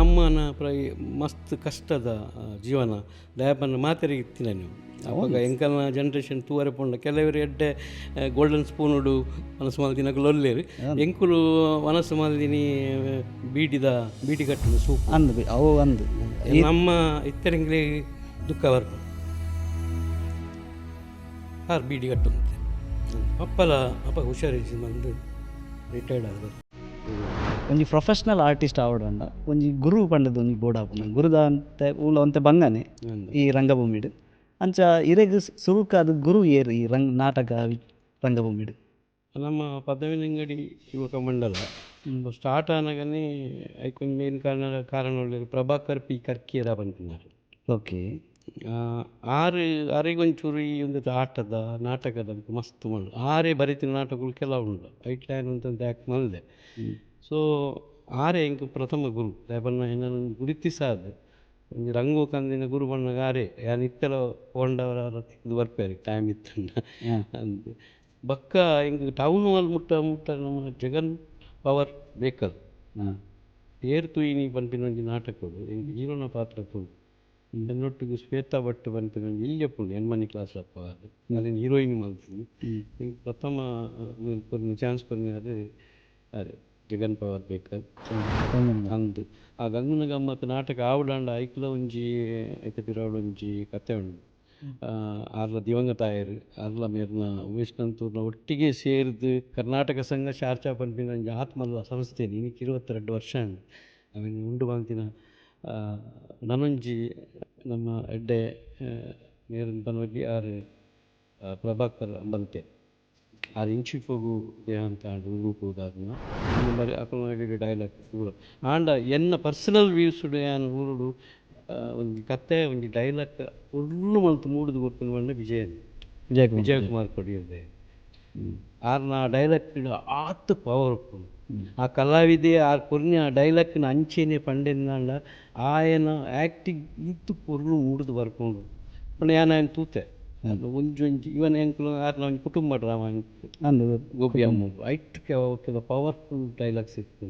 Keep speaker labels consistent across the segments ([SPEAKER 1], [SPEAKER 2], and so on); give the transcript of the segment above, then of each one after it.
[SPEAKER 1] ನಮ್ಮನ ಪ್ರೈ ಮಸ್ತ್ ಕಷ್ಟದ ಜೀವನ ದಾಯೆ ಮಾತೆರಿಗೆ ಇತ್ತಿನ ನೀವು ಅವಾಗ ಎಂಕಲ್ನ ಜನ್ರೇಷನ್ ತೂವರೆ ಪೋಂಡ ಕೆಲವರು ಎಡ್ಡೆ ಗೋಲ್ಡನ್ ಸ್ಪೂನುಡು ಮನಸ್ಸು ಮಲ್ದಿನಕುಲು ಒಲ್ಲೇರು. ಎಂಕುಲು ಮನಸ್ಸು ಮಲ್ದಿನಿ ಬೀಡಿದ ಬೀಡಿ ಕಟ್ಟುನು ಸೂಪ್
[SPEAKER 2] ಅಂದ್ ಅವು ಅಂದ್.
[SPEAKER 1] ನಮ್ಮ ಇತ್ತೆರೆಂಗ್ಲೇ ದುಃಖ ಬರ್ಪು ಆರ್ ಬೀಡಿ ಕಟ್ಟುಂತೆ. ಅಪ್ಪಲ ಅಪ್ಪ ಹುಷಾರಿಜ್ಜಿ ಬಂದು ರಿಟೈರ್ಡ್ ಆದ.
[SPEAKER 2] ಒಂಜಿ ಪ್ರೊಫೆಷನಲ್ ಆರ್ಟಿಸ್ಟ್ ಆವಡಂಡ ಒಂಜಿ ಗುರು ಪಂಡದು ಒಂಜಿ ಬೋರ್ಡ್ ಆಪುಂಡು. ಗುರುದ ಅಂತೆ ಊಲ ಒಂತೆ ಬಂಗನೆ ಈ ರಂಗಭೂಮಿಡ್. ಅಂಚ ಇರೆಗ್ ಸುರುಕಾದ್ ಗುರು ಏರ್ ಈ ರಂಗ್ ನಾಟಕ ರಂಗಭೂಮಿಡ್?
[SPEAKER 1] ನಮ್ಮ ಪದವಿನಂಗಡಿ ಯುವಕ ಮಂಡಲ ಸ್ಟಾರ್ಟ್ ಆನಗನೇ ಐಕೊಂಜಿ ಮೇನ್ ಕಾರಣ ಕಾರಣ ಉಳ್ಳೇರು ಪ್ರಭಾಕರ್ ಪಿ ಕರ್ಕೇರ ಪನ್ಪಿನಾರ್. ಆರ್ ಅರೆಗೊಂಚೂರು ಈ ಒಂದು ಆಟದ ನಾಟಕದ ಮಸ್ತ್ ಮಲ್ಲು. ಆರೇ ಬರೆತಿನ ನಾಟಕಗಳು ಕೆಲವು ಉಂಡು, ಐಟ್ಲ ಯಾನ್ ಒಂತೆ ಆ್ಯಕ್ಟ್ ಮಲ್ದೆ. ಸೊ ಆರೇ ಎಂಕ್ ಪ್ರಥಮ ಗುರು. ದಾಯೆ ಪನ್ನ ಎನ್ನನ್ ಗುರುತಿಸಾದ್ ಒಂಜಿ ರಂಗು ಕಂದಿನ ಗುರು ಪನ್ನಗ ಆರೇ. ಯಾನ್ ಇತ್ತೆಲ ಪೋಂಡವರ ತಿಕ್ದ್ ಬರ್ಪೆರ್ ಟೈಮ್ ಇತ್ತಂಡ ಅಂದ್. ಬೊಕ್ಕ ಎಂಕ್ ಟೌನ್ ಹಾಲ್ ಮುಟ್ಟ ಮುಟ್ಟ ನಮ್ಮ ಜಗನ್ ಪವರ್ ಬೇಕಲ್ ಏರ್ ತೂಯಿನಿ ಪನ್ಪಿನ ಒಂಜಿ ನಾಟಕೊಡು ಎಂಕ್ ಹೀರೋನ ಪಾತ್ರ ಉಂಡು. ಎನ್ನೊಟ್ಟಿಗೆ ಶ್ವೇತಾ ಭಟ್ ಪನ್ಪಿನ ಒಂಜಿ ಎಲ್ಯ ಪೊಣ್ಣು, ಎಣ್ಮನೇ ಕ್ಲಾಸ್ ಅಪ್ಪ, ಅದು ಅಲೆನ್ ಹೀರೋಯಿನ್ ಮಲ್ತಿನಿ. ಎಂಕ್ ಪ್ರಥಮ ಕೊರ್ನ ಚಾನ್ಸ್ ಕೊರ್ನ ಅದು ಅರೆ ಜಗನ್ ಪವರ್ ಬೇಕಲ್ ಅಂದ್. ಆ ಗಂಗನ ಗಮ್ಮತ್ ನಾಟಕ ಆವಡಾಂಡ ಐಕ್ಲ ಒಂಜಿ ಐತ ಪಿರವುಡು ಒಂಜಿ ಕತೆ ಉಂಡು. ಆರ್ಲ ದಿವಂಗತ ಆಯೆರ್. ಆರ್ಲ ಮೇರ್ನ ಉಮೇಶ್ ನಂತೂರ್ನ ಒಟ್ಟಿಗೆ ಸೇರ್ದು ಕರ್ನಾಟಕ ಸಂಘ ಶಾರ್ಜಾ ಪನ್ಪಿನ ಒಂಜಿ ಆತ್ಮಲ್ಲ ಸಂಸ್ಥೆ ಇನಿಕ್ 22 ವರ್ಷ ಆಂಡ್ ಅವೆನ್ ಉಂಡು ಮಲ್ತಿನ. ನನೊಂಜಿ ನಮ್ಮ ಎಡ್ಡೆ ಮೇರ್ ಪನೊಲಿ, ಆರ್ ಪ್ರಭಾಕರ್ ಅಂಬಲ್ತೆ. ಆರ್ ಇಂಚಿಪೊಗು ದೇಹಾಂತ ಆಂಡ್. ಊರು ಬರಿ ಅಕಲ್ನ ಡೈಲಾಗ್ ಪೂರ. ಆಂಡ ಎನ್ನ ಪರ್ಸನಲ್ ವ್ಯೂಸ್ಡ್ ಯಾನ್ ಊರುಡು ಒಂಜಿ ಕತೆ ಒಂಜಿ ಡೈಲಾಗ್ ಪೊರ್ಲು ಮಲ್ತ್ ಮೂಡುದು ಕೊರ್ಪುನ ಪಂಡ ವಿಜಯನ್
[SPEAKER 2] ವಿಜಯ್
[SPEAKER 1] ವಿಜಯಕುಮಾರ್ ಕೊಡಿಯಲ್ಲೆ. ಆರ್ನ ಡೈಲಾಗ್ ಆತ್ ಪವರ್ ಉಪ್ಪುಂಡು. ಆ ಕಲಾವಿದೆ ಆರ್ ಕೊರ್ನಿ ಆ ಡೈಲಾಗ್ನ ಅಂಚೆನೆ ಪಂಡೆಂದಾಂಡ ಆಯನ ಆ್ಯಕ್ಟಿಂಗ್ ಈತ್ ಪೊರ್ಲು ಮೂಡುದು ಬರ್ಪುಂಡು ಪಂಡ ಯಾನ್ ಆಯನ್ ತೂತೆ. ಒಂಜೊಂಜಿ ಇವನ್ ಎಂಕುಲು ಆರ್ನ ಒಂಜಿ ಕುಟುಂಬ ಡ್ರಾಮಾ
[SPEAKER 2] ಅಂದ್
[SPEAKER 1] ಗೋಪಿ ಅಮ್ಮು, ಐಟ್ ಕೆಲವು ಪವರ್ಫುಲ್ ಡೈಲಾಗ್ಸ್ ಇತ್ತು.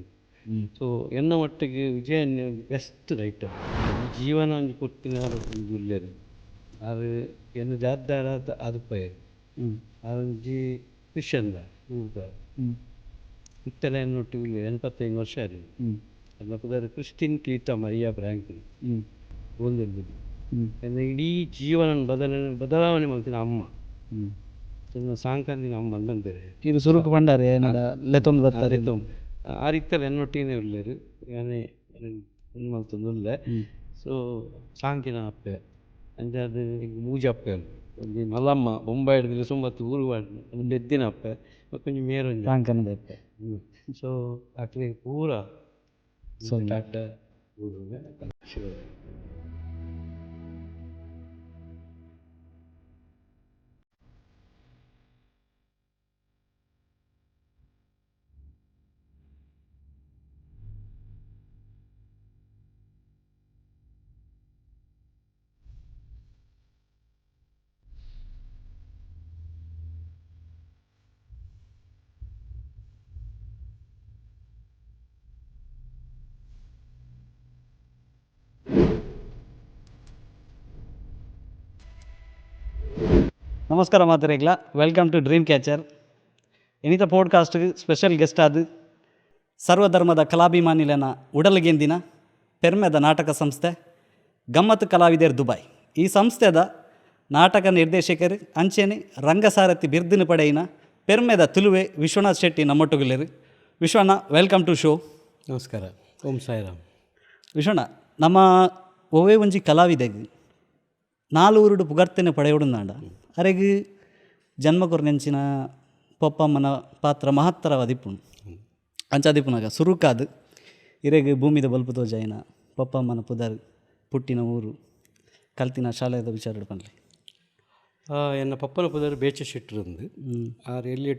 [SPEAKER 1] ಸೊ ಎನ್ನ ಮಟ್ಟಿಗೆ ವಿಜಯನ್ ಬೆಸ್ಟ್ ರೈಟರ್. ಈ ಜೀವನ ಒಂಜಿ ಕೊರ್ತಿನ ಒಂಜಿ ಉಲ್ಲೆರ್. ಆರ್ ಎನ್ನ ಜಾತ್ದಾರ ಆದುಪ್ಪಯೆರ್. ಆರ್ ಒಂಜಿ ಕ್ರಿಶ್ಚಿಯನ್ದ ಊರ್ದ. ಇತ್ತೆಲ ಎನ್ನೊಟ್ಟಿಗೆ ಉಲ್ಲೆರ್, 85 ವರ್ಷ ಆರ್. ಅರ್ನ ಪುದರ್ ಕ್ರಿಸ್ಟಿನ್ ಕ್ಲೀಟಾ ಮರಿಯಾ ಫ್ರಾಂಕ್ಲಿನ್. ಗೋಂದೊಲ್ದು. ಎನ್ನ ಇಡೀ ಜೀವನ ಬದಲಾವಣೆ ಬದಲಾವಣೆ ಮಲ್ತಿನ ಅಮ್ಮ, ಎನ್ನ ಸಾಂಕಂದಿನ ಅಮ್ಮ ಅಂದಂತಾರೆ.
[SPEAKER 2] ಇದು ಸುರುಕು ಪಂಡಾರೆ ಏನಾರ ಲೆತ್ತೊಂದು ಬರ್ತಾರೆ.
[SPEAKER 1] ಆರ್ ಇತ್ತೆಲ ಎನ್ನೊಟ್ಟಿಗೆನೇ ಉಲ್ಲೆರ್. ಯಾನೇ ಮಲ್ತೊಂದು ಉಲ್ಲೆ. ಸೊ ಸಾಂಕಿನ ಅಪ್ಪೆ. ಅಂಚಾದ್ ಎಂಕ್ ಮೂಜಿ ಅಪ್ಪೆ. ಒಂಜಿ ಮಲ್ಲಮ್ಮ ಬೊಂಬಾಯಿಡ್ದ್ ಸುಂಬತ್ತು ಊರು ಒಂಜಿ ಪೆದ್ದಿನ ಅಪ್ಪೆ, ಬೊಕ್ಕೊಂಜಿ ಮೇರೊಂಜಿ
[SPEAKER 2] ಸಾಂಕನದ ಅಪ್ಪೆ.
[SPEAKER 1] ಸೊ ಅಕ್ಲೆಗ್ ಪೂರ ಅಡ್ಡ.
[SPEAKER 2] ನಮಸ್ಕಾರ ಮಾತೆರೆಗ್ಲ, welcome to dream catcher. ಇನಿತ podcast special guest ಆದ್ ಸರ್ವಧರ್ಮದ ಕಲಾಭಿಮಾನಿಲೆನ ಉಡಲ್ಗೆಂದಿನ ಪೆರ್ಮೆದ ನಾಟಕ ಸಂಸ್ಥೆ ಗಮ್ಮತ್ತು ಕಲಾವಿದರ್ ದುಬೈ, ಈ ಸಂಸ್ಥೆದ ನಾಟಕ ನಿರ್ದೇಶಕರು ಅಂಚೆನೆ ರಂಗಸಾರಥಿ ಬಿರ್ದಿನ ಪಡೆಯಿನ ಪೆರ್ಮೆದ ತುಲುವೆ Vishwanath Shetty ನಮ್ಮೊಟ್ಟುಗುಲ್ಲೆರ್. Vishwanna, welcome to show.
[SPEAKER 1] ನಮಸ್ಕಾರ, ಓಂ ಸಾಯಿರಾಮ್.
[SPEAKER 2] ವಿಶ್ವಣ್ಣ, ನಮ್ಮ ಒವ್ವೇ ಒಂಜಿ ಕಲಾವಿದೆಗ್ ನಾಲೂರುಡು ಪುಗರ್ತೆನೆ ಪಡೆಯೊಡುಂದಾಂಡ ಅರೆಗ್ ಜನ್ಮ ಕೊರ್ನೆಂಚಿನ ಪೊಪ್ಪಮ್ಮನ ಪಾತ್ರ ಮಹತ್ತರವಾದಿಪ್ಪುಂಡು. ಅಂಚಾದಿಪ್ಪುನಗ ಸುರುಕಾದ್ ಇರೆಗ್ ಭೂಮಿದ ಬೊಲ್ಪು ತೋಜಾಯಿನ ಪೊಪ್ಪಮ್ಮನ ಪುದರ್, ಪುಟ್ಟಿನ ಊರು, ಕಲ್ತಿನ ಶಾಲೆದ ವಿಚಾರಡ್ ಪನ್ಲೆ.
[SPEAKER 1] ಎನ್ನ ಪಪ್ಪನ ಪುದರ್ ಬೇಚ ಶೆಟ್ಟರಂದು. ಆರ್ ಎಲ್ಲಿ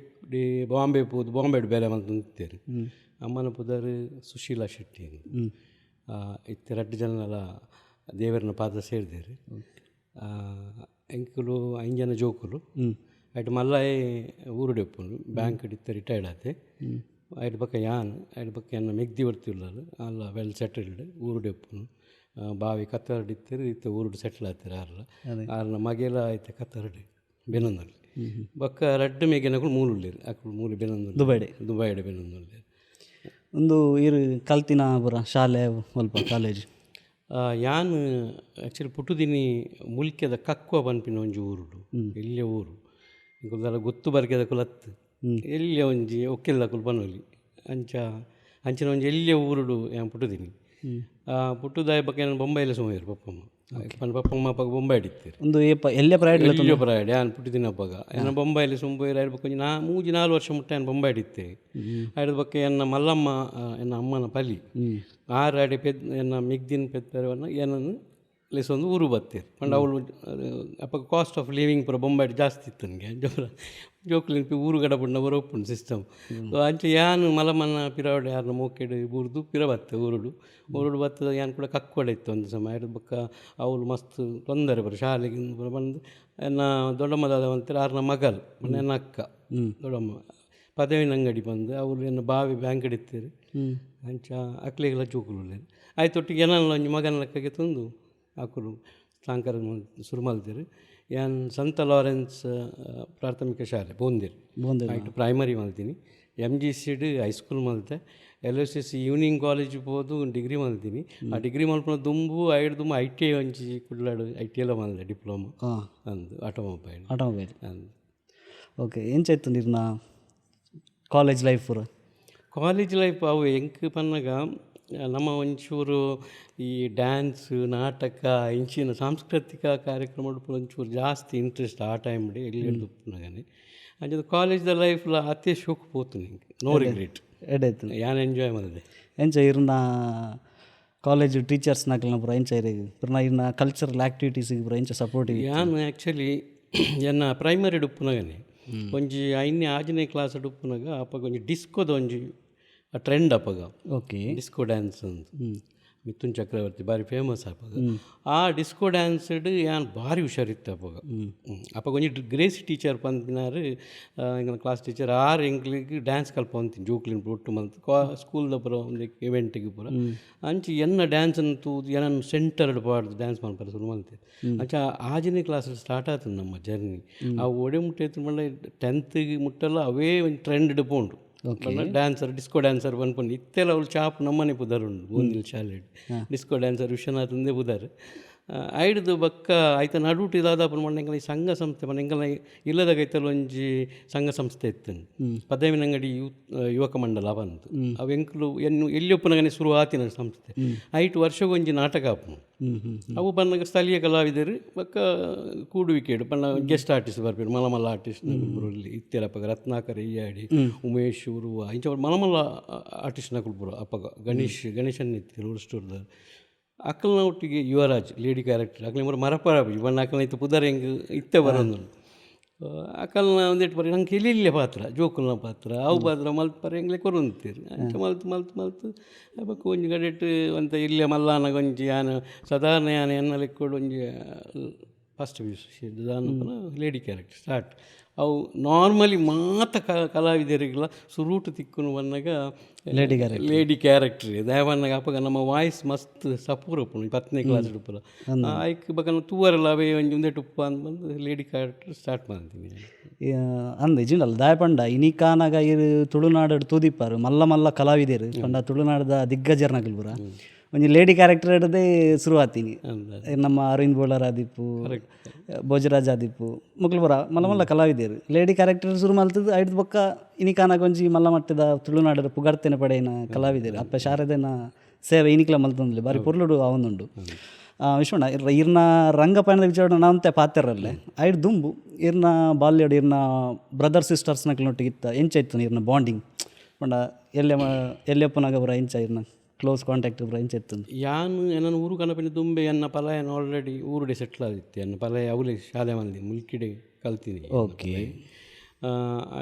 [SPEAKER 1] ಬಾಂಬೆ ಪೋದು ಬಾಂಬೆಡ್ ಬೇಲೆ ಮಲ್ತೊಂದಿತ್ತೆರ್. ಅಮ್ಮನ ಪುದರ್ ಸುಶೀಲಾ ಶೆಟ್ಟಿ. ಇತ್ತೆ ರಡ್ಡ್ ಜನಲ ದೇವೆರ್ನ ಪಾದ ಸೇರ್ದೆರ್. ಎಂಕುಲು ಐನ್ ಜನ ಜೋಕುಲು. ಐಟ್ ಮಲ್ಲಾಯೆ ಊರುಡೆ ಉಪ್ಪುನು, ಬ್ಯಾಂಕ್ ಇತ್ತೆ ರಿಟೈರ್ಡ್ ಆತೆ. ಐಡ್ ಬೊಕ್ಕ ಯಾನ್ ಐಡ್ ಬೊಕ್ಕ ಎನ್ನ ಮೆಗ್ದಿ ಒರ್ತಿ ಉಲ್ಲಲ್, ಆಲ್ಲ ವೆಲ್ ಸೆಟಲ್ಡ್, ಊರುಡೆ ಉಪ್ಪುನು. ಬಾವೆ ಕತ್ತರ್ಡ್ ಇತ್ತೆರ್, ಇತ್ತೆ ಊರುಡು ಸೆಟ್ಲ್ ಆತೆರ್ ಆರ್ಲ. ಆರ್ನ ಮಗೆಲ ಇತ್ತೆ ಕತ್ತರ್ಡ್ ಬೆನೊಂದುಲ್ಲೆ. ಬೊಕ್ಕ ರಡ್ಡ್ ಮೆಗ್ಯನಕುಲು ಮೂಲು ಉಲ್ಲೆರ್, ಅಕುಲು ಮೂಲು ಬೆನೊಂದುಲ್ಲೆರ್.
[SPEAKER 2] ದುಬೈಡೆ?
[SPEAKER 1] ದುಬೈಡ್ ಬೆನೊಂದುಲ್ಲೆರ್.
[SPEAKER 2] ಉಂದು ಈರ್ ಕಲ್ತಿನ ಪೂರ ಶಾಲೆ ಒಲ್ಪ, ಕಾಲೇಜ್?
[SPEAKER 1] ಯಾನ್ ಆ್ಯಕ್ಚುಲಿ ಪುಟ್ಟುದಿನಿ ಮುಲ್ಕೆದ ಕಕ್ವ ಪನ್ಪಿನ ಒಂಜಿ ಊರುಡು, ಎಲ್ಯ ಊರು. ಎಂಕುಲು ಗೊತ್ತು ಬರ್ಕೆದಕುಲು ಅತ್ತ್, ಎಲ್ಯ ಒಂಜಿ ಒಕ್ಕೆಲ್ದಕುಲು ಪನೊಲಿ ಅಂಚ. ಅಂಚಿನ ಒಂಜಿ ಎಲ್ಯ ಊರುಡು ಯಾನ್ ಪುಟ್ಟುದಿನಿ. ಪುಟ್ಟುದಾಯ ಬೊಕ್ಕ ಯಾನ್ ಬೊಂಬೈಲ ಸುಮಾರು ಪಪ್ಪಮ್ಮ ಪಂಡ ಪಪ್ಪಮ್ಮ ಅಪ್ಪಗ ಬೊಂಬೈಡ್ ಇತ್ತೆರ್.
[SPEAKER 2] ಉಂದು ಏಪ, ಎಲ್ಯ ಪ್ರಾಯಡ್?
[SPEAKER 1] ಎಲ್ಯ ಪ್ರಾಯಡ್ ಯಾನ್ ಪುಟ್ಟುದಿನ ಅಪಗ ಎನ್ನ ಬೊಂಬೈಲಿ ಸುಂಬೋಯೆರ್. ಐಡ್ ಬೊಕ್ಕ ಒಂಜಿ 3-4 ವರ್ಷ ಮುಟ್ಟ ಯಾನ್ ಬೊಂಬೈಡ್ ಇತ್ತೆ. ಐಡ್ ಬೊಕ್ಕ ಎನ್ನ ಮಲ್ಲಮ್ಮ, ಎನ್ನ ಅಮ್ಮನ ಪಲಿ, ಆರ್ ಅಡೆ ಪೆದ್ ಎನ್ನ ಮೆಗ್ದಿನ ಪೆದ್ಪೆರೆ ಎನನ್ ಲೆಸೊಂದು ಊರು ಬತ್ತೆರ್. ಪಂಡ ಅವಳು ಅಪಗ ಕಾಸ್ಟ್ ಆಫ್ ಲಿವಿಂಗ್ ಪೂರ ಬೊಂಬೈಡ್ ಜಾಸ್ತಿ ಇತ್ತು ನನಗೆ. ಜೋಕುಲು ಊರು ಕಡಪುಡ್ನ ಪೂರ ಉಪ್ಪುಂಡು ಸಿಸ್ಟಮ್. ಸೊ ಅಂಚ ಯಾನ್ ಮಲಮನ್ನ ಪಿರಾವಡೆ ಯಾರ್ನ ಮೋಕೆಡ್ ಬೂರ್ದು ಪಿರ ಬತ್ತೆ ಊರುಡು. ಊರುಡು ಬತ್ತದ ಯಾನ್ ಕೂಡ ಕಕ್ವಡ ಇತ್ತು ಒಂದು ಸಮಯ. ಐಡ್ದ್ ಬೊಕ್ಕ ಅವಳು ಮಸ್ತ್ ತೊಂದರೆ ಪೂರ ಶಾಲೆಗೆ ಪೂರ ಬಂದು ಎನ್ನ ದೊಡ್ಡಮ್ಮ ದಾದ ಮಂತೆರ್, ಆರ್ನ ಮಗಲ್ ಪಂಡ ಎನ್ನ ಅಕ್ಕ ದೊಡ್ಡಮ್ಮ ಪದವಿನ ಅಂಗಡಿ ಬಂದು, ಅವಳು ಎನ್ನ ಬಾವಿ ಬ್ಯಾಂಕ್ಡ್ ಇತ್ತೆರ್. ಅಂಚ ಅಕ್ಲೆಗೆಲ್ಲ ಜೋಕುಲು ಉಲ್ಲೆರ್. ಆಯ್ತೊಟ್ಟಿಗೆ ಎನನ್ಲ ಒಂಜಿ ಮಗನ ಲೆಕ್ಕಗೆ ತಂದು ಅಕುಲು ಸಾಂಕರ ಶುರು ಮಲ್ತೆರ್. ಯಾನ್ ಸಂತ ಲಾರೆನ್ಸ್ ಪ್ರಾಥಮಿಕ ಶಾಲೆ ಬೋಂದೇರ್
[SPEAKER 2] ಬೋಂದೇರ್
[SPEAKER 1] ಐಟ್ ಪ್ರೈಮರಿ ಮಲ್ತೀನಿ. ಎಮ್ ಜಿ ಸಿಡ್ ಹೈಸ್ಕೂಲ್ ಮಲ್ತೆ. L S S evening college ಪೋದು ಡಿಗ್ರಿ ಮಲ್ತೀನಿ. ಆ ಡಿಗ್ರಿ ಮಲ್ಪುನ ದುಂಬು, ಐಡ್ ದುಂಬು I T I ಒಂಜಿ ಕುಡ್ಲಾಡು I T ಎಲ್ಲ ಮಲ್ದೆ, ಡಿಪ್ಲೊಮಾ ಅಂದು ಆಟೋಮೊಬೈಲ್.
[SPEAKER 2] ಆಟೋಮೊಬೈಲ್.
[SPEAKER 1] ಅಂದ್.
[SPEAKER 2] ಓಕೆ, ಎಂಚ ಇತ್ತು ಇರ್ನ ಕಾಲೇಜ್ ಲೈಫ್ ಪೂರ?
[SPEAKER 1] ಕಾಲೇಜ್ ಲೈಫ್ ಅವು ಎಂಕ್ ಪನ್ನಗ ನಮ್ಮ ಒಂಚೂರು ಈ ಡ್ಯಾನ್ಸ್, ನಾಟಕ ಇಂಚಿನ ಸಾಂಸ್ಕೃತಿಕ ಕಾರ್ಯಕ್ರಮ ಒಂಚೂರು ಜಾಸ್ತಿ ಇಂಟ್ರೆಸ್ಟ್ ಆ ಟೈಮ್ ಎಲ್ಲಿ ಉಪ್ಪುನಗನೆ. ಅಂಚದ ಕಾಲೇಜ್ದ ಲೈಫ್ಲ ಅತೆ ಶೋಕು ಪೋತು ಎಂಕ್, ನೋ ರಿಗ್ರೆಟ್.
[SPEAKER 2] ಎಡ್ಡೆ ಇತ್ತು.
[SPEAKER 1] ಯಾನ್ ಎಂಜಾಯ್ ಮಲ್ದೆ.
[SPEAKER 2] ಎಂಚ ಇರ್ನ ಕಾಲೇಜ್ ಟೀಚರ್ಸ್ ನಕಲ್ನ ಪೂರ, ಎಂಚ ಇರೆಗ್ ಪುರ್ನ ಇರ್ನ ಕಲ್ಚರಲ್ ಆಕ್ಟಿವಿಟೀಸ್ ಪೂರ ಎಂಚ ಸಪೋರ್ಟಿವ್?
[SPEAKER 1] ಯಾನ್ ಆ್ಯಕ್ಚುಲಿ ಎನ್ನ ಪ್ರೈಮರಿ ಉಪ್ಪುನಗನೆ, ಒಂಜಿ 5ನೇ 6ನೇ ಕ್ಲಾಸ್ ಉಪ್ಪುನಗ, ಅಪಗ ಒಂಜಿ ಡಿಸ್ಕೋದ ಒಂಜಿ ಟ್ರೆಂಡ್ ಅಪಗ. ಡಿಸ್ಕೋ ಡ್ಯಾನ್ಸ್ ಅಂತ ಮಿಥುನ್ ಚಕ್ರವರ್ತಿ ಬಾರಿ ಫೇಮಸ್ ಅಪಗ. ಆ ಡಿಸ್ಕೋ ಡ್ಯಾನ್ಸ್ಡ್ ಯಾನ್ ಭಾರಿ ಹುಷಾರಿತ್ತು ಅಪಗ. ಅಪಗ ಒಂಜಿ ಗ್ರೇಸಿ ಟೀಚರ್ ಪನ್ಪಿನಾರು ಎಂಕಲ್ನ ಕ್ಲಾಸ್ ಟೀಚರ್. ಆರ್ ಎಂಕ್ಲೆಗ್ ಡ್ಯಾನ್ಸ್ ಕಲ್ಪೊಂತೀನಿ ಜೋಕ್ಲೆನ್ ಒಟ್ಟು ಮಲ್ತ್ ಕಾ ಸ್ಕೂಲ್ದ ಪೂರ ಒಂದು ಇವೆಂಟಿಗೆ ಪೂರ. ಅಂಚ ಎನ್ನ ಡ್ಯಾನ್ಸನ್ನು ತೂದು ಎನನ್ ಸೆಂಟರ್ಡ್ ಪಾಡ್ದು ಡ್ಯಾನ್ಸ್ ಮಲ್ಪರೆ ಶುರು ಮಲ್ತೆರ್. ಅಂಚ 6ನೇ ಕ್ಲಾಸ್ ಸ್ಟಾರ್ಟ್ ಆತುಂಡು ನಮ್ಮ ಜರ್ನಿ. ಆ ಒಡೆ ಮುಟ್ಟ ಇತ್ತು ಪಂಡ ಟೆಂತ್ಗೆ ಮುಟ್ಟಲ್ಲ ಅವೇ ಒಂಜಿ ಟ್ರೆಂಡ್ ಪೋಂಡು. ಡ್ಯಾನ್ಸರ್, ಡಿಸ್ಕೋ ಡ್ಯಾನ್ಸರ್ ಪನ್ಪುಂಡು. ಇತ್ತೆಲ ಅವ್ಲು ಚಾಪ್ ನಮ್ಮನೆ ಪುದರ್ ಉಂಡು ಬೋಂದಿಲ್ ಶಾಲೆಡ್, ಡಿಸ್ಕೋ ಡ್ಯಾನ್ಸರ್ ವಿಶ್ವನಾಥ್ ಒಂದೇ ಪುದರ್. ಐಡ್ದು ಬೊಕ್ಕ ಐತ ನಡುಟು ದಾದಾಪುಂಡು ಪಂಡ ಎಂಕಲ್ನ ಈ ಸಂಘ ಸಂಸ್ಥೆ ಪಂಡ ಎಂಕಲ್ನ ಇಲ್ಲದ ಕೈತಲ್ ಒಂಜಿ ಸಂಘ ಸಂಸ್ಥೆ ಇತ್ತು, ಪದವಿನಂಗಡಿ ಯೂತ್ ಯುವಕ ಮಂಡಲ ಬಂತು. ಅವು ಎಂಕುಲು ಎನ್ನು ಎಲ್ಲಿ ಉಪ್ಪುನಗನೆ ಶುರು ಆತಿನ ಸಂಸ್ಥೆ. ಐಟ್ ವರ್ಷಗೊಂಜಿ ನಾಟಕ ಆಪುಂಡು.
[SPEAKER 2] ಹ್ಮ್ ಹ್ಮ್
[SPEAKER 1] ಅವು ಬಂದಾಗ ಸ್ಥಳೀಯ ಕಲಾವಿದರು ಬೊಕ್ಕ ಕೂಡುವಿಕೆಡು ಪಂಡ ಗೆಸ್ಟ್ ಆರ್ಟಿಸ್ಟ್ ಬರ್ಪೆರ್, ಮಲ್ಲ ಮಲ್ಲ ಆರ್ಟಿಸ್ಟ್ ಇತ್ತೆರ್ ಅಪಗ. ರತ್ನಾಕರ್ ಇಯ್ಯಾಡಿ, ಉಮೇಶ್ ಉರುವ, ಇಂಚ ಮಲ್ಲ ಮಲ್ಲ ಆರ್ಟಿಸ್ಟ್ ನಕುಲು ಪೂರ ಅಪಗ. ಗಣೇಶ್ ಗಣೇಶನ್ ಇತ್ತೆರ್ ಉರುಸ್ಟೂರ್ದ. ಅಕಲ್ನ ಒಟ್ಟಿಗೆ ಯುವರಾಜ್ ಲೇಡಿ ಕ್ಯಾರೆಕ್ಟರ್ ಅಕ್ಲೆ ಪೂರ ಮರಪರ ಪಂಡ ಅಕಲ್ನ ಇತ್ತೆ ಪುದರ್ ಎಂಕ್ ಇತ್ತೆ ಬರೊಂದುಂಡು. ಅಕಲ್ನ ಒಂದೆಟ್ ಪರ ನಂಗೆ ಎಲ್ಯ ಪಾತ್ರ, ಜೋಕುಲ್ನ ಪಾತ್ರ, ಅವು ಪಾತ್ರ ಮಲ್ಪರೆ ಎಂಕ್ಲೆ ಕೊರೊಂದಿತ್ತೆರ್. ಅಂಚ ಮಲ್ತ್ ಮಲ್ತ್ ಮಲ್ತ್ ಬೊಕ್ಕ ಒಂಜಿ ಕಡೆಟ್ ಒಂತೆ ಎಲ್ಯ ಮಲ್ಲಾನಗ ಒಂಜಿ ಯಾನ್ ಸಾಧಾರಣ ಯಾನ್ ಎನ್ನ ಲೆಕ್ಕೊಡು ಒಂಜಿ ಫಸ್ಟ್ ಪಿಯುಸಿ ದಾನ್ನ ಲೇಡಿ ಕ್ಯಾರೆಕ್ಟರ್ ಸ್ಟಾರ್ಟ್. ಅವು ನಾರ್ಮಲಿ ಮಾತ ಕಲಾವಿದರಿಗೆಲ್ಲ ಸುರೂಟು ತಿಕ್ಕುನು ಬನ್ನಗ
[SPEAKER 2] ಲೇಡಿ ಕ್ಯಾರೆಕ್ಟರ್.
[SPEAKER 1] Lady character. ದಾಯೆ ಪನ್ನಗ ಅಪಗ ನಮ್ಮ ವಾಯ್ಸ್ ಮಸ್ತ್ ಸಪೂರ ಉಪ್ಪುಂಡು 10ನೇ ಕ್ಲಾಸ್ ಉಪ್ಪುಲ. ಐಕ್ ಬೊಕ್ಕ ತೂವರೆಲ್ಲ ಅವೇ ಒಂಜಿ ಉಂದೆಟ್ ಉಪ್ಪು ಅಂದ್ ಬಂದು ಲೇಡಿ ಕ್ಯಾರೆಕ್ಟರ್ ಸ್ಟಾರ್ಟ್ ಮಲ್ತೀನಿ.
[SPEAKER 2] ಅಂದ್ ಇಜಿಂಡಲ್ಲ. ದಾಯೆ ಪಂಡ ಇನಿಕಾನಗ ಇರು ತುಳುನಾಡು ತೂದಿಪ್ಪಾರು ಮಲ್ಲ ಮಲ್ಲ ಕಲಾವಿದರು ಪಂಡ ತುಳುನಾಡದ ದಿಗ್ಗಜರ್ನಕುಲು ಪೂರ ಒಂಜಿ ಲೇಡಿ ಕ್ಯಾರೆಕ್ಟರ್ ಹಿಡ್ದೇ ಶುರು ಆತೀನಿ. ನಮ್ಮ ಅರವಿಂದ್ ಬೋಳಾರ್ ಆದಿಪ್ಪು, ಭೋಜರಾಜ್ ಆದಿಪ್ಪು, ಮೊಕ್ಲು ಪೂರ ಮಲ್ಲ ಮಲ್ಲ ಕಲಾವಿದರು. ಲೇಡಿ ಕ್ಯಾರೆಕ್ಟರ್ ಶುರು ಮಲ್ತದ್ದು. ಐಡ್ದ್ ಬೊಕ್ಕ ಇನಿಕಾನಗ ಒಂಜಿ ಮಲ್ಲ ಮಟ್ಟದ ತುಳುನಾಡದ ಪುಗರ್ತೆನೆ ಪಡೆಯಿನ ಕಲಾವಿದರು. ಅಪ್ಪೆ ಶಾರದೆನ ಸೇವೆ ಇನಿಕ್ಲ ಮಲ್ತೊಂದುಲ್ಲೆ, ಬಾರಿ ಪೊರ್ಲುಡು ಆವೊಂದುಂಡು. ವಿಶ್ವಣ್ಣ, ಇರ್ನ ರಂಗಪಯಣದ ವಿಚಾರ ನಾವಂತೆ ಪಾತೆರಲ್ಲೆ. ಐಡ್ ದುಂಬು ಇರ್ನ ಬಾಲ್ಯಡ್ ಇರ್ನ ಬ್ರದರ್ ಸಿಸ್ಟರ್ಸ್ನಕ್ಲೆನೊಟ್ಟಿಗೆ ಇತ್ತ ಎಂಚ ಇತ್ತು ಇರ್ನ ಬಾಂಡಿಂಗ್? ಪಂಡ ಎಲ್ಲೆ ಎಲ್ಲೆಪ್ಪುನಗ ಪೂರ ಎಂಚ ಇರ್ನ ಕ್ಲೋಸ್ ಕಾಂಟ್ಯಾಕ್ಟ್ ಪೂರ ಎಂಚ ಇತ್ತು?
[SPEAKER 1] ಯಾನ್ ಎನನ್ ಊರು ಕನಪಿನ ದುಂಬೆ ಎನ್ನ ಪಲಯನ್ ಆಲ್ರೆಡಿ ಊರುಡೆ ಸೆಟ್ಲ್ ಆದಿತ್ತೆ. ಎನ್ನ ಪಲಯ ಅವಲೇ ಶಾಲೆ ಮಲ್ದಿ ಮುಲ್ಕಿಡೆ ಕಲ್ತೀನಿ.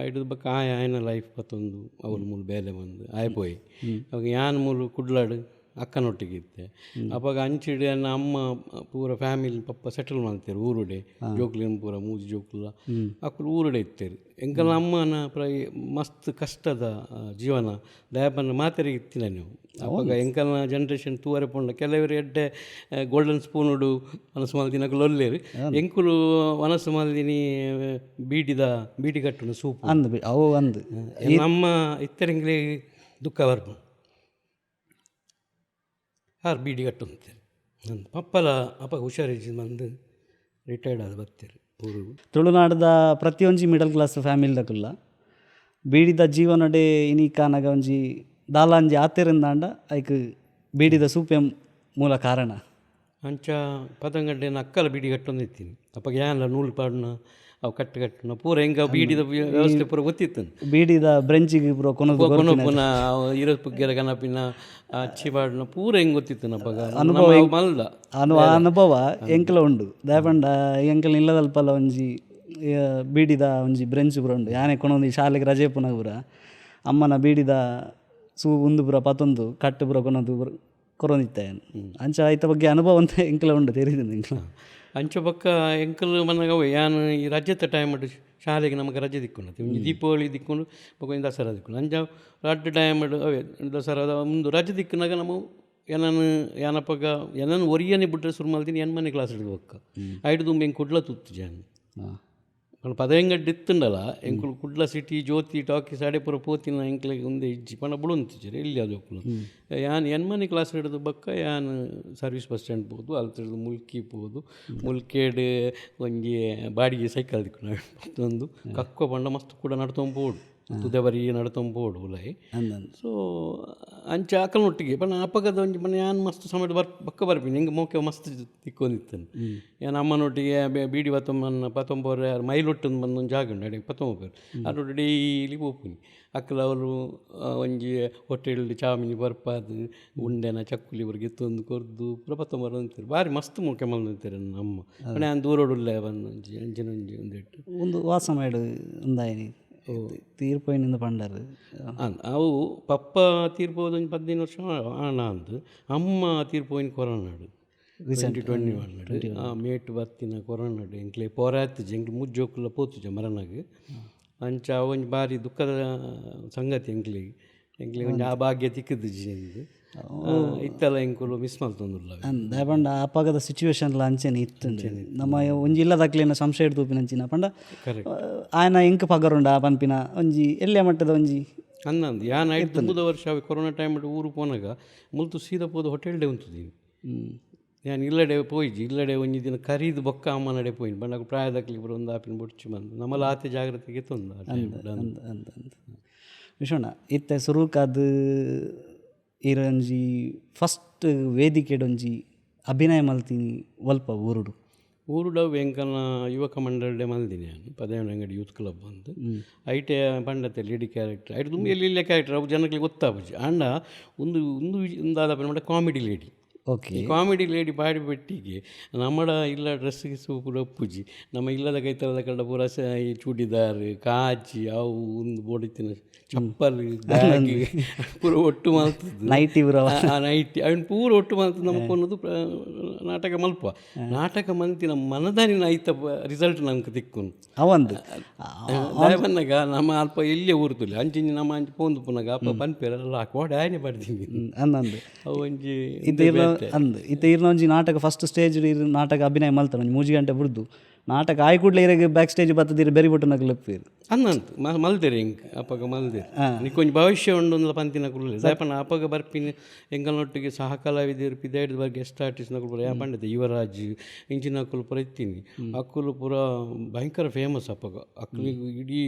[SPEAKER 1] ಐಡ್ದ್ ಬೊಕ್ಕ ಆಯ ಆಯನ ಲೈಫ್ ಪತ್ತೊಂದು ಅವ್ಲು ಮೂಲು ಬೇಲೆ ಬಂದು ಆಯ್ ಪೋಯಿ. ಅವಾಗ ಯಾನ್ ಮೂಲು ಕುಡ್ಲಾಡು. ಅಕ್ಕನೊಟ್ಟಿಗೆ ಇತ್ತೆ. ಅಪಗ ಅಂಚಿಡ್ ಎನ್ನ ಅಮ್ಮ ಪೂರ ಫ್ಯಾಮಿಲಿ ಪಪ್ಪ ಸೆಟಲ್ ಮಲ್ತೆರ್ ಊರುಡೆ. ಜೋಕ್ಲೆನ್ ಪೂರ ಮೂಜಿ ಜೋಕುಲ ಅಕುಲು ಊರುಡೆ ಇತ್ತೆರ್. ಎಂಕಲ್ನ ಅಮ್ಮನ ಪ್ರೈ ಮಸ್ತ್ ಕಷ್ಟದ ಜೀವನ ದಾಯೆ ಪಂಡ ಮಾತೆರೆಗ್ ಇತ್ತಿನ ನೀವು. ಅಪಗ ಎಂಕಲ್ನ ಜನರೇಷನ್ ತೂವರೆ ಪೋಂಡ ಕೆಲವೆರ್ ಎಡ್ಡೆ ಗೋಲ್ಡನ್ ಸ್ಪೂನುಡು ವನಸ್ ಮಲ್ದಿನಕುಲು ಉಲ್ಲೆರ್. ಎಂಕುಲು ವನಸ್ ಮಲ್ದಿನಿ ಬೀಡಿದ ಬೀಡಿ ಕಟ್ಟುನ ಸೂಪು.
[SPEAKER 2] ಅಂದ್, ಅವು ಅಂದ್.
[SPEAKER 1] ನಮ್ಮ ಇತ್ತೆರೆಂಗ್ಲೆ ದುಃಖ ಬರ್ಪುಂಡು. ಆರ್ ಬೀಡಿ ಕಟ್ಟೊಂದಿತ್ತೆರ್. ಪಪ್ಪಲ ಅಪಗ ಹುಷಾರಿಜ್ಜಿ ಬಂದು ರಿಟೈರ್ಡ್ ಆದ್ ಬತ್ತೆರ್ ಊರುಗು.
[SPEAKER 2] ತುಳುನಾಡ್ದ ಪ್ರತಿಯೊಂಜಿ ಮಿಡಲ್ ಕ್ಲಾಸ್ ಫ್ಯಾಮಿಲಿದಕುಲ್ಲ ಬೀಡಿದ ಜೀವನಡೆ ಇನಿ ಕಾನಗ ಒಂಜಿ ದಾಲಾಂಜಿ ಆತೆರಿಂದಾಂಡ ಐಕ್ ಬೀಡಿದ ಸೂಪೆ ಮೂಲ ಕಾರಣ.
[SPEAKER 1] ಅಂಚ ಪದಂಗಡ್ಡೆನ ಅಕ್ಕಲ ಬೀಡಿ ಕಟ್ಟೊಂದಿತ್ತೀನಿ. ಅಪಗ ಯಾನ್ಲ ನೂಲು ಪಾಡುನ ಅವು ಕಟ್ಟು ಕಟ್ಟುನ ಪೂರ ಎಂಕ ಬೀಡಿದ ವ್ಯವಸ್ಥೆ ಪೂರ ಗೊತ್ತಿತ್ತು.
[SPEAKER 2] ಬೀಡಿದ ಬ್ರೆಂಚಿಗೆ ಪೂರ ಕೊನೊದು.
[SPEAKER 1] ಕೊನೊಪುನ, ಇರಸ್ ಪುಗ್ಗೆರ ಕನಪಿನ, ಅಚ್ಚಿ ಪಾಡುನ ಪೂರ ಹೆಂಗೆ ಗೊತ್ತಿತ್ತು ಅಪಗ. ಅನುಭವ ಮಲ್ದ
[SPEAKER 2] ಅನುಭವ ಎಂಕಲ ಉಂಡು. ದಾಯೆ ಪಂಡ ಎಂಕಲ್ ಇಲ್ಲದಲ್ಪಲ ಒಂಜಿ ಬೀಡಿದ ಒಂಜಿ ಬ್ರೆಂಚ್ ಪೂರ ಉಂಡು. ಯಾನೆ ಕೊನೊಂದು ಶಾಲೆಗೆ ರಜೆ ಪುನ ಪೂರ ಅಮ್ಮನ ಬೀಡಿದ ಸೂ ಉಂದು ಪೂರ ಪತೊಂದು ಕಟ್ಟು ಪೂರ ಕೊನೊದು ಕೊರೊಂದಿತ್ತೆ. ಅಂಚ ಐತ ಬಗ್ಗೆ ಅನುಭವ ಅಂತ ಎಂಕಲ ಉಂಡು, ತೆರಿದು ಎಂಕಲ.
[SPEAKER 1] ಅಂಚ ಬೊಕ್ಕ ಎಂಕಲ್ ಮನಗ ಯಾನ್ ಈ ರಜೆತ ಟೈಮ್ ಶಾಲೆಗೆ ನಮಗೆ ರಜೆ ದಿಕ್ಕುಂಡು. ಒಂಜಿ ದೀಪಾವಳಿ ದಿಕ್ಕುಂಡು, ಬೊಕ್ಕ ಒಂಜಿ ದಸರಾ ದಿಕ್ಕುಂಡು. ಅಂಚ ರಡ್ಡ್ ಟೈಮ್ ಅವೇ ದಸರಾದ ಮುಂದು ರಜೆ ದಿಕ್ಕುನಾಗ ನಮ್ಮ ಎನನ್ ಯಾನಪಗ ಎನನ್ ಒರಿಯನೆ ಬಿಟ್ರೆ ಶುರು ಮಲ್ದಿನಿ ಎಣ್ಮನೆ ಕ್ಲಾಸ್ ಹಿಡಿದು ಬೊಕ್ಕ. ಐಟ್ ದುಂಬು ಎಂಕ್ ಕುಡ್ಲ ತೂತುಜಿ ಯಾನ್. ಪಂಡ ಪದಯಂಗಡ್ಡೆ ಇತ್ತುಂಡಲ ಎಂಕುಲು ಕುಡ್ಲ ಸಿಟಿ ಜ್ಯೋತಿ ಟಾಕೀಸ್ ಅಡೆ ಪೂರ ಪೋತಿನ ಎಂಕ್ಲೆಗ್ ಉಂದೆ ಇಜ್ಜಿ. ಪಂಡ ಬುಡೊಂತಿಜ್ಜೆರ್ ಎಲ್ಲಿ ಜೋಕುಲು. ಯಾನ್ ಎಣ್ಮನೆ ಕ್ಲಾಸ್ ಹಿಡಿದು ಬೊಕ್ಕ ಯಾನ್ ಸರ್ವಿಸ್ ಬಸ್ ಸ್ಟ್ಯಾಂಡ್ ಪೋದು, ಅಲ್ತಿರ್ದು ಮುಲ್ಕಿ ಪೋದು, ಮುಲ್ಕೇಡ್ ಒಂಜಿ ಬಾಡಿಗೆ ಸೈಕಲ್ ದಿಕ್ಕುನ ಒಂದು ಕಕ್ಕೋ ಪಂಡ ಮಸ್ತ್ ಕೂಡ ನಡ್ತೊಂದು ಪೋಡು, ತುದೆ ಬರಿ ನಡ್ತೊಂದು ಪೋಡು ಉಲಾಯಿ. ಸೊ ಅಂಚ ಅಕಲ್ನೊಟ್ಟಿಗೆ ಪಂಡ ಅಪಗದ ಒಂಜಿ ಪಂಡ ಯಾನ್ ಮಸ್ತ್ ಸಮಯ ಬೊಕ್ಕ ಬರ್ಪಿನಿ. ಎಂಕ್ ಮೋಕೆ ಮಸ್ತ್ ತಿಕ್ಕೊಂದಿತ್ತೇನೆ. ಯಾನ್ ಅಮ್ಮನೊಟ್ಟಿಗೆ ಬೀಡಿ ಪತ್ತೊಂಬನ್ನ ಪತ್ತೊಂಬೋರೆ ಮೈಲೊಟ್ಟುಂದು ಬಂದು ಒಂದು ಜಾಗ ಉಂಡು, ಅಡೆಗೆ ಪತ್ತೊಂಬ ಅಲ್ಲೊಟ್ಟು ಡೈಲಿ ಪೋಪುನಿ. ಅಕ್ಕಲ ಅವರು ಒಂಜಿ ಹೋಟೆಲ್ ಚಾಮಿನಿ ಬರ್ಪಾದ್ ಉಂಡೆನ ಚಕ್ಕುಲಿ ಪೂರ ಗೆತ್ತೊಂದು ಕೊರ್ದು ಪೂರ ಪತ್ತೊಂಬರ ಅಂತಾರೆ. ಬಾರಿ ಮಸ್ತ್ ಮೋಕೆ ಮಲ್ತೊಂದಿತ್ತೆರ್ ಅಮ್ಮ. ಪಂಡ ಯಾನ್ ದೂರಡುಲ್ಲೆ ಬಂದು ಒಂಜಿ ಅಂಚಿನ ಒಂಜಿ ಒಂದಿಟ್ಟು
[SPEAKER 2] ಒಂದು ವಾ ಸಮಯಡ್ ಉಂದಾಯಿನಿ ತೀರ್ಪೋಯಿನಿಂದ ಪಂಡರ್?
[SPEAKER 1] ಅವು ಪಪ್ಪ ತೀರ್ಪೋದು ಒಂಜಿ 15 ವರ್ಷ ಆಣ ಅಂದ್. ಅಮ್ಮ ತೀರ್ಪೋಯಿನ ಕೊರೋನಾಡು 2021 ಮೇಟ್ ಬತ್ತಿನ ಕೊರೋನಾಡು. ಎಂಕ್ಲೆ ಪೋರಾತಿಜಿ, ಎಂಕ್ಲೆ ಮೂಜಿ ಜೋಕುಲ ಪೋತುಜ ಮರಣಗ್. ಅಂಚ ಒಂಜಿ ಬಾರಿ ದುಃಖದ ಸಂಗತಿ ಎಂಕ್ಲೆಗ್. ಎಂಕ್ಲೆಗ್ ಒಂಜಿ ಆ ಭಾಗ್ಯ ತಿಕ್ಕುದಿಜ್ಜಿ ಅಂದ್. ಇತ್ತಲ ಎಂಕುಲು ಮಿಸ್ ಮಲ್ತೊಂದುಲ್ಲ.
[SPEAKER 2] ದಾಯೆ ಪಂಡ ಅಪಗದ ಸಿಚುವೇಶನ್ಲ ಅಂಚೆನೆ ಇತ್ತುಂಡು. ನಮ್ಮ ಒಂಜಿ ಇಲ್ಲದಕ್ಲೆನ ಸಂಶಯ ತೂಪಿನಂಚಿನ ಪಂಡ ಆಯನ ಎಂಕ್ ಪಗರುಂಡ ಪನ್ಪಿನ ಒಂಜಿ ಎಲ್ಯ ಮಟ್ಟದ ಒಂಜಿ
[SPEAKER 1] ಅಂದಂದು. ಯಾನ್ ಐಟ್ ದುಂಬುದ ವರ್ಷ ಅವೆ ಕೊರೋನಾ ಟೈಮ್ ಊರು ಪೋನಗ ಮುಲ್ತು ಸೀದಾ ಪೋದು ಹೋಟೆಲ್ಡೆ ಉಂತುದೀನಿ. ಯಾನ್ ಇಲ್ಲಡೆ ಪೋಯಿಜಿ. ಇಲ್ಲಡೆ ಒಂಜಿ ದಿನ ಕರೀದು ಬೊಕ್ಕ ಅಮ್ಮನಡೆ ಪೋಯಿನಿ. ಪಂಡ ಪ್ರಾಯದಕ್ಲೆಗ್ ಪೂರ ಒಂದು ಆಪಿನ ಬೊಡ್ಚಿ ಬಂದು ನಮ್ಮಲ ಆತೆ ಜಾಗ್ರತೆಗೆ ತೊಂದು ಆ time ಡ್.
[SPEAKER 2] ಅಂದ್ ಅಂದ್ ಅಂದ್ ವಿಶ್ವಣ್ಣ, ಇತ್ತೆ ಸುರುಕಾದ್ ಈರೊಂಜಿ ಫಸ್ಟ್ ವೇದಿಕೆಡ್ ಒಂಜಿ ಅಭಿನಯ ಮಲ್ತಿನಿ ಒಲ್ಪ ಊರುಡು?
[SPEAKER 1] ಊರುಡು ಎಂಕಲ್ನ ಯುವಕ ಮಂಡಳಿಡೆ ಮಲ್ದಿನಿ ಯಾನ್, ಪದಯನಂಗಡಿ ಯೂತ್ ಕ್ಲಬ್ ಅಂದ್. ಐಟೆ ಪಂಡತೆ ಲೇಡಿ ಕ್ಯಾರೆಕ್ಟರ್. ಐಟ್ ದುಂಬು ಎಲ್ಲಿ ಇಲ್ಲ ಕ್ಯಾರೆಕ್ಟರ್ ಅವು ಜನಕ್ಲೆಗ್ ಗೊತ್ತಾಪುಜಿ. ಆಂಡ ಉಂದು ಉಂದು ಉಂದಾದ ಪಂಡ ಕಾಮಿಡಿ ಲೇಡಿ. ಈ ಕಾಮಿಡಿ ಲೇಡಿ ಬಾಡಿ ಬೆಟ್ಟಿಗೆ ನಮ್ಮಡ ಇಲ್ಲ ಡ್ರೆಸ್ ಗಿಸ್ ಪೂರ ಉಪ್ಪುಜಿ. ನಮ್ಮ ಇಲ್ಲದ ಕೈತಲದ ಕಡ ಪೂರ ಈ ಚೂಡಿದಾರ್ ಕಾಜಿ ಅವು ಒಂದು ಬೋಡಿತ್ತಿನ ಚಪ್ಪಲ್ ಬ್ಯಾಗ್ ಪೂರ ಒಟ್ಟು ಮಲ್ತದ್ದು.
[SPEAKER 2] ನೈಟಿ ಪೂರ.
[SPEAKER 1] ಆ ನೈಟಿ ಅವನ್ ಪೂರ ಒಟ್ಟು ಮಲ್ತದ್ದು. ನಮಕ್ ಕೊನೊದು ನಾಟಕ ಮಲ್ಪ. ನಾಟಕ ಮಲ್ತಿನ ಮನದಾನಿನ ಐತ ರಿಸಲ್ಟ್ ನಮ್ಗೆ ತಿಕ್ಕುನು.
[SPEAKER 2] ಅವಂದು
[SPEAKER 1] ದಾಯೆ ಪನ್ನಗ ನಮ್ಮ ಅಲ್ಪ ಎಲ್ಲಿಯ ಊರು ತುಲಿ ಅಂಚಿಂಚಿ ನಮ್ಮ ಅಂಚಿ ಪೋಂದು ಪುನಗ ಅಪ್ಪ ಪನ್ಪೆರ್ ಅಲ್ಲ ಕೋಡೆ ಆಯ್ನೆ ಪಡ್ತೀನಿ.
[SPEAKER 2] ಅಂದಂದು.
[SPEAKER 1] ಅವು ಒಂಜಿ
[SPEAKER 2] ಇತ್ತೆ ಇರ್ನ ಅಂದ್ ಇತ್ತೆ ಇರ್ನ ಒಂಜಿ ನಾಟಕ ಫಸ್ಟ್ ಸ್ಟೇಜ್ ಇರ್ ನಾಟಕ ಅಭಿನಯ ಮಲ್ತಾರೆ ಒಂಜಿ 3 ಗಂಟೆ ಬುಡ್ದು ನಾಟಕ ಆಯ್ ಕೂಡ್ಲೆ ಇರೆಗ್ ಬ್ಯಾಕ್ ಸ್ಟೇಜ್ ಬತ್ತದಿರು ಬೆರಿ ಬೊಟ್ಟುನಕುಲು ಲೆಪ್ಪುವೆರ್.
[SPEAKER 1] ಅಂದಂತು ಮಲ್ದೆರ್ ಎಂಕ್ ಅಪಗ ಮಲ್ದೆರ್. ನಿಕ್ಕೊಂಜಿ ಭವಿಷ್ಯ ಉಂಡು ಅಂದ್ಲ ಪಂತಿನ ಕುಲ್ಲೆ. ದಾಯೆ ಪಂಡ ಅಪಗ ಬರ್ಪಿನ ಎಂಕಲ್ನೊಟ್ಟಿಗೆ ಸಹ ಕಲಾವಿದೆರ್ ಪಿದಾಯ್ಡ್ ಗೆಸ್ಟ್ ಆರ್ಟಿಸ್ಟ್ ನಕುಲು ಪೂರ. ಯಾ ಪಂಡತೆ ಯುವರಾಜ್ ಇಂಚಿನಕುಲು ಪೂರ ಇತ್ತೀನಿ. ಅಕುಲು ಪೂರ ಭಯಂಕರ ಫೇಮಸ್ ಅಪಗ. ಅಕ್ಲೆಗ್ ಇಡೀ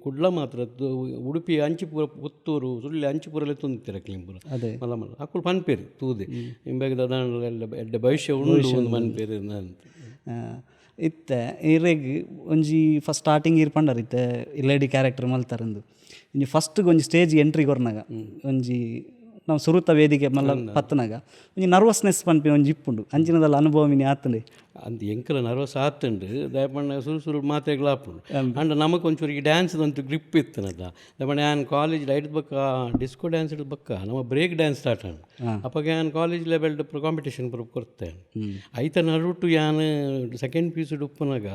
[SPEAKER 1] ಕುಡ್ಲ ಮಾತ್ರ ಅತ್ತ್, ಉಡುಪಿ ಅಂಚಿ ಪೂರ, ಪುತ್ತೂರು ಸುಳ್ಯ ಅಂಚಿ ಪೂರ ಲೆತ್ತೊಂದಿತ್ತೆರ್ ಅಕ್ಲೆನ್ ಪೂರ. ಮಲ್ಲ ಮಲ್ಲ ಅಕುಲು ಪನ್ಪೆರ್ ತೂದೆ ಇಂಬೆಗ್ ದಾದಾಂಡಲ ಎಡ್ಡೆ ಭವಿಷ್ಯ ಉಂಡು ಅಂದ್ ಪನ್ಪೆರ್ ಅಂದ್.
[SPEAKER 2] ಇತ್ತೆ ಇರೆಗ್ ಒಂಜಿ ಫಸ್ಟ್ ಸ್ಟಾರ್ಟಿಂಗ್ ಇರ್ ಪಂಡರ್ ಇತ್ತೆ ಲೇಡಿ ಕ್ಯಾರೆಕ್ಟರ್ ಮಲ್ತಾರಂದು. ಒಂಜಿ ಫಸ್ಟ್ ಒಂಜಿ ಸ್ಟೇಜ್ ಎಂಟ್ರಿ ಕೊರ್ನಗ ಒಂಜಿ ನಾವು ಸುರುತ ವೇದಿಕೆ ಮಲ್ಲ ಪತ್ತನಾಗ ಒಂಜಿ ನರ್ವಸ್ನೆಸ್ ಪನ್ಪಿನ ಒಂಜಿ ಇಪ್ಪುಂಡು. ಅಂಚಿನದಲ್ಲ ಅನುಭವ ಮಿನಿ ಆತಂಡೆ?
[SPEAKER 1] ಅಂದ್ ಎಂಕಲ ನರ್ವಸ್ ಆತುಂಡು. ದಾಯೆ ಪಂಡ ಸುರು ಸುರು ಮಾತೆಗ್ಲ ಆಪುಂಡು. ಆಂಡ ನಮಕ್ ಒಂಚೂರು ಈ ಡ್ಯಾನ್ಸ್ ಒಂತೆ ಗ್ರಿಪ್ ಇತ್ತನದ. ದಾಯೆ ಪಂಡ ಯಾನ್ ಕಾಲೇಜ್ ಐಟ್ ಬೊಕ್ಕ ಡಿಸ್ಕೋ ಡ್ಯಾನ್ಸ್ ಬೊಕ್ಕ ನಮ್ಮ ಬ್ರೇಕ್ ಡ್ಯಾನ್ಸ್ ಸ್ಟಾರ್ಟ್ ಆಂಡ್. ಅಪಗ ಯಾನ್ ಕಾಲೇಜ್ ಲೆವೆಲ್ ಕಾಂಪಿಟೇಷನ್ ಪೂರ ಕೊರ್ತೆ. ಐತ ನಡುಟು ಯಾನ್ ಸೆಕೆಂಡ್ ಪಿ ಯು ಸಿ ಉಪ್ಪುನಗ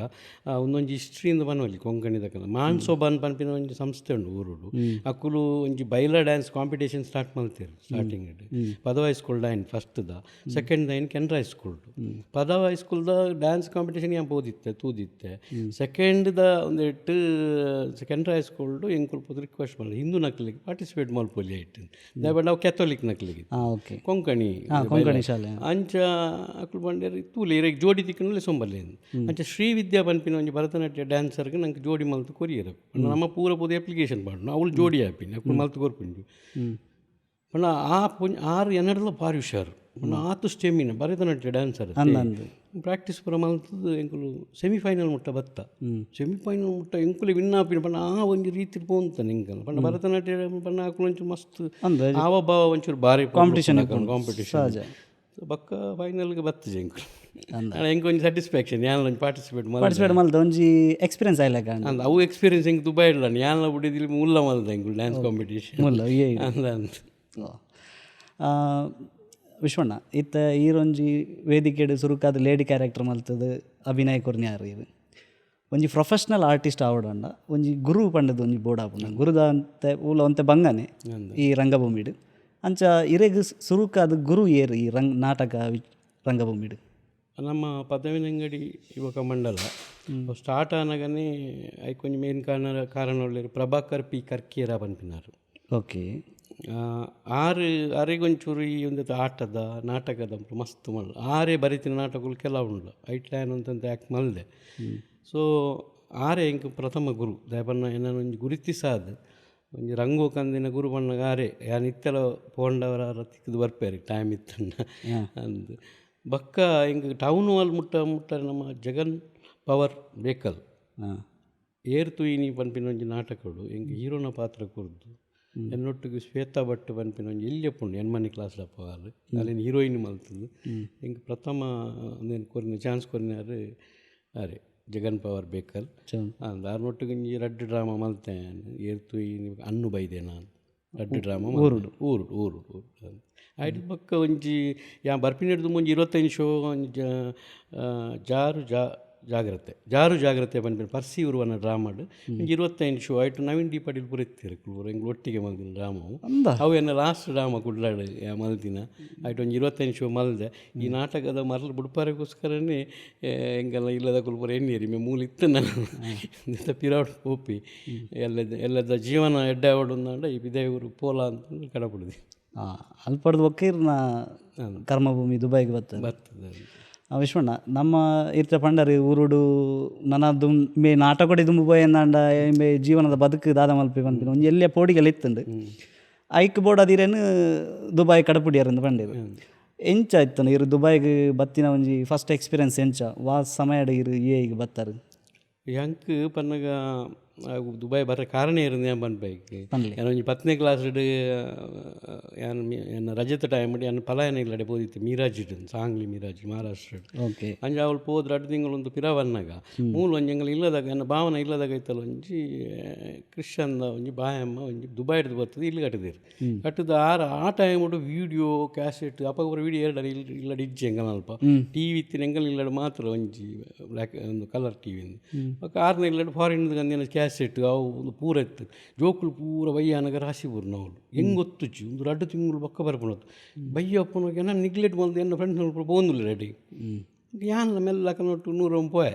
[SPEAKER 1] ಉಂದೊಂಜಿ ಹಿಸ್ಟ್ರಿ ಇಂದ್ ಪನೊಲಿ ಕೊಂಕಣಿದಕಲ್ನ ಮಾನ್ಸೋಬಾನ್ ಪನ್ಪಿನ ಒಂಜಿ ಸಂಸ್ಥೆ ಉಂಡು ಊರುಡು. ಅಕುಲು ಒಂಜಿ ಬೈಲ ಡ್ಯಾನ್ಸ್ ಕಾಂಪಿಟೇಷನ್ ಸ್ಟಾರ್ಟ್ ಮಲ್ತೆರ್. ಸ್ಟಾರ್ಟಿಂಗ್ ಪದವ ಹೈಸ್ಕೂಲ್ ಡ್ ಆಯ್ನ್ ಫಸ್ಟ್ ದ, ಸೆಕೆಂಡ್ ದ ಕೆನರಾ ಹೈಸ್ಕೂಲ್. ಪದವ ಹೈಸ್ಕೂಲ್ ದ ಡ್ಯಾನ್ಸ್ ಕಾಂಪಿಟೇಷನ್ ಯಾನ್ ಪೋದಿತ್ತೆ, ತೂದಿತ್ತೆ. ಸೆಕೆಂಡ್ ದ ಒಂದೆಟ್ ಕೆನರಾ ಹೈಸ್ಕೂಲ್ ಎಂಕುಲು ಪೋದು ರಿಕ್ವೆಸ್ಟ್ ಮಲ್ತೆ, ಹಿಂದೂ ನಕ್ಲೆಗ್ ಪಾರ್ಟಿಸಿಪೇಟ್ ಮಲ್ಪೊಲಿ ಐಟ್. ದಾಯೆ ಪಂಡ ಅವು ಕ್ಯಾಥೋಲಿಕ್ ನಕ್ಲೆಗ್. ಕೊಂಕಣಿ.
[SPEAKER 2] ಕೊಂಕಣಿ ಶಾಲೆ.
[SPEAKER 1] ಅಂಚ ಅಕುಲು ಪಂಡೆರ್, ತೂಲೆ ಇರೆಗ್ ಜೋಡಿ ತಿಕ್ಕುಂಡಲೇ ಸೊಂಬಲೆ. ಅಂಚ ಶ್ರೀ ವಿದ್ಯಾ ಪನ್ಪಿನ ಒಂಜಿ ಭರತನಾಟ್ಯ ಡ್ಯಾನ್ಸರ್ಗ್ ನಂಗೆ ಜೋಡಿ ಮಲ್ತ್ ಕೊರಿಯೆರ್. ನಮ್ಮ ಪೂರ ಪೋದು ಅಪ್ಲಿಕೇಶನ್ ಪಾಡ್ನ, ಅವ್ಲು ಜೋಡಿ ಆಪಿನಿ, ಅಕುಲು ಮಲ್ತ್ ಕೊರ್ಪಿನಿ. ಪಂಡ ಆ ಆರು ಎನ್ನಡಲ ಭಾರಿ ಹುಷಾರು. ಪಂಡ ಆತು ಸ್ಟೆಮಿನ ಭರತನಾಟ್ಯ ಡ್ಯಾನ್ಸರ್. ಪ್ರಾಕ್ಟೀಸ್ ಪೂರ ಮಲ್ತದ್ದು ಎಂಕುಲು ಸೆಮಿಫೈನಲ್ ಮುಟ್ಟ ಬತ್ತ. ಸೆಮಿಫೈನಲ್ ಮುಟ್ಟ ಎಂಕುಲು ವಿನ್ ಆಪಿನ ಪಂಡ ಆ ಒಂಜಿ ರೀತಿ ಪೋಂತಾನೆ ಎಂಕಲ್. ಪಂಡ ಭರತನಾಟ್ಯ ಪಂಡ ಅಕುಲು ಒಂಚೂರು ಮಸ್ತ್ ಹಾವಭಾವ ಒಂಚೂರು ಭಾರಿ.
[SPEAKER 2] ಕಾಂಪಿಟೇಷನ್.
[SPEAKER 1] ಕಾಂಪಿಟೇಷನ್ ಬೊಕ್ಕ ಫೈನಲ್ಗೆ ಬತ್ತಿಜೆ ಎಂಕುಲು. ಎಂಕ್ ಒಂಜಿ ಸ್ಯಾಟಿಸ್ಫ್ಯಾಕ್ಷನ್, ಯಾನ್ ಒಂಜಿ ಪಾರ್ಟಿಸಿಪೇಟ್.
[SPEAKER 2] ಪಾರ್ಟಿಸಿಪೇಟ್ ಮಲ್ತ ಒಂಜಿ ಎಕ್ಸ್ಪೀರಿಯನ್ಸ್ ಆಯ್ಲಕ.
[SPEAKER 1] ಅಂದ್, ಅವು ಎಕ್ಸ್ಪೀರಿಯನ್ಸ್ ಎಂಕ್ ದುಬೈ ಇಡಲ ಯಾನ್ಲ ಬುಡಿದಿಲ್ ಮುಲ್ಲ ಮಲ್ದ ಎಂಕುಲು ಡ್ಯಾನ್ಸ್ ಕಾಂಪಿಟೇಷನ್.
[SPEAKER 2] ಮುಲ್ಲ.
[SPEAKER 1] ಅಂದ ಅಂದ್.
[SPEAKER 2] ವಿಶ್ವಣ್ಣ, ಇತ್ತ ಈರೊಂಜಿ ವೇದಿಕೆಡ್ ಸುರುಕಾದ್ ಲೇಡಿ ಕ್ಯಾರೆಕ್ಟರ್ ಮಲ್ತದು ಅಭಿನಯ ಕೊರ್ನ್ಯಾರು. ಇರು ಒಂಜಿ ಪ್ರೊಫೆಷ್ನಲ್ ಆರ್ಟಿಸ್ಟ್ ಆವಡಂಡ ಒಂಜಿ ಗುರು ಪಂಡದು ಒಂಜಿ ಬೋರ್ಡ್ ಆಪುಂಡು. ಗುರುದ ಅಂತೆ ಊಲ ಒಂತೆ ಬಂಗನೆ ಈ ರಂಗಭೂಮಿಡ್. ಅಂಚ ಇರೆಗ್ ಸುರುಕಾದ್ ಗುರು ಏರ್ ಈ ರಂಗ್ ನಾಟಕ ರಂಗಭೂಮಿಡ್?
[SPEAKER 1] ನಮ್ಮ ಪದವಿನಂಗಡಿ ಯುವಕ ಮಂಡಲ ಸ್ಟಾರ್ಟ್ ಆನಗನೇ ಐಕ್ ಒಂಜಿ ಮೇನ್ ಕಾರಣ ಕಾರಣ ಉಳ್ಳೇರು ಪ್ರಭಾಕರ್ ಪಿ ಕರ್ಕೇರ ಪನ್ಪಿನಾರು. ಆರು ಅರೆಗೊಂಚೂರು ಈ ಒಂದು ಆಟದ ನಾಟಕದ ಮಸ್ತ್ ಮಲ್ಲ. ಆರೇ ಬರಿತಿನ ನಾಟಕಗಳು ಕೆಲವು ಉಂಡು. ಐಟ್ಲ ಯಾನ್ ಒಂತಂತ ಆ್ಯಕ್ಟ್ ಮಲ್ದೆ. ಸೊ ಆರೇ ಎಂಕ್ ಪ್ರಥಮ ಗುರು. ದಾಯೆ ಪನ್ನ ಎನನ್ ಒಂಜಿ ಗುರುತಿಸಾದ್ ಒಂಜಿ ರಂಗು ಕಂದಿನ ಗುರು ಪನ್ನಗ ಆರೇ. ಯಾನ್ ಇತ್ತೆಲ ಪೋಂಡವರ ತಿಕ್ಕುದು ಬರ್ಪೇರು ಟೈಮ್ ಇತ್ತಂಡ ಅಂದ್. ಬೊಕ್ಕ ಎಂಕ್ ಟೌನ್ ಹಾಲ್ ಮುಟ್ಟ ಮುಟ್ಟ ನಮ್ಮ ಜಗನ್ ಪವರ್ ಬೇಕಲ್ ಏರ್ ತೂಯಿನಿ ಪನ್ಪಿನ ಒಂಜಿ ನಾಟಕಡು ಎಂಕ್ ಹೀರೋನ ಪಾತ್ರ ಕೊರ್ದು, ಎನ್ನೊಟ್ಟಿಗೆ ಶ್ವೇತಾ ಭಟ್ ಪನ್ಪಿನ ಒಂಜಿ ಎಲ್ಯ ಪೊಣ್ಣು, ಎಣ್ಮನೇ ಕ್ಲಾಸ್ ಅಪ್ಪಗಾಲ್, ಅಲೆನ್ ಹೀರೋಯಿನ್ ಮಲ್ತುದು ಎಂಕ್ ಪ್ರಥಮ ಉಂದೆನ್ ಕೊರ್ನ, ಚಾನ್ಸ್ ಕೊರ್ನಾರು ಆರೆ, ಜಗನ್ ಪವರ್ ಬೇಕಲ್. ಅಂದ್, ಆರ್ನೊಟ್ಟಿಗೆ ಒಂಜಿ ರಡ್ಡ್ ಡ್ರಾಮ ಮಲ್ತೆ ಯಾನ್, ಏರ್ ತೂಯಿನಿ, ಅನ್ನು ಬೈದೆ ನಾನು, ರಡ್ಡ್ ಡ್ರಾಮ.
[SPEAKER 2] ಊರುಡು?
[SPEAKER 1] ಊರುಡು, ಊರುಡು, ಊರುಡು. ಐಟ್ ಬೊಕ್ಕ ಒಂಜಿ ಯಾನ್ ಬರ್ಪಿನೆಡ್ದ್ ಒಂಜಿ 25 ಶೋ ಒಂಜಿ ಜಾರು ಜಾ ಜಾಗ್ರತೆ ಜಾರು ಜಾಗ್ರತೆ ಪನ್ಪಿನ ಪರ್ಸಿ ಉರ್ವನ ಡ್ರಾಮಾಡ್ ಒಂಜಿ 25 ಶೋ. ಐಟ್ ನವೀನ್ ಡಿ ಪಾಟೀಲ್ ಪೂರ ಇತ್ತೆರ್ ಪೂರ. ಎಂಕ್ಲು ಒಟ್ಟಿಗೆ ಮಲ್ದಿನ ಡ್ರಾಮ ಅವು.
[SPEAKER 2] ಅಂದ.
[SPEAKER 1] ಅವು ಎನ್ನ ಲಾಸ್ಟ್ ಡ್ರಾಮ ಕುಡ್ಲಾಡ್ ಮಲ್ದಿನ. ಐಟ್ ಒಂಜಿ 25 ಶೋ ಮಲ್ದೆ. ಈ ನಾಟಕದ ಮರ್ಲ್ ಬುಡ್ಪಾರೆಗೋಸ್ಕರನೇ ಎಂಕಲ್ನ ಇಲ್ಲದಕುಲು ಪೂರ ಎಣ್ಣಿಯೆರ್, ಮೇ ಮೂಲು ಇತ್ತನ ಪಿರಾವುಡು ಪೋಪಿ ಎಲ್ಲದ ಎಲ್ಲದ ಜೀವನ ಎಡ್ಡೆ ಆವೊಡು ಅಂದಾಂಡ ಈ ಪಿದಯಿ ಊರು ಪೋಲ ಅಂತ ಕಡಪುಡುದಿ.
[SPEAKER 2] ಅಲ್ಪಡ್ದು ಬೊಕ್ಕ ಇರ್ನ ಕರ್ಮಭೂಮಿ ದುಬೈಗೆ ಬರ್ತದೆ.
[SPEAKER 1] ಬರ್ತದೆ.
[SPEAKER 2] ವಿಶ್ವಣ್ಣ, ನಮ್ಮ ಇರ್ತ ಪಂಡರಿ ಊರುಡು ನನ ದುಂಬೆ ನಾಟಕೊಡಿ ದುಂಬು ಪೋಯೆಂದಾಂಡ ಇಂಬೆ ಜೀವನದ ಬದುಕು ದಾದ ಮಲ್ಪಿ ಪನ್ಪಿನ ಒಂಜಿ ಎಲ್ಯ ಪೋಡಿಗೆಲ ಇತ್ತುಂಡು. ಐಕ್ ಬೋಡಾದಿರೇನು ದುಬೈ ಕಡಪುಡಿಯರ್ ಪಂಡೆರ್. ಎಂಚ ಇತ್ತಂಡು ಇರು ದುಬೈಗ್ ಬತ್ತಿನ ಒಂಜಿ ಫಸ್ಟ್ ಎಕ್ಸ್ಪೀರಿಯನ್ಸ್ ಎಂಚ? ವಾ ಸಮಯಡ್ ಇರು ಯುಎಇಗ್ ಬತ್ತರ್?
[SPEAKER 1] ಎಂಕ್ ಪನ್ನಗ ದುಬೈ ಬರ ಕಾರಣ ಇರಂದು ಯಾನ್ ಪನ್ಪೆ.
[SPEAKER 2] ಪನ್ಲೆ.
[SPEAKER 1] ಯಾನ್ ಒಂಜಿ 10ನೇ ಕ್ಲಾಸ್ಡ್ ಯಾನ್ ಎನ್ನ ರಜೆತ ಟೈಮ್ ಯಾನ್ ಪಲಾಯನ ಇಲ್ಲಡೆ ಪೋದಿತ್ತೆ, ಮೀರಾಜ್, ಸಾಂಗ್ಲಿ ಮಿರಾಜ್, ಮಹಾರಾಷ್ಟ್ರ. ಅಂಚ ಅವಳು ಪೋದು 2 ತಿಂಗಳು ಒಂದು ಪಿರ ಬನ್ನಗ ಮೂಲು ಒಂಜಿ ಎಂಕಲ್ ಇಲ್ಲದಾಗ, ಎನ್ನ ಭಾವನ ಇಲ್ಲದಾಗ ಇತ್ತಲ್ಲ ಒಂಜಿ ಕ್ರಿಶ್ಚಿಯನ್ ಒಂಜಿ ಬಾಯಮ್ಮ ಒಂಜಿ ದುಬೈಡ್ದು ಬರ್ತದೆ. ಇಲ್ಲಿ ಕಟ್ಟಿದೇರು ಕಟ್ಟುದು ಆರ ಆ ಟೈಮ್ ವೀಡಿಯೋ ಕ್ಯಾಸೆಟ್ ಅಪಗ ಪೂರ ವೀಡಿಯೋ ಎರಡು ಇಲ್ಲಡೆ ಇಜ್ಜಿ ಎಂಕಲ್ ಅಲ್ಪ. ಟಿವಿ ಇತ್ತಿನ ಎಂಕಲ್ ಇಲ್ಲಡೆ ಮಾತ್ರ ಒಂಜಿ ಬ್ಲ್ಯಾಕ್ ಒಂದು ಕಲರ್ ಟಿವಿ. ಬೊಕ್ಕ ಆರ್ನ ಇಲ್ಲಡೆ ಫಾರಿನ್ ಅಂದಿನ ಕ್ಯಾಸೆಟ್ ಅವು ಒಂದು ಪೂರ ಇತ್ತು. ಜೋಕುಲು ಪೂರ ಬಯ್ಯಾನಗ ರಾಶಿ ಬೂರ್ನವಳು ಹೆಂಗೆ ಗೊತ್ತುಚ್ಚು. ಒಂದು 2 ತಿಂಗಳು ಬೊಕ್ಕ ಬರ್ಪುನತ್ತು ಬಯ್ಯ ಅಪ್ಪನ ನಾನು ನಿಗ್ಲೆಕ್ಟ್ ಮಲ್ದು ಎನ್ನ ಫ್ರೆಂಡ್ಸ್ ಪೂರ ಪೋಂದುಲ್ಲ ರೆಡಿ. ಯಾನ್ಲ ಮೆಲ್ಲ ಕನೊಟ್ಟು ನೂರ ಪೋಯೆ.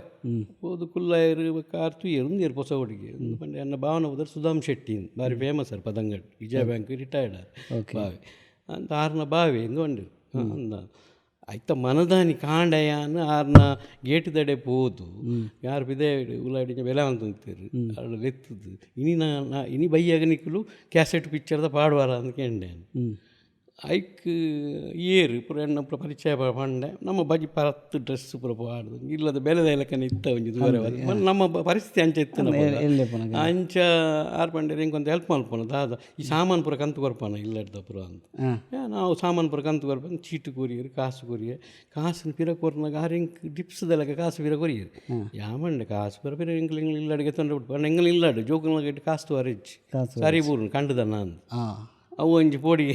[SPEAKER 1] ಪೋದು ಕುಲ್ಲಾಯರು ಕಾರ್ ತೂಯೆರ್ ಉಂದೇರು ಪೊಸ ಹುಡುಗಿ ಒಂದು ಪಂಡ ಎನ್ನ ಭಾವನ ಪುದರ್ ಸುಧಾಮ್ ಶೆಟ್ಟಿ, ಬಾರಿ famous or ಪದಂಗಡ್, Vijaya bank retired ಆರ್ ಬಾವೆ ಅಂತ. ಆರ್ನ ಬಾವೆ ಇಂದು ಒಂಡು ಅಂದ. ಐತ ಮನದಾನಿ ಕಾಂಡಯಾನ್ ಆರ್ನ ಗೇಟ್ ದಡೆ ಪೋದು, ಯಾರು ಪಿದೆ ಉಲಾಡಿ ಬೆಲೆ ಅಂತಂತೀರು ಅಳು ಲೆತ್ತದು, ಇನಿ ನಾ ಇನಿ ಬೈಯಾಗ ನಿಕ್ಕಲು ಕ್ಯಾಸೆಟ್ ಪಿಕ್ಚರ್ದ ಪಾಡುವಾರ ಅಂತ ಕೇಂಡೆ. ಐಕ್ ಏರ್ ಪೂರ ಎನ್ನ ಪೂರ ಪರಿಚಯ ಪಂಡೆ. ನಮ್ಮ ಬಜಿ ಪರತ್ತು ಡ್ರೆಸ್ ಪೂರ ಪಾಡ್ದು ಇಲ್ಲದ ಬೇಲೆದ ಲೆಕ್ಕನೆ ಇತ್ತ ಒಂಜಿ ದೂರ. ನಮ್ಮ ಪರಿಸ್ಥಿತಿ ಅಂಚ ಇತ್ತು.
[SPEAKER 2] ಎಲ್ಲೆ ಪೋನಗ?
[SPEAKER 1] ಅಂಚ ಆರ್ ಪಂಡೆರ್, ಎಂಕ್ ಒಂತೆ ಹೆಲ್ಪ್ ಮಲ್ಪುನ ದಾದ, ಈ ಸಾಮಾನು ಪೂರ ಕಂತು ಕೊರ್ಪಾನ ಇಲ್ಲಡ್ದ ಪೂರ ಅಂತ. ನಾವು ಸಾಮಾನು ಪೂರ ಕಂತು ಕೊರ್ಪ, ಚೀಟು ಕೊರಿಯೆರ್, ಕಾಸು ಕೊರಿಯೆ. ಕಾಸುನು ಪಿರ ಕೊರ್ನಾಗ ಆರ್ ಎಂಕ್ ಟಿಪ್ಸ್ ಲೆಕ್ಕ ಕಾಸು ಪಿರ ಕೊರಿಯೆರ್. ಯಾ ಪಂಡೆ, ಕಾಸು ಪೂರ ಪಿರ ಎಂಕ್ಲು ಎಂಗ್ಲು ಇಲ್ಲಡಿಗೆ ತೊಂದರೆ ಬಿಟ್ಟು ಪಂಡ, ಎಂಗ್ಲು ಇಲ್ಲಡು ಜೋಕುಲ್ನ ಕಾಸು ತೂವರೆ ಇಜ್ಜಿ.
[SPEAKER 2] ಕಾಸು.
[SPEAKER 1] ಸರಿ ಬೂರುನು ಕಂಡುದನ ಅಂದ್. ಅವು ಒಂಜಿ ಪೋಡಿಗೆ.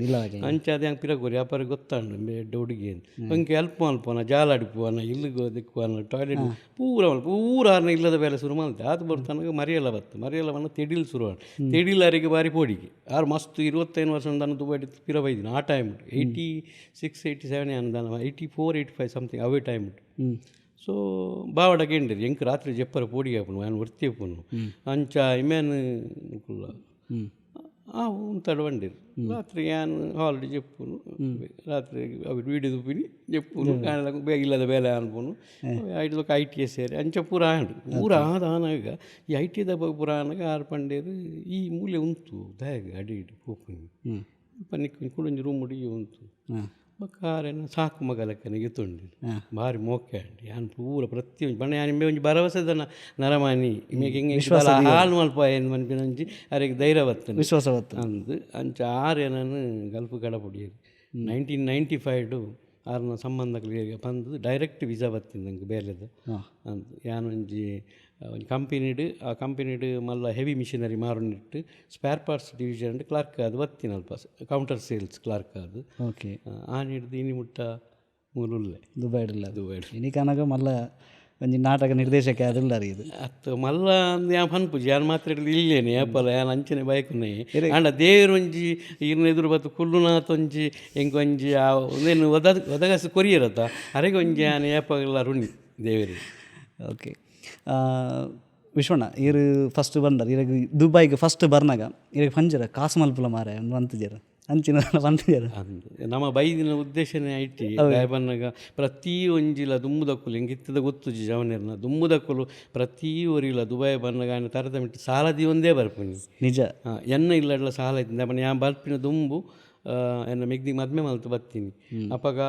[SPEAKER 2] ಇಲ್ಲ.
[SPEAKER 1] ಅಂಚ ಅದು ಹೆಂಗೆ ಪಿರ ಕೊರಿ ಅಪರ ಗೊತ್ತಾಂಡು ಎಡ್ಡೆ ಹುಡುಗಿ ಅಂತ. ಎಂಕ್ ಹೆಲ್ಪ್ ಮಲ್ಪುವನ, ಜಾಲ ಅಡಿಪುವನ, ಇಲ್ಲಿಗೆ ದಿಕ್ಕುವನ, ಟಾಯ್ಲೆಟ್ ಪೂರ ಮಲ್ಪ, ಪೂರ ಆರ್ನ ಇಲ್ಲದ ಬೇಲೆ ಶುರು ಮಲ್ತೆ. ಆತು ಬರ್ತನಗ ಮರಿಯಲ್ಲ ಬತ್ತು, ಮರಿಯಲ್ಲ ಬಂದು ತೆಡಿಲ್ ಶುರು ಆಂಡ್. ತೆಡಿಲ್ ಅರಿಗೆ ಬಾರಿ ಪೋಡಿಗೆ. ಆರು ಮಸ್ತ್ 25 ವರ್ಷ ನಾನು ದುಬೈ ಪಿರ ಬೈದಿನ. ಆ ಟೈಮ್ 86 87 ಅಂದಾನ, 84 85 ಸಮಥಿಂಗ್ ಅವೇ ಟೈಮ್. ಸೊ ಬಾವಡ ಕೇಂಡಿರಿ, ಎಂಕ್ ರಾತ್ರಿ ಜೆಪ್ಪರ ಪೋಡಿಗೆ ಆಪುನು, ಯಾನ್ ಒರ್ತಿ ಉಪ್ಪುನು. ಅಂಚ ಇಮೇನ್ ಕುಲ್ಲ ಆ ಉಂತಡು ಬಂಡಿರು. ರಾತ್ರಿ ಯಾನ್ ಹಾಲ್ಡ್ ಜೆಪ್ಪುನು, ರಾತ್ರಿ ಅವು ವೀಡಿಯೋ ತುಪಿನಿ ಜೆಪ್ಪುನು, ಕಾಣಲಾಗ ಬೇಗ ಇಲ್ಲದ ಬೇಲೆ ಅನ್ಪುನು. ಐಟ್ I T ಸೇರಿ ಅಂಚ ಪೂರ ಆಂಡ್. ಪೂರ ಆದ ಆನಾಗ ಈ I ಟಿದ ಪೂರ ಆನಾಗ ಆರು ಪಂಡೇರು, ಈ ಮೂಲೆ ಉಂತು ದಾಯಗ ಅಡಿ ಇಡಿ ಪೋಪುನಿ ಪನ್ನಿಕ್ ಕುಡೊಂಜಿ ರೂಮ್ ಉಡಿ ಉಂತು. ಬೊಕ್ಕ ಆರೆನ ಸಾಕು ಮಗ ಲೆಕ್ಕನಿಗೆ ತೊಂಡಿ ಭಾರಿ ಮೋಕೆ ಅಂಡಿ. ಯಾನ್ ಪೂರ ಪ್ರತಿಯೊಂಜಿ ಬಣ್ಣ ಯಾನ್ ಇಂಬೆ ಒಂಜಿ ಭರವಸೆದ ನರಮಾನಿ, ಇಮೆಗ್ ಹಿಂಗೆ ಹಾಲು ಮಲ್ಪ ಏನು ಮನ್ಪಿನ ಒಂಜಿ ಅರೆಗ್ ಧೈರ್ಯ ಬರ್ತದೆ.
[SPEAKER 2] ವಿಶ್ವಾಸ ಬತ್ತು.
[SPEAKER 1] ಅಂದ್ ಅಂಚ ಆರೆ ನಾನು ಗಲ್ಫ್ ಕಡಪುಡಿಯೆರ್. 1995 ಆರ್ನ ಸಂಬಂಧಗಳಿಗೆ ಪಂದು ಡೈರೆಕ್ಟ್ ವೀಸಾ ಬತ್ತಿಂದ ನಂಗೆ ಬೇಲೆದ ಅಂದ್. ಯಾನ್ ಒಂಜಿ ಒಂಜಿ ಕಂಪನಿಡ್, ಆ ಕಂಪನಿಡ್ ಮಲ್ಲ ಹೆವಿ ಮಿಷಿನರಿ ಮಾರುನಿಟ್ಟು ಸ್ಪೇರ್ ಪಾರ್ಟ್ಸ್ ಡಿವಿಷನ್ ಕ್ಲಾರ್ಕ್ ಅದು ಬತ್ತಿನ, ಅಲ್ಪ ಕೌಂಟರ್ ಸೇಲ್ಸ್ ಕ್ಲಾರ್ಕ್ ಅದು. ಆನ್ ಹಿಡ್ದು ಇನಿ ಮುಟ್ಟ ಮೂಲುಲ್ಲೆ.
[SPEAKER 2] ದುಬೈಡಿಲ್ಲ?
[SPEAKER 1] ದುಬೈಡ್.
[SPEAKER 2] ಇನಿಕನಗ ಮಲ್ಲ ಒಂಜಿ ನಾಟಕ ನಿರ್ದೇಶಕ ಅದುಲ್ಲಾರ ಇದು.
[SPEAKER 1] ಅತ್ತು ಮಲ್ಲ ಅಂದ್ ಯಾನ್ ಪನ್ಪುಜಿ. ಯಾನ್ ಮಾತ್ರ ಹಿಡ್ದು ಇಲ್ಲೇನೆ ಏಪಲ ಯಾನ್ ಅಂಚನೆ ಬಯಕುನೆ. ಆಂಡ ದೇವೆರ್ ಒಂಜಿ ಈರ್ನ ಎದುರು ಬತ್ತು ಕುಲ್ಲುನಾತ್ ಒಂಜಿ ಎಂಕ್ ಒಂಜಿ ಆ ಉಂದೆನ್ ಒದಗಸ ಕೊರಿಯರತ್ತ, ಅರೆಗ್ ಒಂಜಿ ಯಾನ್ ಏಪಗಲ ಋಣಿ ದೇವೆರ್.
[SPEAKER 2] ಓಕೆ ವಿಶ್ವಣ್ಣ, ಈರ್ ಫಸ್ಟ್ ಬಂದರ್, ಇರಗ್ ದುಬೈಗೆ ಫಸ್ಟ್ ಬರ್ನಾಗ ಇರಗ್ ಪಂಜರ ಕಾಸು ಮಲ್ಪುಲ ಮಾರೆ ಅಂದ್ ಪಂತುಜೆರ್? ಅಂಚಿನ ಪಂತುಜೆರ್?
[SPEAKER 1] ಅಂದ್ ನಮ್ಮ ಬೈದಿನ ಉದ್ದೇಶನೇ IT ಬನ್ನಗ ಪ್ರತಿ ಒಂಜಿಲ ದುಂಬುದಕ್ಕುಲು, ಎಂಕ್ ಇತ್ತದ ಗೊತ್ತುಜಿ ಜವನೆರ್ನ ದುಂಬುದಕ್ಕುಲು ಪ್ರತಿ ಒರಿಲ ದುಬೈ ಬನ್ನಗ ಆಯ್ನ ತರದ ಮಿಟ್ಟು ಸಾಲ ದೀವೊಂದೇ ಬರ್ಪುನಿ. ಎನ್ನ ಇಲ್ಲಡ್ಲ ಸಾಲ ಇತ್ತು. ಪಂಡ ಯಾನ್ ಬರ್ಪಿನ ದುಂಬು ಎನ್ನ ಮೆಗ್ದಿಗೆ ಮದ್ಮೆ ಮಲ್ತ್ ಬತ್ತೀನಿ. ಅಪಗ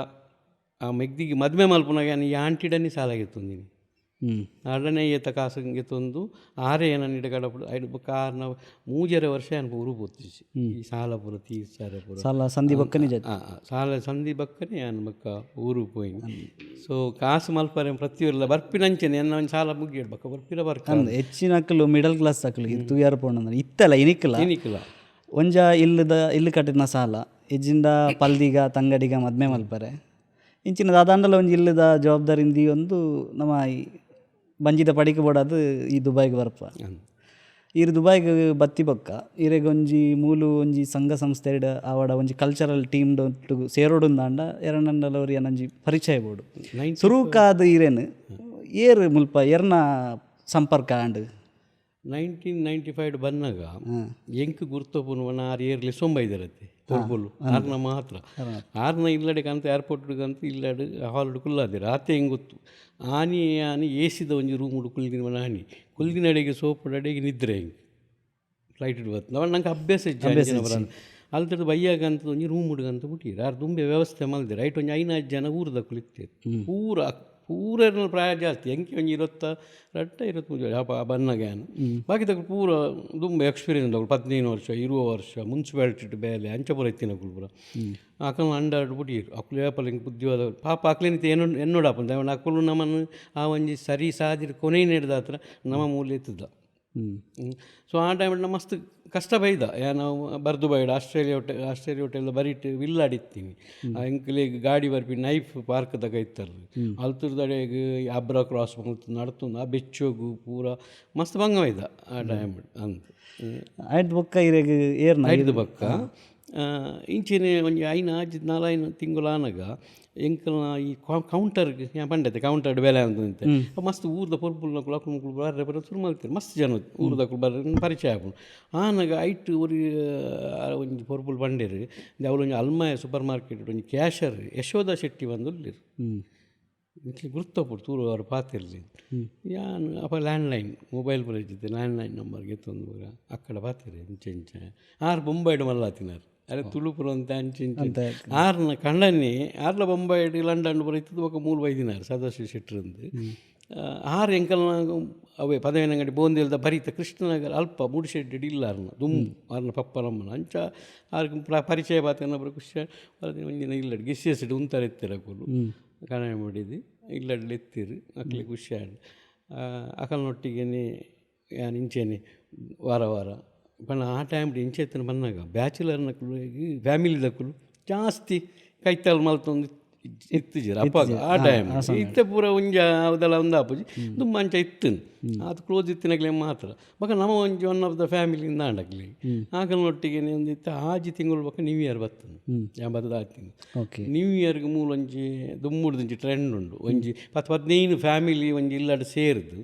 [SPEAKER 1] ಆ ಮೆಗ್ದಿಗೆ ಮದ್ಮೆ ಮಲ್ಪುನಾಗ ಯಾನ್ ಈ ಆಂಟಿಡನಿ ಸಾಲ ಗೆತ್ತೊಂದಿನಿ. ಅಡನೆ ಏತ ಕಾಸು ಗೆತ್ತೊಂದು ಆರೇ ಏನನ್ನ ಇಡ ಕಡಪುಡು. ಐಡ್ ಬೊಕ್ಕ ಆರ್ನ ಮೂಜರೆ ವರ್ಷ ಯಾನ್ ಊರು ಪೋತಿಜಿ, ಈ ಸಾಲ ಪೂರ ತೀರ್ಸಾರೆ ಪೂರ.
[SPEAKER 2] ಸಾಲ ಸಂಧಿ ಬೊಕ್ಕ ನಿಜ.
[SPEAKER 1] ಸಾಲ ಸಂಧಿ ಬಕ್ಕನೆ ಯಾನ್ ಬೊಕ್ಕ ಊರು ಪೋಯಿನಿ. ಸೊ ಕಾಸು ಮಲ್ಪರೆ ಪ್ರತಿಯೊರ್ಲ ಬರ್ಪಿನಂಚನೆ ಎನ್ನ ಒಂಜಿ ಸಾಲ ಮುಗಿಯಡ್ ಬೊಕ್ಕ ಬರ್ಪಿನ ಬರ್ಕ.
[SPEAKER 2] ಅಂದ್ ಹೆಚ್ಚಿನಕುಲು ಮಿಡಲ್ ಕ್ಲಾಸ್ ಅಕುಲು ಇದು ತೂಯಾರ ಪೋಂಡ ಇತ್ತಲ್ಲ ಇನಿಕ್ಲ.
[SPEAKER 1] ಇನಿಕ್ಲ.
[SPEAKER 2] ಒಂಜ ಇಲ್ಲದ ಇಲ್ಲು ಕಟ್ಟಿನ ಸಾಲ, ಇಜ್ಜಿಂದ ಪಲ್ದಿಗ ತಂಗಡಿಗ ಮದ್ಮೆ ಮಲ್ಪರೆ, ಇಂಚಿನ ದಾದಾಂಡಲ ಒಂಜಿ ಇಲ್ಲದ ಜವಾಬ್ದಾರಿ ಒಂದು ನಮ್ಮ ಈ ಬಂಜಿದ ಪಡಿಕೆ ಬೋಡಾದ್ ಈ ದುಬೈಗೆ ಬರ್ಪ. ಈರ್ ದುಬೈಗ್ ಬತ್ತಿ ಬೊಕ್ಕ ಇರೆಗ್ ಒಂಜಿ ಮೂಲು ಒಂಜಿ ಸಂಘ ಸಂಸ್ಥೆಡ್ ಆವಡ ಒಂಜಿ ಕಲ್ಚರಲ್ ಟೀಮ್ ಒಟ್ಟುಗು ಸೇರೋಡುಂದಾಂಡ ಎರಡಂಡಲ ಒರಿಯನ ಒಂಜಿ ಪರಿಚಯ ಬೋಡು. ಸುರುಕಾದ್ ಇರೇನು ಏರ್ ಮುಲ್ಪ ಎರ್ನ ಸಂಪರ್ಕ ಆಂಡ್?
[SPEAKER 1] 1995 ಬನ್ನಗ ಎಂಕ್ ಗುರ್ತಪುನು ಆರ್ ಏರ್ಲಿ ಸೊಂಬೈದರತ್ತೆ ಪೊರ್ಬುಲು ಆರ್ನ ಮಾತ್ರ. ಆರ್ನ ಇಲ್ಲಡೆ ಕಂತ ಏರ್ಪೋರ್ಟ್ ಕಂತ ಇಲ್ಲಡೆ ಹಾಲ್ಡ್ ಕುಲ್ಲಾದಿರ ಆತೆ ಹೆಂಗೆ ಗೊತ್ತು. ಆನಿ ಆನಿ ಏಸಿದ ಒಂಜಿ ರೂಮ್ ಕುಲ್ದಿನ ಆನಿ ಕುಲ್ದಿನ ಅಡೆಗೆ ಸೋಪುಡು ಅಡೆಗೆ ನಿದ್ರೆ ಹೆಂಗೆ ಫ್ಲೈಟ್ ಬತ್ತು. ನಾವು ನಂಗೆ ಅಭ್ಯಾಸ ಇಜ್ಜಿ. ಅಲ್ತದ್ದು ಬಯ್ಯಾಗ ಅಂತ ಒಂಜಿ ರೂಮ್ ಹುಡುಗಂತ ಬಿಟ್ಟಿರು. ಆರ್ ದುಂಬೆ ವ್ಯವಸ್ಥೆ ಮಲ್ದಿರ. ಐಟ್ ಒಂಜಿ ಐನಾಜ್ ಜನ ಊರ್ದಕುಲು ಇತ್ತೇರು. ಪೂರ ಪೂರ ಪ್ರಾಯ ಜಾಸ್ತಿ ಎಂಕೆ ಒಂಜಿ 22 23 ಅಪ ಬನ್ನಗ ಯಾನ್. ಬಾಕಿದಕುಲು ಪೂರ ದುಂಬೆ ಎಕ್ಸ್ಪೀರಿಯನ್ಸ್ ದಕುಲು, 15 ವರ್ಷ 20 ವರ್ಷ ಮುನ್ಸಿಪಾಲಿಟಿ ಬೇಲೆ ಅಂಚ ಪೂರ ಇತ್ತಿನಕುಲು ಪೂರ. ಅಕಲ್ನ ಅಂಡಾಡ್ ಬುಡಿಯೆರ್. ಅಕುಲು ಏಪಲ ಎಂಕ್ ಬುದ್ಧಿವಾದ ಪಾಪ ಅಕ್ಲೆನಿತ್ತೆ ಎನ್ನೋ ಎನ್ನೋಡಾಪುಂಡು. ಅಕುಲು ನಮನ್ ಆ ಒಂಜಿ ಸರಿ ಸಾದಿಡ್ ಕೊನೆಯಿನೆಡ್ದಾತ್ರ ನಮ ಮೂಲ ಇತ್ತುದ. ಸೊ ಆ ಟೈಮ್ ನಮ್ಮ ಮಸ್ತ್ ಕಷ್ಟ ಬೈದ. ನಾವು ಬರ್ದು ಬೈಡ ಆಸ್ಟ್ರೇಲಿಯಾ ಹೋಟೆಲ್, ಆಸ್ಟ್ರೇಲಿಯಾ ಹೋಟೆಲ್ ಬರಿಟ್ ವಿಲ್ಲಾಡಿತ್ತೀನಿ. ಎಂಕ್ಲೆಗ್ ಗಾಡಿ ಬರ್ಪಿ ನೈಫ್ ಪಾರ್ಕ್ ದಗ ಇತ್ತಲ್ಲ, ಅಲ್ತುರ್ದಡೆಗ್ ಅಬ್ರಾ ಕ್ರಾಸ್ ಮಲ್ತ್ ನಡ್ತುಂದು ಆ ಬೆಚ್ಚೋಗು ಪೂರ ಮಸ್ತ್ ಬಂಗ ಬೈದ ಆ ಟೈಮ್ ಅಂದ್.
[SPEAKER 2] ಆಯ್ತು, ಬೊಕ್ಕ ಇರೆಗ್ ಏರ್ನ?
[SPEAKER 1] ಐಡ್ದು ಬೊಕ್ಕ ಇಂಚಿನೆ ಒಂಜಿ ಐನ ಆಜಿ ನಾಲೈನ್ ತಿಂಗಳು ಆನಗ ಎಂಕಲ್ನ ಈ ಕೌಂಟರ್ಗೆ ಯಾನ್ ಪಂಡತೆ ಕೌಂಟರ್ ಬೇಲೆ ಅಂತ ಮಸ್ತ್ ಊರ್ದ ಪೊರ್ಬುಲ್ನಕುಲು ಅಕುಲು ಮುಕುಲು ಬರ್ರೆ ಬರ ಶುರು ಮಲ್ತೆರ್. ಮಸ್ತ್ ಜನ ಊರ್ದಕುಲು ಬರ್ರೆ ಪರಿಚಯ ಆಪುಂಡು. ಆನಗ ಐಟ್ ಒರಿ ಒಂಜಿ ಪೊರ್ಬುಲು ಪಂಡೆರ್, ಅವ್ಲು ಒಂಜಿ ಅಲ್ಮಾಯ ಸೂಪರ್ ಮಾರ್ಕೆಟ್ ಒಂಜಿ ಕ್ಯಾಶರ್ ಯಶೋಧ ಶೆಟ್ಟಿ ಬಂದುಲ್ಲೆರ್. ಎಂಕ್ಲೆ ಗುರ್ತಪುಡು ತೂರು ಅವರು ಪಾತೆರ್ಲಿ. ಯಾನ್ ಅಪ ಲ್ಯಾಂಡ್ಲೈನ್ ಮೊಬೈಲ್ ಪೂರ ಇಜ್ಜಿತ್ತೆ. ಲ್ಯಾಂಡ್ಲೈನ್ ನಂಬರ್ ಗೆತ್ತೊಂದು ಪೂರ ಅಕ್ಕಡ ಪಾತೆರೆ ಇಂಚ ಇಂಚ. ಆರ್ ಬೊಂಬೈಡ್ ಮಲ್ಲಾತಿನಾರ್. ಅರೆ ತುಳು ಪುರ ಅಂತ ಅಂಚಿ ಇಂಚಿ ಆರ್ನ ಕಣ್ಣನಿ ಆರ್ಲ ಬೊಂಬಾಯಿಡ್ ಲಂಡನ್ ಪೂರ ಇತ್ತದು. ಬೊಕ ಮೂಲು ಬೈದಿನಾರ್ ಸದಾಶಿವ ಶೆಟ್ರಂದು. ಆರ್ ಎಂಕಲ್ನ ಅವೇ ಪದವಿನಂಗಡಿ ಬೋಂದೇಲ್ದ ಬರಿತ ಕೃಷ್ಣನಗರ ಅಲ್ಪ ಮೂಡುಶೆಡ್ಡೆ ಇಲ್ಲ ಆರ್ನ ದುಂಬು ಆರ್ನ ಪಪ್ಪನಮ್ಮನ ಅಂಚ ಆರ್ಗ್ ಪರಿಚಯ ಬಾತೇನ ಪೂರ ಖುಷಿ. ಒಂಜಿನ ಇಲ್ಲಡ್ ಗಿಸ್ಸೆಸ್ಡ್ ಉಂತಾರೆ ಇತ್ತೆರ್ ಅಕುಲು. ಕಣೆ ಮಾಡಿದ್ದು ಇಲ್ಲಡ್ಲ ಇತ್ತೀರು, ಅಕ್ಲೆ ಖುಷಿ ಆಂಡ್. ಅಕಲ್ನೊಟ್ಟಿಗೆನೆ ಯಾನ್ ಇಂಚೆನೆ ವಾರ ವಾರ ಪಂಡ ಆ ಟೈಮ್ ಇಂಚೆ ಇತ್ತಿನ ಬಂದಾಗ ಬ್ಯಾಚುಲರ್ನಕುಲು, ಫ್ಯಾಮಿಲಿದಕುಲು ಜಾಸ್ತಿ ಕೈತಲ್ ಮಲ್ತೊಂದು ಇತ್ತಿಜೆರ್ ಅಪ್ಪಗ ಆ ಟೈಮ್. ಇತ್ತೆ ಪೂರ ಒಂಜ ಅವದೆಲ್ಲ ಒಂದು ಆಪುಜಿ, ದುಂಬು ಅಂಚ ಇತ್ತು. ಅದು ಕ್ಲೋಸ್ ಇತ್ತಿನಕ್ಲೆ ಮಾತ್ರ. ಬೊಕ ನಮ ಒಂಜಿ ಒನ್ ಆಫ್ the family ಇಂದ ಆಂಡ್. ಅಕಲ್ನೊಟ್ಟಿಗೆ ಒಂದು ಇತ್ತೆ 6 ತಿಂಗಳು ಬೊಕ ನ್ಯೂ ಇಯರ್ ಬರ್ತದೆ, 80 6 ತಿಂಗಳು. ನ್ಯೂ ಇಯರ್ಗೆ ಮೂಲ ಒಂಜಿ ದುಮ್ಮುಡ್ದು ಟ್ರೆಂಡ್ ಉಂಡು. ಒಂಜಿ 10 15 ಫ್ಯಾಮಿಲಿ ಒಂಜಿ ಇಲ್ಲಡ್ ಸೇರ್ದು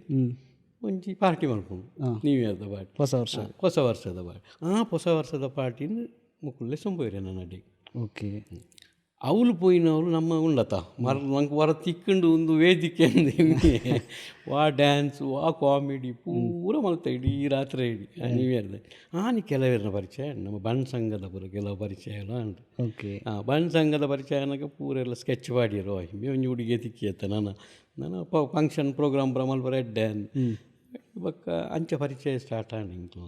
[SPEAKER 1] ಒಂಜಿ ಪಾರ್ಟಿ ಮಲ್ಪುಂಡು, ನ್ಯೂ ಇಯರ್ದ ಪಾರ್ಟಿ.
[SPEAKER 2] ಹೊಸ ವರ್ಷ.
[SPEAKER 1] ಹೊಸ ವರ್ಷದ ಪಾರ್ಟಿ. ಆ ಹೊಸ ವರ್ಷದ ಪಾರ್ಟಿನ ಮುಕುಲ್ಲೆ ಸೊಂಬೋಯ್ರೆ ನನ್ನ ಅಡಿ. ಅವಳು ಪೋಯಿನವಳು ನಮ್ಮ ಉಂಡತ ಮರ ನಂಗೆ ವರ ತಿಕ್ಕಂಡು ಒಂದು ವೇದಿಕೆ ಅಂದೆ. ವಾ ಡ್ಯಾನ್ಸ್, ವಾ ಕಾಮಿಡಿ ಪೂರ ಮಲ್ತ ಇಡೀ ರಾತ್ರಿ ಇಡೀ ನ್ಯೂ ಇಯರ್ದ. ಆನಿ ಕೆಲವೆರ್ನ ಪರಿಚಯ, ನಮ್ಮ ಬಣ್ ಸಂಘದ ಪೂರ ಕೆಲವು ಪರಿಚಯ ಎಲ್ಲ ಉಂಟು. ಬಣ್ ಸಂಘದ ಪರಿಚಯ ಅನ್ನಕ ಪೂರ ಎಲ್ಲ ಸ್ಕೆಚ್ ಪಾಡಿಯರು. ಒಂಜಿ ಹುಡುಗಿ ತಿಕ್ಕಿಯತ್ತ ನನ್ನ ನನ್ನ ಫಂಕ್ಷನ್ ಪ್ರೋಗ್ರಾಮ್ ಪೂರ ಮಲ್ಪರ ಎಡ್ಡೆ. ಬೊಕ್ಕ ಅಂಚ ಪರಿಚಯ ಸ್ಟಾರ್ಟ್ ಆಂಡ್ ಎಂಕ್ಲ.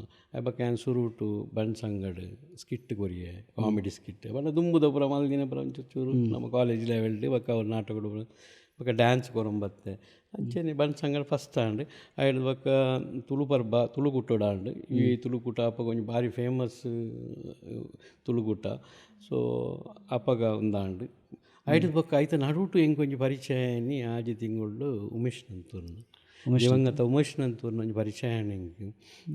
[SPEAKER 1] ಬೊಕ್ಕ ಯಾನ್ ಸುರುಟು ಬಣ್ ಸಂಘಡ್ ಸ್ಕಿಟ್ ಕೊರಿಯೆ, ಕಾಮಿಡಿ ಸ್ಕಿಟ್. ಬಣ್ಣ ದುಂಬುದ ಪೂರ ಮಲ್ದಿನ ಪೂರ ಒಂಚೂರು ಚೂರು ನಮ್ಮ ಕಾಲೇಜ್ ಲೆವೆಲ್ಡ್. ಬೊಕ್ಕ ಅವ್ರು ನಾಟಕಡು ಬೊಕ್ಕ ಡ್ಯಾನ್ಸ್ ಕೊರೊಂಬತ್ತೆ. ಅಂಚೆನೆ ಬಣ್ ಸಂಘಡ್ ಫಸ್ಟ್ ಆಂಡ್. ಐಡ್ದ್ ಬೊಕ್ಕ ತುಳು ಪರ್ಬ ತುಳುಕೂಟಡ್ ಆಂಡ್. ಈ ತುಳುಕೂಟ ಅಪಗ ಒಂಜಿ ಬಾರಿ ಫೇಮಸ್ ತುಳುಕೂಟ. ಸೊ ಅಪಗ ಉಂದಾಂಡ್. ಐಡ್ದ್ ಬೊಕ್ಕ ಐತ ನಡುಟು ಎಂಕ್ ಒಂಜಿ ಪರಿಚಯ ಆಯಿನಿ 6 ತಿಂಗಳು ಉಮೇಶ್ ನಂತೂರ್ನ, ದಿವಂಗತ ಉಮೇಶ್ ನಂತೂರ್ನ ಒಂಜಿ ಪರಿಚಯ ಆಂಡ್ ಎಂಕ್.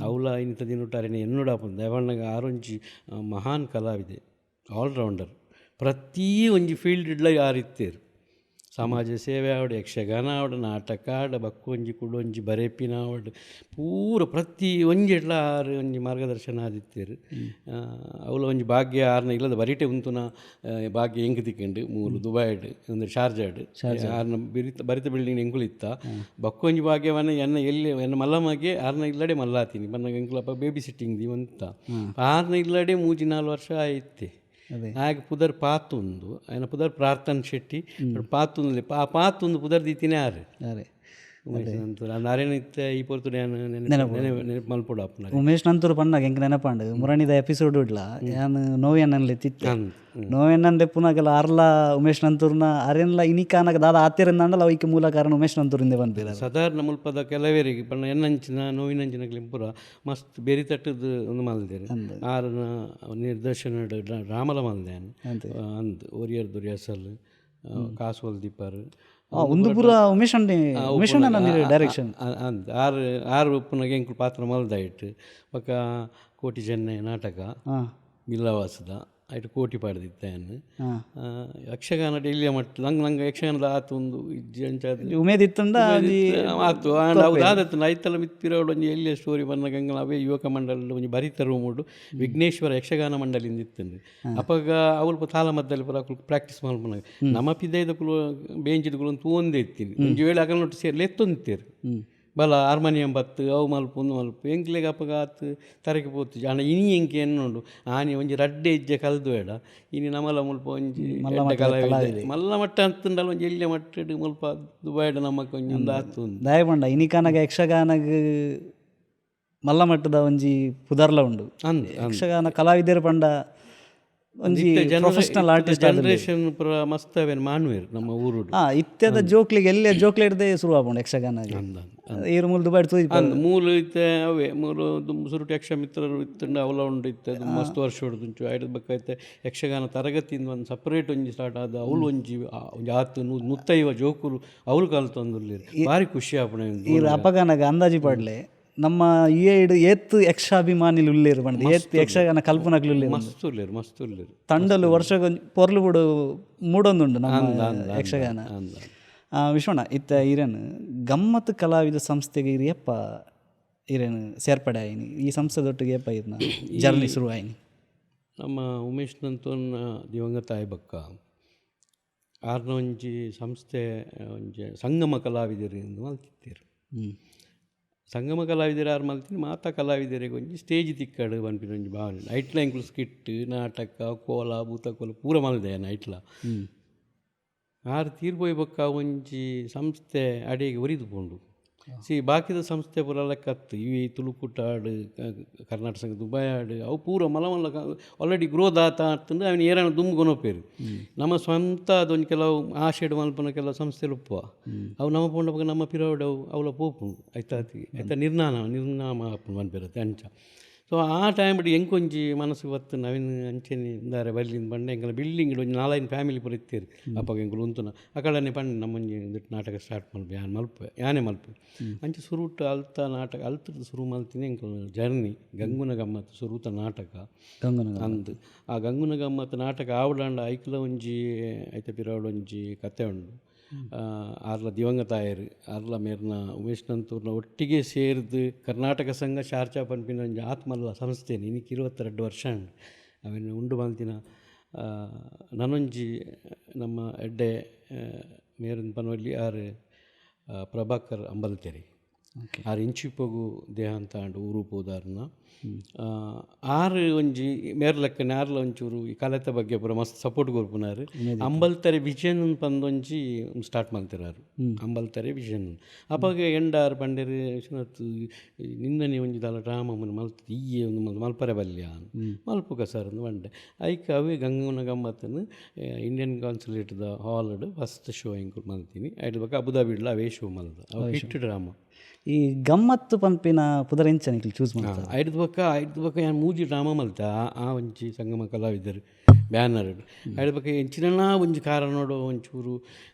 [SPEAKER 1] ಅವ್ಲ ಇನ್ನಿತ ದಿನೊಟ್ಟು ಅರೆನ ಎನ್ನುಡಾಪುಂಡು. ದಾಯೆ ಆರೊಂಜಿ ಮಹಾನ್ ಕಲಾವಿದೆ, ಆಲ್ರೌಂಡರ್. ಪ್ರತಿ ಒಂಜಿ ಫೀಲ್ಡ್ ಡ್ಲ ಆರ್ ಇತ್ತೆರ್. ಸಮಾಜ ಸೇವೆ ಆವಡ್, ಯಕ್ಷಗಾನ ಆವಡ್, ನಾಟಕ ಆವಡ್, ಬೊಕ್ಕ ಒಂಜಿ ಕುಡೊಂಜಿ ಬರೆಪಿನ ಆವಡ್, ಪೂರ ಪ್ರತಿ ಒಂಜೆಡ್ಲ ಆರ್ ಒಂಜಿ ಮಾರ್ಗದರ್ಶನ ಆದಿತ್ತೆರ್. ಅವ್ಲ ಒಂಜಿ ಭಾಗ್ಯ, ಆರ್ನ ಇಲ್ಲದ ಬರಿಟೆ ಉಂತುನ ಭಾಗ್ಯ ಎಂಕ್ ತಿಕ್ಕಂಡು. ಮೂಲು ದುಬೈಡ್ ಅಂದ್ರೆ ಶಾರ್ಜಾಡ್ ಆರ್ನ ಬಿರಿತ ಬರಿತ ಬಿಲ್ಡಿಂಗ್ ಎಂಕುಲು ಇತ್ತ. ಬೊಕ್ಕ ಒಂಜಿ ಭಾಗ್ಯವನ್ನ ಎನ್ನ ಎಲ್ಲಿ ಎನ್ನ ಮಲ್ಲ ಮಗೆ ಆರ್ನ ಇಲ್ಲಡೆ ಮಲ್ಲಾತೀನಿ ಬನ್ನಗ ಎಂಕುಲಪ್ಪ ಬೇಬಿ ಸಿಟ್ಟಿಂಗ್ ದೀವಂತ ಆರ್ನ ಇಲ್ಲಡೆ 3-4 ವರ್ಷ ಆಯ್ತೆ. ಆಗ ಪುದರ್ ಪಾತುಂದು, ಆಯ್ನ ಪುದರ್ ಪ್ರಾರ್ಥನ್ ಶೆಟ್ಟಿ ಪಾತುಂದು. ಆ ಪಾತುಂದು ಪುದರ್ ದೀತಿನೇ ಆರು.
[SPEAKER 2] ಅರೆ.
[SPEAKER 1] ಅರೇನ ಇತ್ತೆ ಈ ಪೊರ್ತುಡು ಯಾನ್ ನೆನಪು ನೆನಪು ಮಲ್ಪೊಡು ಆಪುನ.
[SPEAKER 2] ಉಮೇಶ್ ನಂತೂರು ಪನ್ನಾಗ ಎಂಕ್ ನೆನಪಾಂಡ್. ಮುರಣಿದ ಎಪಿಸೋಡ್ ಉಡ್ಲ ಯಾನ್ ನೋವೆನ್ನನ್ ತಿತ್ತೆ. ನೋವೆನ್ನನ್ ಲೆಪ್ಪುನಾಗಲ ಆರ್ಲ ಉಮೇಶ್ ನಂತೂರ್ನ ಅರೆನ್ಲ ಇನಿಕಾನಗ ದಾದ ಆತಿರಂದಾಂಡಲ ಅವಿಕ್ ಮೂಲ ಕಾರಣ ಉಮೇಶ್ ನಂತೂರಿಂದೆ ಪನ್ಪೆರ್.
[SPEAKER 1] ಸಾಧಾರಣ ಮುಲ್ಪದ ಕೆಲವರಿಗೆ ಪಂಡ ಎನ್ನಂಚಿನ ನೋವಿನಂಚಿನ ಪೂರ ಮಸ್ತ್ ಬೆರಿ ತಟ್ಟದು ಒಂದು ಮಲ್ದೆರ್. ಆರನ ನಿರ್ದೇಶನ ಡ್ರಾಮಲ ಮಲ್ದೆ ಅಂದ್ ಒರಿಯರ್ ದುರ್ಯಾಸಲ್ ಕಾಸೋಲ್ ದೀಪರ್.
[SPEAKER 2] ಉಂದು ಪೂರ ಉಮೇಶ್ ಅಣ್ಣೆ, ಉಮೇಶ್ ಅಣ್ಣನ ಡೈರೆಕ್ಷನ್.
[SPEAKER 1] ಅಂದ್, ಆರು ಆರು ಉಪ್ಪುನಾಗ ಎಂಕುಲು ಪಾತ್ರ ಮಲ್ದಾಯಿಟ್. ಬೊಕ್ಕ ಕೋಟಿ ಚೆನ್ನಯ ನಾಟಕ ಬಿಲ್ಲವಾಸದ ಐಟ್ ಕೋಟಿ ಪಾಡ್ದಿತ್ತೆ ಯಾನ್. ಯಕ್ಷಗಾನ ಎಲ್ಲಿಯ ಮಟ್ಟ ನಂಗೆ ನಂಗೆ ಯಕ್ಷಗಾನದ ಆತು ಒಂದು ಇಜ್ಜಿ ಅಂಚ.
[SPEAKER 2] ಉಮೇದ್ ಇತ್ತಂಡ ಒಂಜಿ
[SPEAKER 1] ಆತು ಆಂಡ ಅವು ದಾದತ್ತು ಐತಲ ಮಿತ್ತಿರೋಡು ಒಂಜಿ ಎಲ್ಲಿಯ ಸ್ಟೋರಿ ಬಂದಾಗ ಎಂಕಲ್ನ ಅವೇ ಯುವಕ ಮಂಡಲ ಒಂಜಿ ಬರಿತ ರೂಮುಡು ವಿಘ್ನೇಶ್ವರ ಯಕ್ಷಗಾನ ಮಂಡಲಿಂದ ಇತ್ತಂದು. ಅಪಗ ಅವಲ್ಪ ತಾಳಮದ್ದಲೆ ಪೂರ ಅಕುಲು ಪ್ರಾಕ್ಟೀಸ್ ಮಲ್ಪುನಾಗ ನಮ್ಮ ಪಿದೈದಕುಲು ಬೇಂಚಿಡ್ಕುಲು ತೂವೊಂದೇ ಇತ್ತೀನಿ. ಒಂಜಿ ವೇಳೆ ಅಕಲ್ನೊಟ್ಟು ಸೇರಿ ಲೆತ್ತೊಂದಿತ್ತೇರು, ಬಲ ಹಾರ್ಮೋನಿಯಂ ಬತ್ತು ಅವು ಮಲ್ಪು ಉಂದು ಮಲ್ಪು. ಎಂಕ್ಲೆಗ್ ಅಪಗ ಆತ್ ತರಕೆ ಪೋತು. ಆಂಡ ಇನಿ ಎಂಕ್ ಎನ್ನುಂಡು, ಆನಿ ಒಂಜಿ ರಡ್ಡೆ ಇಜ್ಜೆ ಕಲ್ದು ಬೇಡ ಇನಿ ನಮಲ ಮುಲ್ಪ ಒಂಜಿ ಎಡ್ಡೆ ಕಲಾವಿದೆ ಮಲ್ಲ ಮಟ್ಟ ಅಂತಂಡಲ ಒಂಜಿ ಎಲ್ಯ ಮಟ್ಟಡ್ ಮುಲ್ಪ ದುಬೈಡ್ ನಮಕ್ ಒಂಜಿ ಒಂದು ಆತು ಉಂದು.
[SPEAKER 2] ದಾಯೆ ಪಂಡ ಇನಿಕಾನಗ ಯಕ್ಷಗಾನಗ್ ಮಲ್ಲ ಮಟ್ಟದ ಒಂಜಿ ಪುದರ್ಲ ಉಂಡು.
[SPEAKER 1] ಅಂದ್.
[SPEAKER 2] ಯಕ್ಷಗಾನ ಕಲಾವಿದರು ಪಂಡ ಒಂಜಿ ಪ್ರೊಫೆಷನಲ್ ಆರ್ಟಿಸ್ಟ್.
[SPEAKER 1] ಜನರೇಷನ್ ಪೂರ ಮಸ್ತ್ ಅವೇನು ಮಾನ್ವೇರ್ ನಮ್ಮ ಊರುಡು.
[SPEAKER 2] ಇತ್ತೆದ ಜೋಕ್ಲಿಗೆ ಎಲ್ಲೆ ಜೋಕ್ಲೆಡ್ದೆ ಶುರು ಆಪುಂಡು ಯಕ್ಷಗಾನ.
[SPEAKER 1] ಅಂದ್.
[SPEAKER 2] ಈರ್ ಮೂಲು ದುಬೈಡ್ ತೂಯಿ.
[SPEAKER 1] ಅಂದ್, ಮೂಲು ಇತ್ತೆ ಅವೇ ಮೂಲು ದುಂಬು ಸುರುಟು ಯಕ್ಷ ಮಿತ್ರರು ಇತ್ತಂಡ ಅವಲ ಉಂಡು. ಇತ್ತೆ ಅದು ಮಸ್ತ್ ವರ್ಷ ಉಂಟು. ಐಡ್ದ್ ಬೊಕ್ಕ ಇತ್ತೆ ಯಕ್ಷಗಾನ ತರಗತಿಯಿಂದ ಒಂದು ಸಪರೇಟ್ ಒಂಜಿ ಸ್ಟಾರ್ಟ್ ಆದ. ಅವಳು ಒಂಜಿ ಒಂಜಿ ಆತು 150 ಜೋಕುಲು ಅವಳು ಕಲ್ತೊಂದುಲ್ಲೆರ್. ಭಾರಿ ಖುಷಿ ಆಪುಂಡು.
[SPEAKER 2] ಈರ್ ಅಪಗನಗ ಅಂದಾಜಿ ಪಾಡ್ಲೆ, ನಮ್ಮ ಯುಎಇಡ್ ಏತ್ ಯಕ್ಷಾಭಿಮಾನಿಲು ಉಲ್ಲೇರು ಪಂದ್, ಏತ್ ಯಕ್ಷಗಾನ ಕಲ್ಪನಕ್ಲು ಉಲ್ಲೇರು.
[SPEAKER 1] ಮಸ್ತ್ ಉಲ್ಲೆರ್, ಮಸ್ತ್ ಉಲ್ಲೆರ್.
[SPEAKER 2] ತಂಡಲು ವರ್ಷಗೊಂಜಿ ಪೊರ್ಲು ಬುಡು ಮೂಡೊಂದುಂಡು ನಮ್ಮ ಯಕ್ಷಗಾನ. ವಿಶ್ವಣ್ಣ, ಇತ್ತ ಈರೆನ್ ಗಮ್ಮತ್ ಕಲಾವಿದ ಸಂಸ್ಥೆಗೆ ಇರ್ ಏಪ ಈರೆನ್ ಸೇರ್ಪಡೆ ಆಯಿನಿ? ಈ ಸಂಸ್ಥೆದೊಟ್ಟಿಗೆ ಏಪ ಇರ್ನ ಜರ್ನಿ ಶುರು ಆಯಿನಿ?
[SPEAKER 1] ನಮ್ಮ ಉಮೇಶ್ ನಂತೂರ್ನ ದಿವಂಗತ ಆಯ್ಬಕ್ಕ ಆರ್ನ ಒಂಜಿ ಸಂಸ್ಥೆ, ಒಂಜಿ ಸಂಗಮ ಕಲಾವಿದರು ಎಂದು ಮಲ್ತಿತ್ತೇರು. ಸಂಗಮ ಕಲಾವಿದೆರ್ ಆರ್ ಮಲ್ತಿನ ಮಾತ ಕಲಾವಿದೆರೆಗ್ ಒಂಜಿ ಸ್ಟೇಜ್ ತಿಕ್ಕಡ್ ಪನ್ಪಿನ ಒಂಜಿ ಭಾವನೆ. ಐಟ್ಲ ಎಂಕುಲು ಸ್ಕಿಟ್, ನಾಟಕ, ಕೋಲ, ಭೂತಕೋಲ ಪೂರ ಮಲ್ದೆ ಯಾನ್ ಐಟ್ಲ. ಆರ್ ತೀರ್ ಪೋಯಿ ಬೊಕ್ಕ ಒಂಜಿ ಸಂಸ್ಥೆ ಅಡೆಗ್ ಒರಿದ್ ಪೋಂಡು. ಸಿ ಬಾಕಿದ ಸಂಸ್ಥೆ ಪೂರ ಲೆಕ್ಕತ್ತು ಇವಿ ತುಳುಕೂಟ ಆಡ್, ಕರ್ನಾಟಕ ಸಂಘ ದುಬೈ ಆಡ್, ಅವು ಪೂರ ಮಲ್ಲ ಮಲ್ಲ ಆಲ್ರೆಡಿ ಗ್ರೋತ್ ಆತ ಆತಂದು ಅವೆನ್ ಏರಾನ ದುಂಬು ಕೊನೊಪೆರ್. ನಮ್ಮ ಸ್ವಂತ ಅದೊಂಜಿ ಕೆಲವು ಆಶೆಡ್ ಮಲ್ಪುನ ಕೆಲವು ಸಂಸ್ಥೆಲು ಉಪ್ಪುವ, ಅವು ನಮ ಪೋಂಡ ನಮ್ಮ ಪಿರವುಡು ಅವು ಅವಲ ಪೋಪುಂಡು. ಐತಾತಿ ಐತ ನಿರ್ನಾಮ ನಿರ್ನಾಮ ಆಪುಂಡು ಪನ್ಪೆರತ್ತೆ ಅಂಚ. ಸೊ ಆ ಟೈಮ್ಡ್ ಎಂಕೊಂಜಿ ಮನಸ್ಸು ಬತ್ತು ನವೀನ್ ಅಂಚೆನೆ ಇಂದಾರೆ ಬಲ್ಲಿಂದ್ ಪಂಡ ಎಂಕಲ್ನ ಬಿಲ್ಡಿಂಗ್ ಒಂಜಿ ನಾಲೈನ್ ಫ್ಯಾಮಿಲಿ ಪೂರ ಇತ್ತೆರ್. ಅಪಗ ಎಂಕುಲು ಉಂತುನ ಅಕಲನೆ ಪಂಡ ನಮ್ಮೊಂಜಿ ಉಂದೆಟ್ ನಾಟಕ ಸ್ಟಾರ್ಟ್ ಮಲ್ಪು, ಯಾನ್ ಮಲ್ಪುವೆ, ಯಾನೇ ಮಲ್ಪುವೆ ಅಂಚ. ಸುರುಟು ಅಲ್ತ ನಾಟಕ ಅಲ್ತುರ್ದು ಸುರು ಮಲ್ತಿನಿ ಎಂಕಲ್ನ ಜರ್ನಿ. ಗಂಗುನ ಗಮ್ಮತ್ ಸುರುತ ನಾಟಕ.
[SPEAKER 2] ಗಂಗುನ
[SPEAKER 1] ಅಂದ್, ಆ ಗಂಗುನ ಗಮ್ಮತ್ ನಾಟಕ ಆವಡಾಂಡ ಐಕ್ಲ ಒಂಜಿ ಐತ ಪಿರವುಡು ಒಂಜಿ ಕತೆ ಉಂಡು. ಆರ್ಲ ದಿವಂಗತ ಆಯೆರ್. ಆರ್ಲ ಮೇರ್ನ ಉಮೇಶ್ ನಂತೂರ್ನ ಒಟ್ಟಿಗೆ ಸೇರ್ದು ಕರ್ನಾಟಕ ಸಂಘ ಶಾರ್ಜಾ ಪನ್ಪಿನ ಒಂಜಿ ಆತ್ಮಲ್ಲ ಸಂಸ್ಥೆ ಇನಿಕ್ 22 ವರ್ಷ ಉಂಡು. ಅವೆನ್ ಉಂಡು ಮಲ್ತಿನ ನನೊಂಜಿ ನಮ್ಮ ಎಡ್ಡೆ ಮೇರನ್ ಪನೊಲಿ, ಆರ್ ಪ್ರಭಾಕರ್ ಅಂಬಲ್ತೆರೆ. ಆರ್ ಇಂಚಿಪೊಗು ದೇಹಾಂತ ಆಂಡ್, ಊರು ಪೋದಾರ್ನ. ಆರ್ ಒಂಜಿ ಮೇರ್ಲೆಕ್ಕನೆ ಆರ್ಲ ಒಂಚೂರು ಈ ಕಲೆತ ಬಗ್ಗೆ ಪೂರ ಮಸ್ತ್ ಸಪೋರ್ಟ್ ಕೊರ್ಪುನಾರ್. ಅಂಬಲ್ತರೆ ವಿಜನ್ ಪಂದೊಂಜಿ ಸ್ಟಾರ್ಟ್ ಮಲ್ತೆರ್ ಅಂಬಲ್ತರೆ ವಿಜನ್. ಅಪಗ ಎಂಡಾರ್ ಪಂಡೆರ್, ವಿಶ್ವನಾಥ್ ನಿನ್ನನೆ ಒಂಜಿ ದಾಲ ಡ್ರಾಮ ಮಲ್ತ್ ಈಯೆ ಒಂದು ಮಲ್ಪರೆ ಬಲ್ಲಿಯ, ಮಲ್ಪುಗ ಸರ್ ಅಂದ್ ಪಂಡೆ. ಐಕ್ ಅವೇ ಗಂಗುನ ಗಮ್ಮತ್ತನ್ನು ಇಂಡಿಯನ್ ಕಾನ್ಸುಲೇಟ್ದ ಹಾಲ್ಡ್ ಫಸ್ಟ್ ಶೋ ಎಂಕುಲು ಮಲ್ತೀನಿ. ಐಡ್ ಬೊಕ್ಕ ಅಬುದಾಬಿಡ್ಲ ಅವೇ ಶೋ ಮಲ್ದ, ಅವು ಹಿಟ್ ಡ್ರಾಮ.
[SPEAKER 2] ಈ ಗಮ್ಮತ್ತು ಪನ್ಪಿನ ಪುದರ್ ಎಂಚ ನಿಕ್ಲು ಚೂಸ್ ಮಾಡ್ತಾರೆ?
[SPEAKER 1] ಐಡ್ದು ಬೊಕ್ಕ ಯಾನ್ ಮೂಜಿ ಡ್ರಾಮ ಮಲ್ತ ಆ ಒಂಜಿ ಸಂಗಮ ಕಲಾವಿದರು ಬ್ಯಾನರ್. ಐಡ್ದು ಬೊಕ್ಕ ಎಂಚಿನಲಾ ಒಂಜಿ ಕಾರಣೋಡು ಒಂಚೂರು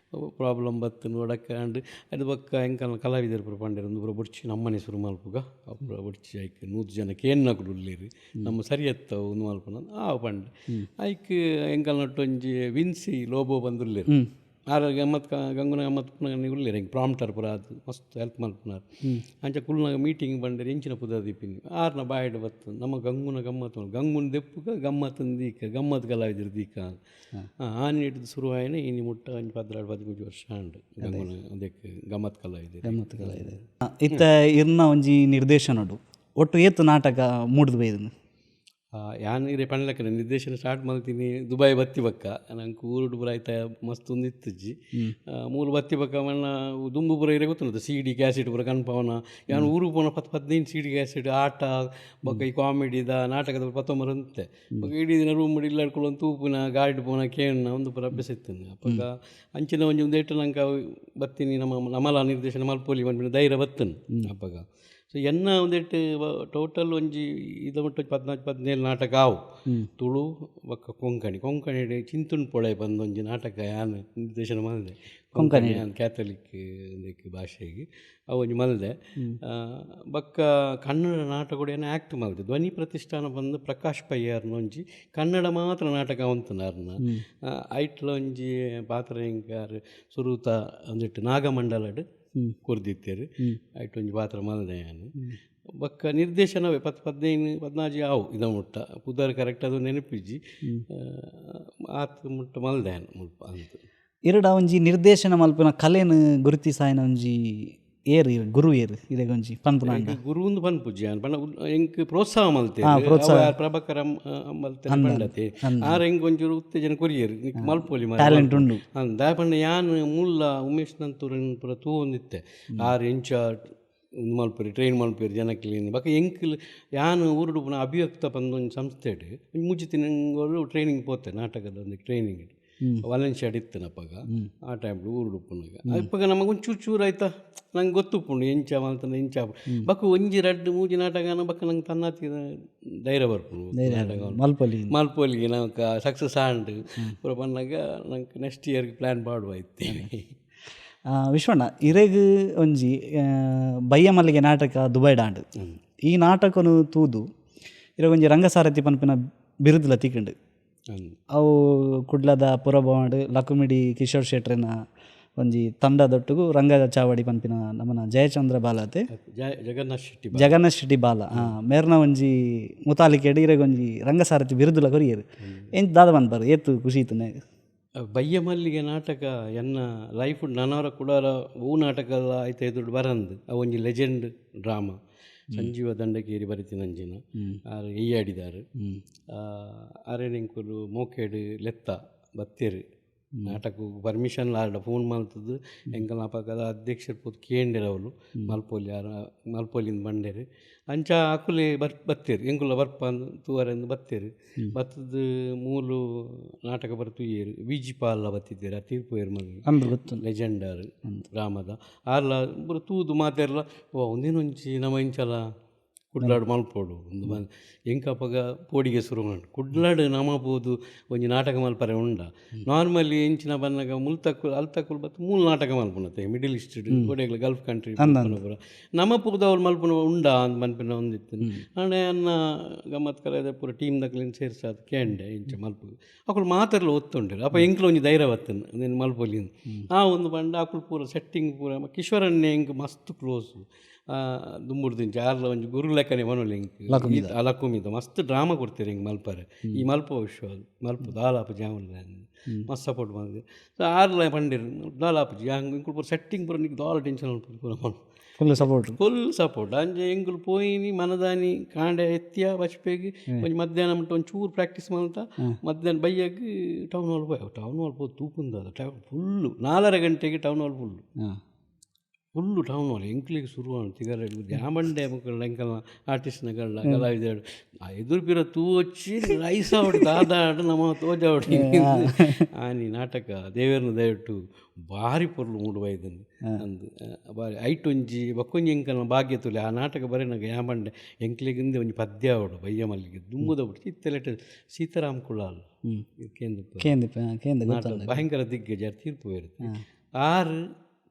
[SPEAKER 1] ಪ್ರಾಬ್ಲಮ್ ಬತ್ತು ನೋಡಕ್ಕೆ ಅಂಡ್. ಐಡ್ದು ಬೊಕ್ಕ ಎಂಕಲ್ನ ಕಲಾವಿದರು ಪೂರ ಪಂಡೆರ್, ಉಂದು ಪೂರ ಬೊಡ್ಚಿ, ನಮ್ಮನೆ ಶುರು ಮಲ್ಪುಗ, ಅವು ಪೂರ ಬೊಡ್ಚಿ, ಐಕ್ 100 ಜನ ಕೇನ್ನಕುಲು ಉಲ್ಲೆರ್, ನಮ್ಮ ಸರಿ ಎತ್ತವು ಉಂದು ಮಲ್ಪುನ ಆವು ಪಂಡೆ. ಐಕ್ ಎಂಕಲ್ನೊಟ್ಟು ಒಂಜಿ ವಿನ್ಸಿ ಲೋಬೋ ಬಂದುಲ್ಲೆರ್. ಆರ್ ಗಮ್ಮತ್ ಗಂಗುನ ಗಮ್ಮತ್ ಉಲ್ಲೆರ್, ಎಂಕ್ ಪ್ರಾಂಪ್ಟರ್ ಪೂರ ಆದ್ ಮಸ್ತ್ ಹೆಲ್ಪ್ ಮಲ್ಪುನಾರ್. ಅಂಚ ಕುಲ್ನಾಗ ಮೀಟಿಂಗ್ ಬಂಡೆರ್, ಎಂಚಿನ ಪುದರ್ ದೀಪಿನಿ? ಆರ್ನ ಬಾಯಿಡ್ ಬತ್ತು, ನಮ್ಮ ಗಂಗುನ ಗಮ್ಮತ್, ಗಂಗುನ ದೆಪ್ಪುಗ ಗಮ್ಮತ್ತನ್ ದೀಕ, ಗಮ್ಮತ್ ಕಲಾವಿದರು ದೀಕ. ಆ ನಿಟ್ಟಿದ್ ಶುರು ಆಯ್ನ ಇನಿ ಮುಟ್ಟ ಒಂಜಿ 12 13 ವರ್ಷ ಆಂಡ್ ಗಂಗುನ ಅದಕ್ಕೆ ಗಮ್ಮತ್ ಕಲಾವಿದರು.
[SPEAKER 2] ಗಮ್ಮತ್ತು ಕಲಾವಿದರು. ಇತ್ತ ಇರ್ನ ಒಂಜಿ ನಿರ್ದೇಶನಡು ಒಟ್ಟು ಏತ್ ನಾಟಕ ಮೂಡ್ದು ಬೈದುಂಡು?
[SPEAKER 1] ಯಾನ್ ಇರೆ ಪನ್ಲೆಕ್ಕನೆ ನಿರ್ದೇಶನ ಸ್ಟಾರ್ಟ್ ಮಲ್ತೀನಿ ದುಬೈ ಬತ್ತಿ ಬೊಕ್ಕ. ನಂಕ್ ಊರುಡು ಪೂರ ಐತ ಮಸ್ತ್ ಉಂದು ಇತ್ತುಜಿ. ಮೂಲು ಬತ್ತಿ ಬೊಕ್ಕ ಮಣ್ಣ ದುಂಬು ಪೂರ ಇರೆ ಗೊತ್ತುಂಟು, ಸಿಡಿ ಕ್ಯಾಸೆಟ್ ಪೂರ ಕನ್ಪವನ. ಯಾನ್ ಊರು ಪೋನ 10 15 ಸಿಡಿ ಕ್ಯಾಸೆಟ್ ಆಟ ಬೊಕ್ಕ ಈ ಕಾಮಿಡಿದ ನಾಟಕದ ಪತ್ತೊಂಬರಂತೆ. ಬೊಕ್ಕ ಇಡೀ ದಿನ ರೂಮ್ ಇಲ್ಲಾಡ್ಕೊಳ್ಳೋ ತೂಪುನ, ಗಾಡಿಡ್ ಪೋನ ಕೇಣ್ಣ, ಒಂದು ಪೂರ ಅಭ್ಯಾಸ ಇತ್ತು. ಅಪಗ ಅಂಚಿನ ಒಂಜಿ ಒಂದು ಏಟು ನಂಗೆ ಬತ್ತೀನಿ, ನಮ್ಮ ನಮಲ ನಿರ್ದೇಶನ ಮಲ್ಪೊಲಿ ಪನ್ಪಿನ ಧೈರ್ಯ ಬತ್ತನ್ ಅಪಗ. ಸೊ ಎನ್ನ ಒಂದೆಟ್ಟು ಟೋಟಲ್ ಒಂಜಿ ಇದ ಮಟ್ಟ 14 17 ನಾಟಕ ಆವು, ತುಳು ಬೊಕ್ಕ ಕೊಂಕಣಿ. ಕೊಂಕಣಿ ಚಿಂತುನ್ ಪೊಳೆ ಬಂದೊಂಜಿ ನಾಟಕ ಯಾನ್ ನಿರ್ದೇಶನ ಮಲ್ದೆ. ಕೊಂಕಣಿ ಯಾನ್ ಕ್ಯಾಥಲಿಕ್ ಉಂದೆಕ್ ಭಾಷೆಗೆ ಅವು ಒಂಜಿ ಮಲ್ದೆ. ಬೊಕ್ಕ ಕನ್ನಡ ನಾಟಕ ಏನು ಆ್ಯಕ್ಟ್ ಮಲ್ದೆ. ಧ್ವನಿ ಪ್ರತಿಷ್ಠಾನ ಬಂದು ಪ್ರಕಾಶ್ ಪಯ್ಯಾರ್ನ ಒಂಜಿ ಕನ್ನಡ ಮಾತ್ರ ನಾಟಕ ಉಂತುನಾರ್ನ, ಐಟ್ಲ ಒಂಜಿ ಪಾತ್ರ ಎಂಕಾರ್ ಸುರೂತ ಒಂದಿಟ್ಟು ನಾಗಮಂಡಲಡ್ ಕೊರ್ದಿತ್ತೆರ್. ಐಟ್ ಒಂಜಿ ಪಾತ್ರ ಮಲ್ದೆ ಯಾನ್. ಬೊಕ್ಕ ನಿರ್ದೇಶನವೇ 10 15 14 ಆವು ಇದ ಮುಟ್ಟ. ಪುದರ್ ಕರೆಕ್ಟ್ ಅದು ನೆನಪಿಜ್ಜಿ, ಆತ್ ಮುಟ್ಟ ಮಲ್ದೆ ಯಾನ್ ಮುಲ್ಪ ಅಂತ.
[SPEAKER 2] ಇರಡ ಒಂಜಿ ನಿರ್ದೇಶನ ಮಲ್ಪುನ ಕಲೆನ್ ಗುರುತಿಸಾಯಿನ ಒಂಜಿ ಏರ್ ಇರ್ ಗುರು ಏರ್ ಇರೆಗ್ ಒಂಜಿ ಪನ್ಪುನಾಂಡ?
[SPEAKER 1] ಗುರುಂದು ಪನ್ಪುಜಿ ಯಾನ್ ಪಂಡ, ಎಂಕ್ ಪ್ರೋತ್ಸಾಹ ಮಲ್ತೆರ್ ಪ್ರಭಾಕರ್ ಮಲ್ತೆರ್ ಪಂಡತೆ. ಆರ್ ಎಂಕ್ ಒಂಚೂರು ಉತ್ತೇಜನ ಕೊರಿಯೆರ್, ನಿಕ್ ಮಲ್ಪೊಲಿ.
[SPEAKER 2] ಟ್ಯಾಲೆಂಟ್ ಉಂಡು.
[SPEAKER 1] ದಾಯೆ ಪಂಡ ಯಾನ್ ಮೂಲ ಉಮೇಶ್ ನಂತೂರನ್ ಪೂರ ತೂವೊಂದಿತ್ತೆ. ಆರ್ ಎಂಚ ಉಂದು ಮಲ್ಪೆರ್, ಟ್ರೈನ್ ಮಲ್ಪೆರ್ ಜನಕ್ಲೆನ್. ಬೊಕ್ಕ ಎಂಕ್ಲ್ ಯಾನ್ ಊರುಡು ಪುನ ಅಭಿವ್ಯಕ್ತ ಪಂದ್ ಒಂಜಿ ಸಂಸ್ಥೆಡ್ ಒಂಜಿ ಮೂಜಿ ತಿಂಗಳು ಟ್ರೈನಿಂಗ್ ಪೋತೆ, ನಾಟಕದ ಒಂದು ಟ್ರೈನಿಂಗ್ ವಾಲೆನ್ಶಿಯಾಡ್ ಇತ್ತಿನ ಅಪಗ. ಆ ಟೈಮ್ ಊರುಡು ಉಪ್ಪುನಗ ಅಪಗ ನಮಗೆ ಒಂಚೂರು ಚೂರು ಆಯ್ತಾ ನಂಗೆ ಗೊತ್ತುಪ್ಪುಂಡು ಎಂಚ ಮಲ್ತಂಡ ಎಂಚ. ಬೊಕ್ಕ ಒಂಜಿ ರಡ್ಡ್ ಮೂಜಿ ನಾಟಕ ಬೊಕ್ಕ ನಂಗೆ ತನ್ನಾತಿ ಧೈರ್ಯ ಬರ್ಪುಂಡು ನಾಟಕ
[SPEAKER 2] ಮಲ್ಪೊಲಿ.
[SPEAKER 1] ಮಲ್ಪೊಲಿಗೆ ನಮಕ್ ಸಕ್ಸಸ್ ಆಂಡ್ ಪೂರ ಪನ್ನಗ ನಂಗೆ ನೆಕ್ಸ್ಟ್ ಇಯರ್ಗೆ ಪ್ಲ್ಯಾನ್ ಪಾಡುವ ಇತ್ತೇನೆ.
[SPEAKER 2] ವಿಶ್ವಣ್ಣ, ಇರೆಗ್ ಒಂಜಿ ಬಯ್ಯ ಮಲ್ಲಿಗೆ ನಾಟಕ ದುಬೈಡ್ ಆಂಡ್. ಈ ನಾಟಕನು ತೂದು ಇರೆಗ್ ಒಂಜಿ ರಂಗಸಾರಥಿ ಪನ್ಪಿನ ಬಿರುದುಲ ತಿಕ್ಕಂಡು. ಅವು ಕುಡ್ಲದ ಪುರಭವನಡ್ ಲಕುಮಿಡಿ ಕಿಶೋರ್ ಶೆಟ್ರೆನ ಒಂಜಿ ತಂಡದೊಟ್ಟುಗು ರಂಗ ಚಾವಡಿ ಪನ್ಪಿನ ನಮ್ಮನ ಜಯಚಂದ್ರ ಬಾಲತೆ
[SPEAKER 1] ಜಗನ್ನಾಥ್ ಶೆಟ್ಟಿ.
[SPEAKER 2] ಜಗನ್ನಾಥ್ ಶೆಟ್ಟಿ ಬಾಲ ಮೇರ್ನ ಒಂಜಿ ಮುತಾಲಿಕೆಡ್ ಇರೆಗ್ ಒಂಜಿ ರಂಗಸಾರಥಿ ಬಿರುದುಲ ಕೊರಿಯೆರ್. ಎಂಚ ದಾದ ಪನ್ಪರ್, ಏತ್ ಖುಷಿ ಇತ್ತುನೆ?
[SPEAKER 1] ಬಯ್ಯ ಮಲ್ಲಿಗೆ ನಾಟಕ ಎನ್ನ ಲೈಫ್ ನನವರ ಕೂಡ ಹೂ ನಾಟಕ ಐತೆ ಎದುರು ಬರಂದು. ಅವು ಒಂಜಿ ಲೆಜೆಂಡ್ ಡ್ರಾಮಾ. ಸಂಜೀವ ದಂಡಕೇರಿ ಬರಿತಿನಂಚಿನ ಆರು ಎಯ್ಯಾಡಿದಾರು. ಅರೆನೆಂಕುಲು ಮೋಕೆಡ್ ಲೆತ್ತ ಬತ್ತೇರು ನಾಟಕ ಪರ್ಮಿಷನ್ ಆರ್ಡ ಫೋನ್ ಮಲ್ತದ್ದು. ಎಂಕಲ್ನ ಅಪಗದ ಅಧ್ಯಕ್ಷರು ಪೂತ ಕೇಂಡೆರ್ ಅವಳು ಮಲ್ಪೊಲಿ, ಆರ ಮಲ್ಪೊಲಿಂದ ಬಂಡೇರು. ಅಂಚ ಅಕುಲೆ ಬತ್ತೇರು, ಎಂಕುಲ ಬರ್ಪ ತೂವರೆಂದು ಬತ್ತೇರು. ಬತ್ತದ ಮೂಲು ನಾಟಕ ಬರ್ತುಯೇರು. ವಿ ಜಿ ಪಾಲ್ಲ ಬತ್ತಿದ್ದೀರ, ತೀರ್ಪು
[SPEAKER 2] ಅಂದು ಗೊತ್ತು.
[SPEAKER 1] ಲೆಜೆಂಡರ್ ಡ್ರಾಮದ ಆರ್ಲ ಪೂರ ತೂದು ಮಾತೆರ್ಲ ಓ ಒಂದಿನೊಂಚಿ ನಮ ಇಂಚಲ ಕುಡ್ಲಾಡು ಮಲ್ಪೊಡು ಒಂದು ಎಂಕ ಅಪಗ ಪೋಡಿಗೆ ಶುರು ಮಾಡಿ ಕುಡ್ಲಾಡು ನಮ ಪೋದು ಒಂಜಿ ನಾಟಕ ಮಲ್ಪರೆ ಉಂಡ. ನಾರ್ಮಲಿ ಎಂಚಿನ ಬನ್ನಗ ಮುಲ್ತಕ್ಕುಲು ಅಲ್ತಕ್ಕುಲು ಬತ್ತು ಮೂಲು ನಾಟಕ ಮಲ್ಪುನತೆ ಮಿಡಿಲ್ ಈಸ್ಟ್ ಕೋಡೆಗ್ಲ ಗಲ್ಫ್ ಕಂಟ್ರಿ ಪೂರ ನಮ ಪೋದು ಅವ್ರು ಮಲ್ಪುನ ಉಂಡ ಅಂದ್ ಮನ್ಪಿನ ಒಂದಿತ್ತು. ಆಂಡ ಅನ್ನ ಗಮ್ಮತ್ ಕಲೆದ ಪೂರ ಟೀಮ್ ದಕ್ಲೆನ್ ಸೇರ್ಸಾದ್ ಕೇಂಡೆ ಇಂಚ ಮಲ್ಪು. ಅಕುಲು ಮಾತೆರ್ಲ ಒತ್ತುಂಡೆರು. ಅಪ್ಪ ಎಂಕ್ಲ ಒಂಜಿ ಧೈರ್ಯ ಬತ್ತನ್ ನೀನು ಮಲ್ಪೊಲಿ. ಆ ಒಂದು ಪಂಡ ಅಕುಲು ಪೂರ ಸೆಟ್ಟಿಂಗ್ ಪೂರ ಕಿಶೋರಣ್ಣೆ ಎಂಕ್ ಮಸ್ತ್ ಕ್ಲೋಸ್ ದುಂಬುಡ್ದಿಂಚ. ಆರ್ಲ ಒಂಜಿ ಗುರು ಲೆಕ್ಕನೆ ಮನೋಲಿ ಎಂಕ್. ಲಕುಮಿದ ಮಸ್ತ್ ಡ್ರಾಮಾ ಕೊಡ್ತೀರಿ ಹಿಂಗೆ ಮಲ್ಪರೆ. ಈ ಮಲ್ಪ ವಿಶ್ವ ಮಲ್ಪ ದಾಲಾಪು ಜಾಮಲ್ಲ ಮಸ್ತ್ ಸಪೋರ್ಟ್ ಮಾಡಿದೆ. ಸೊ ಆರ್ಲ ಪಂಡಿರು ದಾಲಾಪುಜಿ ಹಂಗೆ ಇಂಕುಲು ಪೂರ ಸೆಟ್ಟಿಂಗ್ ಪೂರ ನಿಕ್ ದಾಲ ಟೆನ್ಷನ್ ಪೂರ.
[SPEAKER 2] Full support.
[SPEAKER 1] Full support. ಅಂಚ ಎಂಕುಲು ಪೋಯಿನಿ ಮನದಾನಿ ಕಾಂಡೆ ಎತ್ತಿಯ ಬಚ್ಪೇಗಿ ಒಂಜಿ ಮಧ್ಯಾಹ್ನ ಮುಟ್ಟ ಒಂದು ಚೂರು ಪ್ರಾಕ್ಟೀಸ್ ಮಲ್ತ ಮಧ್ಯಾಹ್ನ ಬಯ್ಯಗ್ ಟೌನ್ ಹಾಲ್ ಪೋಯ್. ಟೌನ್ ಹಾಲ್ ಪೋ ತೂಪುಂದ ಫುಲ್ಲು 4.5 ಗಂಟೆಗೆ town hall full full town hall. ಎಂಕ್ಲಿಗೆ ಶುರು ತಿಗರ ಜಾಮಂಡೆ ಮುಕ್ಕಳ ಎಂಕಲ್ನ ಆರ್ಟಿಸ್ಟ್ನಗಳ ಕಲಾವಿದರು ಆ ಎದುರು ಪಿರ ತೂ వచ్చి ರೈಸ್ ಆವಡು ದಾದಾಡು ನಮ್ಮ ತೋಜಾವಡು. ಆನಿ ನಾಟಕ ದೇವೇರ್ನ ದಯವಿಟ್ಟು ಭಾರಿ ಪೊರ್ಲು ಮೂಡು ಬೈದಂದು ಅಂದು ಬಾರಿ ಐಟ್ ಒಂಜಿ ಬಕ್ಕೊಂಜಿ ಎಂಕಲ್ನ ಭಾಗ್ಯ ತುಲೆ ಆ ನಾಟಕ ಬರೆನಾಗ ಯಾಮಂಡೆ ಎಂಕ್ಲಿಗಿಂದ ಒಂಜಿ ಪದ್ಯ ಆವಡು ಬಯ್ಯ ಮಲ್ಲಿಗೆ ದುಮ್ಮುದ ಬಿಟ್ಟು ಇತ್ತೆಲೆಟ ಸೀತಾರಾಮ್ ಕುಳಾಲ್ ಕೇಂದ್ರ
[SPEAKER 2] ಕೇಂದ್ರ ಕೇಂದ್ರ
[SPEAKER 1] ನಾಟಕ ಭಯಂಕರ ದಿಗ್ಗಜ ತೀರ್ಪು ಇರುತ್ತೆ ಆರು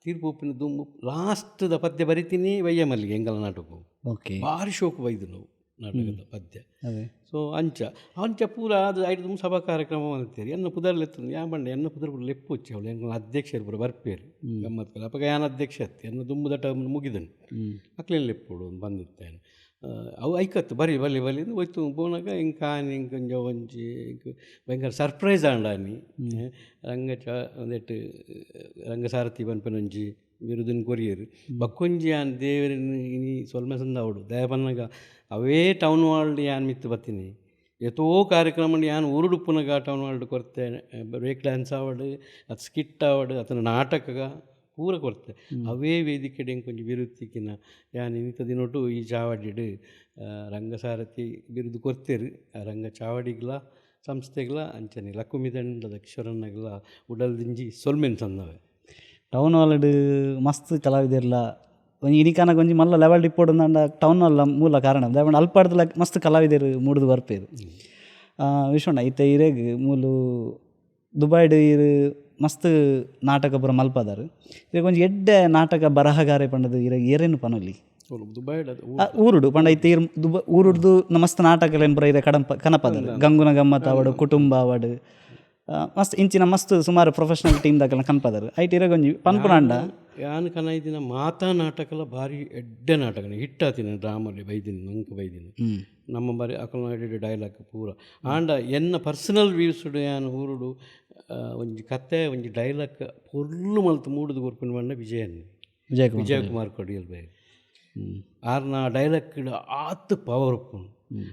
[SPEAKER 1] ತೀರ್ಪು ಉಪ್ಪಿನ ದುಂಬು ಲಾಸ್ಟ್ದ ಪದ್ಯ ಬರಿತೀನಿ ಬಯ್ಯ ಮಲ್ಲಿಗೆ ಎಂಕಲ ನಾಟಕ. ಭಾರಿ ಶೋಕು ಬೈದು ನಾವು ನಾಟಕದ ಪದ್ಯ. ಸೊ ಅಂಚ ಅಂಚ ಪೂರ ಅದು ಐದು ದುಂಬು ಸಭಾ ಕಾರ್ಯಕ್ರಮ ಅಂತೀರಿ. ಎನ್ನ ಪುದರ್ಲೆತ್ತು ಯಾ ಬಂಡೆ ಎನ್ನ ಪುದರ್ ಪೂರ ಲೆಪ್ಪು వచ్చಿ ಅವಳು ಎಂಕಲ್ನ ಅಧ್ಯಕ್ಷರು ಪೂರ ಬರ್ಪೇರು ಗಮ್ಮತ್ ಕಲ. ಅಪ್ಪಗ ಯಾನ್ ಅಧ್ಯಕ್ಷ ಅತ್ತಿ ಎನ್ನ ದುಂಬುದ ಟರ್ಮ್ ಮುಗಿದನು ಅಕ್ಲೇನು ಲೆಪ್ಪುಡು ಬಂದಿತ್ತೇನೆ. ಅವು ಐಕತ್ತು ಬರಿ ಬಲಿ ಬಲಿ ಹೋಯ್ತು ಪೋನಾಗ ಇಂಕ ಆನಿ ಇಂಕೊಂಜ ಒಂಜಿ ಇಂಕ್ ಭಯಂಕರ ಸರ್ಪ್ರೈಸ್ ಆಂಡಾನಿ ರಂಗ ಚ ಒಂದೆಟ್ಟು ರಂಗಸಾರಥಿ ಪನ್ಪನೊಂಜಿ ಬಿರುದನ್ ಕೊರಿಯರು ಬಕ್ಕೊಂಜಿ ಆನ್ ದೇವರನ್ ಇನಿ ಸೊಲ್ಮೆ ಸಂದಾವಡು ದಯಪನ್ನಗ ಅವೇ ಟೌನ್ ಹಾಲ್ ಯಾನ್ ಮಿತ್ತು ಬತ್ತೀನಿ ಏತೋ ಕಾರ್ಯಕ್ರಮ ಯಾನ್ ಊರುಡುಪ್ಪುನಗ ಟೌನ್ ಹಾಲ್ಡ್ ಕೊರ್ತೆ ಬ್ರೇಕ್ ಡ್ಯಾನ್ಸ್ ಆವಡು ಅದು ಸ್ಕಿಟ್ ಆವಡು ಅತನ ನಾಟಕಗ ಪೂರ ಕೊರ್ತೆ ಅವೇ ವೇದಿಕೆಡ್ ಎಂಕೊಂಜಿ ಬಿರುದು ತಿಕ್ಕಿನ ಯಾನ್ ಇನಿತ ದಿನೊಟು ಈ ಚಾವಡಿಡ್ ರಂಗಸಾರಥಿ ಬಿರುದು ಕೊರ್ತೆರ್ ಆ ರಂಗ ಚಾವಡಿಗ್ಲ ಸಂಸ್ಥೆಗ್ಲ ಅಂಚನೆ ಲಕ್ಕುಮಿ ದಂಡದ ಕಿಶೋರಣ್ಣಗ್ಲ ಉಡಲ್ದಿಂಜಿ ಸೊಲ್ಮೆನ್ ಸಂದವೆ.
[SPEAKER 2] ಟೌನ್ ಹಾಲ್ಡ್ ಮಸ್ತ್ ಕಲಾವಿದೆರ್ಲ ಒಂಜಿ ಇನಿಕಾನಗ ಒಂಜಿ ಮಲ್ಲ ಲೆವೆಲ್ ಇಪ್ಪೊಡು ಟೌನ್ ಹಾಲ್ ಮೂಲ ಕಾರಣ ದಾಯೆ ಅಲ್ಪಾಡ್ದಲ ಮಸ್ತ್ ಕಲಾವಿದೆರ್ ಮೂಡುದು ಬರ್ಪೇರು. ವಿಶ್ವಣ್ಣ ಇತ್ತೆ ಇರೆಗ್ ಮೂಲು ದುಬೈಡ್ ಇರು ಮಸ್ತ್ ನಾಟಕ ಪೂರ ಮಲ್ಪದಾರ್ ಇರೆಗ್ ಒಂಜಿ ಎಡ್ಡೆ ನಾಟಕ ಬರಹಗಾರೆ ಪಂಡದು ಇರೆಗ್ ಏರೇನು ಪನೊಲಿ?
[SPEAKER 1] ದುಬೈಡ್
[SPEAKER 2] ಊರುಡು ಪಂಡ ಇತ್ತೆ ಇರ್ ದುಬ ಊರುಡ್ದು ಮಸ್ತ್ ನಾಟಕಲೆನ್ ಪೂರ ಇರೆ ಕಡಂಪ ಕನಪದರ್ ಗಂಗುನ ಗಮ್ಮತ್ ಆವಡು ಕುಟುಂಬ ಆವಡು ಮಸ್ತ್ ಇಂಚಿನ ಮಸ್ತ್ ಸುಮಾರು ಪ್ರೊಫೆಷನಲ್ ಟೀಮ್ ದಾಕಲ್ನ ಕನ್ಪದರ್ ಐಟ್ ಇರೆಗ್ ಒಂಜಿ ಪನ್ಪುನಾಂಡ.
[SPEAKER 1] ಯಾನ್ ಕನೈದಿನ ಮಾತಾ ನಾಟಕಲ ಭಾರಿ ಎಡ್ಡೆ ನಾಟಕ ಹಿಟ್ ಆತಿನ ಡ್ರಾಮಲ್ಲಿ ಬೈದಿನಿ ನಂಕ್ ಬೈದಿನಿ ನಮ್ಮ ಬರಿ ಅಕಲ್ನ ಎಡ್ಡೆ ಡೈಲಾಗ್ ಪೂರ. ಆಂಡ ಎನ್ನ ಪರ್ಸನಲ್ ವ್ಯೂಸ್ಡ್ ಯಾನ್ ಊರುಡು ಒಂಜಿ ಕತೆ ಒಂಜಿ ಡೈಲಾಗ್ ಪೊರ್ಲು ಮಲ್ತ್ ಮೂಡುದು ಕೊರ್ಪಿನ ಪಂಡ ವಿಜಯನ್
[SPEAKER 2] ವಿಜಯಕುಮಾರ್
[SPEAKER 1] ವಿಜಯಕುಮಾರ್ ಕೊಡಿಯಲ್ ಬೈ ಆರ್ನ ಡೈಲಾಗ್ ಆತ್ ಪವರ್ ಉಪ್ಪುಂಡು.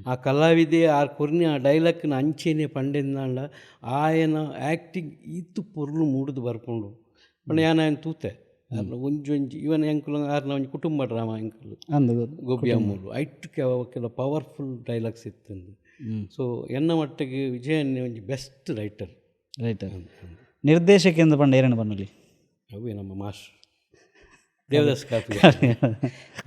[SPEAKER 1] ಆ ಕಲಾವಿದೆ ಆರ್ ಕೊರ್ನಿ ಆ ಡೈಲಾಗ್ನ ಅಂಚೆನೆ ಪಂಡೆಂದಾಂಡ ಆಯನ ಆ್ಯಕ್ಟಿಂಗ್ ಈತ್ ಪೊರ್ಲು ಮೂಡುದು ಬರ್ಪುಂಡು ಪಂಡ ಯಾನ್ ಆಯನ್ ತೂತೆ ಆರ್ನ ಒಂಜಿ ಒಂಜಿ ಇವನ್ ಎಂಕುಲು ಆರ್ನ ಒಂಜಿ ಕುಟುಂಬ ಡ್ರಾಮಾ ಎಂಕುಲು
[SPEAKER 2] ಅಂದು
[SPEAKER 1] ಗೊಬ್ಬಿ ಅಮ್ಮುಲು ಐಟ್ ಕೆಲ ಪವರ್ಫುಲ್ ಡೈಲಾಗ್ಸ್ ಇತ್ತಂದು. ಸೊ ಎನ್ನ ಮಟ್ಟಿಗೆ ವಿಜಯನ್ನೇ ಒಂಜಿ ಬೆಸ್ಟ್ ರೈಟರ್.
[SPEAKER 2] ರೈಟರ್. ನಿರ್ದೇಶಕ ಎಂದು ಪಂಡ ಏರೇನು ಪನ್ನೊಲಿ?
[SPEAKER 1] ಅವೇ ನಮ್ಮ ಮಾಸ್ಟರ್ ದೇವದಾಸ್ ಕಾಪಿ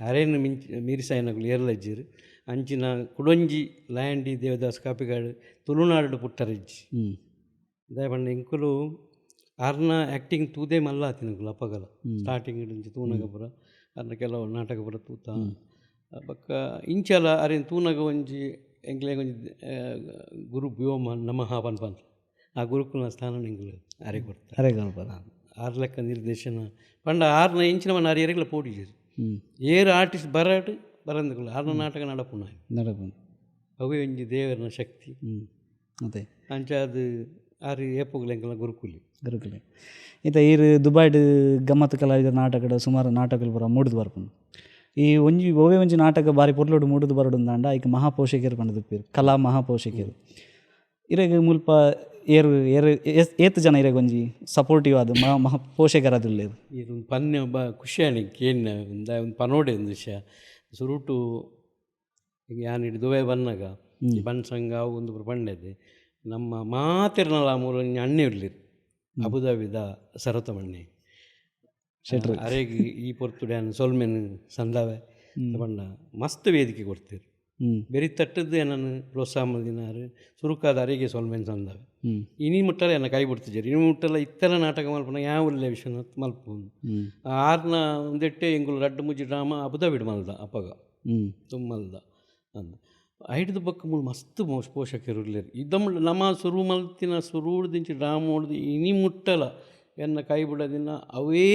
[SPEAKER 1] ಅರೇನು ಮಿಂಚ್ ಮೀರಿಸಾಯನಗುಲು ಏರ್ಲಜ್ಜಿರು ಅಂಚಿನ ಕುಡೊಂಜಿ ಲ್ಯಾಂಡಿ ದೇವದಾಸ್ ಕಾಪಿಗಾಡು ತುಳುನಾಡು ಪುಟ್ಟರಿಜ್ಜಿ. ದಾಯೆ ಪಂಡ ಎಂಕುಲು ಆರ್ನ ಆ್ಯಕ್ಟಿಂಗ್ ತೂದೇ ಮಲ್ಲ ಆತಿನಕುಲು ಅಪಗಲ ಸ್ಟಾರ್ಟಿಂಗ್ ಇಂಚ ತೂನಗ ಪೂರ ಆರ್ನ ಕೆಲವು ನಾಟಕ ಪೂರ ತೂತ ಬೊಕ್ಕ ಇಂಚಲ ಅರೆನ್ ತೂನಗ ಒಂಜಿ ಎಂಕ್ಲೆಗ್ ಒಂಜಿ ಗುರು ವ್ಯೋಮ ನಮಃ ಪನ್ಪಂತ ಆ ಗುರುಕುಲ್ನ ಸ್ಥಾನ ಎಂಕುಲು ಅರೆ ಕೊರ್ತ.
[SPEAKER 2] ಅರೆ ಕೊರ್ಪದ.
[SPEAKER 1] ಆರ್ ಲೆಕ್ಕ ನಿರ್ದೇಶನ ಪಂಡ ಆರ್ನ ಇಂಚಿನ ಮನ್ನ ಆರ್ ಏರೆಗ್ಲ ಪೋಡಿಜೆರ್ ಏರ್ ಆರ್ಟಿಸ್ಟ್ ಬರಡ್ ಬರಂದಕುಲು ಆರ್ನ ನಾಟಕ ನಡಪುನ
[SPEAKER 2] ನಡಪುಂಡು.
[SPEAKER 1] ಅವೇ ಒಂಜಿ ದೇವರನ ಶಕ್ತಿ.
[SPEAKER 2] ಅದೇ.
[SPEAKER 1] ಅಂಚ ಅದು ಆರ್ ಏಪೊಗುಲ ಎಂಕಲ್ನ ಗುರುಕುಲಿ.
[SPEAKER 2] ಗುರುಕುಲೆ. ಇತ್ತೆ ಈರ್ ದುಬೈಡ್ ಗಮ್ಮತ್ ಕಲಾವಿದ ನಾಟಕಡ್ ಸುಮಾರು ನಾಟಕಲು ಪೂರ ಮೂಡುದು ಬರ್ಪುಂಡು. ಈ ಒಂಜಿ ಒವ್ವೇ ಒಂಜಿ ನಾಟಕ ಬಾರಿ ಪೊರ್ಲುಡು ಮೂಡುದು ಬರೊಡುಂದಾಂಡ ಐಕ್ ಮಹಾಪೋಷಕೆರ್ ಪಂಡ್ದ್ ಇಪ್ಪೆರ್, ಕಲಾ ಮಹಾಪೋಷಕೆರ್. ಇರೆಗ್ ಮುಲ್ಪ ಏರ್ ಏರ್ ಏತ್ ಜನ ಇರೆಗ್ ಒಂಜಿ ಸಪೋರ್ಟಿವ್ ಆದ್ ಮಹಾ ಮಹಾ ಪೋಷಕರಾದುಲ್ಲೆರ್?
[SPEAKER 1] ಈರ್ ಪನ್ನೆ ಬ ಖುಷಿ ಆಂಡ್ ಕೇನ್ನ, ದಾಯೆ ಒಂದು ಪನೋಡೆ ಒಂದು ವಿಷಯ. ಸುರುಟು ಯಾನ್ ಇಡಿ ದುಬೈ ಬನ್ನಗ ಬನ್ ಸಂಘ ಅವು ಒಂದು ಪೂರ ಪಂಡೆದೆ, ನಮ್ಮ ಮಾತೆರ್ನಲ ಮೂಲು ಒಂಜಿ ಅಣ್ಣೆ ಉಲ್ಲೆರ್, ಅಬುದಾಬಿದ ಸರತಮಣ್ಣೆ
[SPEAKER 2] ಶೆಟ್ರು.
[SPEAKER 1] ಅರೆಗ್ ಈ ಪೊರ್ತುಡು ಯಾನ್ ಸೊಲ್ಮೆನ್ ಸಂದಾವೆ. ಪಂಡ ಮಸ್ತ್ ವೇದಿಕೆ ಕೊರ್ತೆರ್, ಬೆರಿ ತಟ್ಟದ್ದು ಎನನ್ ಪ್ರೋತ್ಸಾಹ ಮಲ್ದಿನಾರ್. ಸುರುಕಾದ ಅರೆಗೆ ಸೊಲ್ಮೆನ್ ಸಂದಾವೆ. ಇನಿ ಮುಟ್ಟಲ ಎನ್ನ ಕೈ ಬಿಡ್ತಿಜೆರ್, ಇನಿ ಮುಟ್ಟಲ ಇತ್ತೆಲ ನಾಟಕ ಮಲ್ಪುನ ಯಾವ ಉಲ್ಲೆ ವಿಶ್ವನಾಥ್ ಮಲ್ಪುಂಡು. ಆರ್ನ ಒಂದೆಟ್ಟೆ ಎಂಕುಲು ರಡ್ಡ್ ಮೂಜಿ ಡ್ರಾಮ ಅಬುದಾಬಿಡ್ ಮಲ್ದ ಅಪಗ ತುಮ್ಮಲ್ದ ಅಂದ್. ಐಡ್ದ್ ಬೊಕ್ಕ ಮೂಲು ಮಸ್ತ್ ಪೋಷಕರು ಉಲ್ಲೆರ್. ಇದಮುಟ್ಟ ನಮ ಸುರು ಮಲ್ತಿನ ಸುರುಡ್ದಿಂಚಿ ಡ್ರಾಮೊಡ್ದು ಇನಿ ಮುಟ್ಟಲ ಎನ್ನ ಕೈ ಬುಡದಿನ ಅವೇ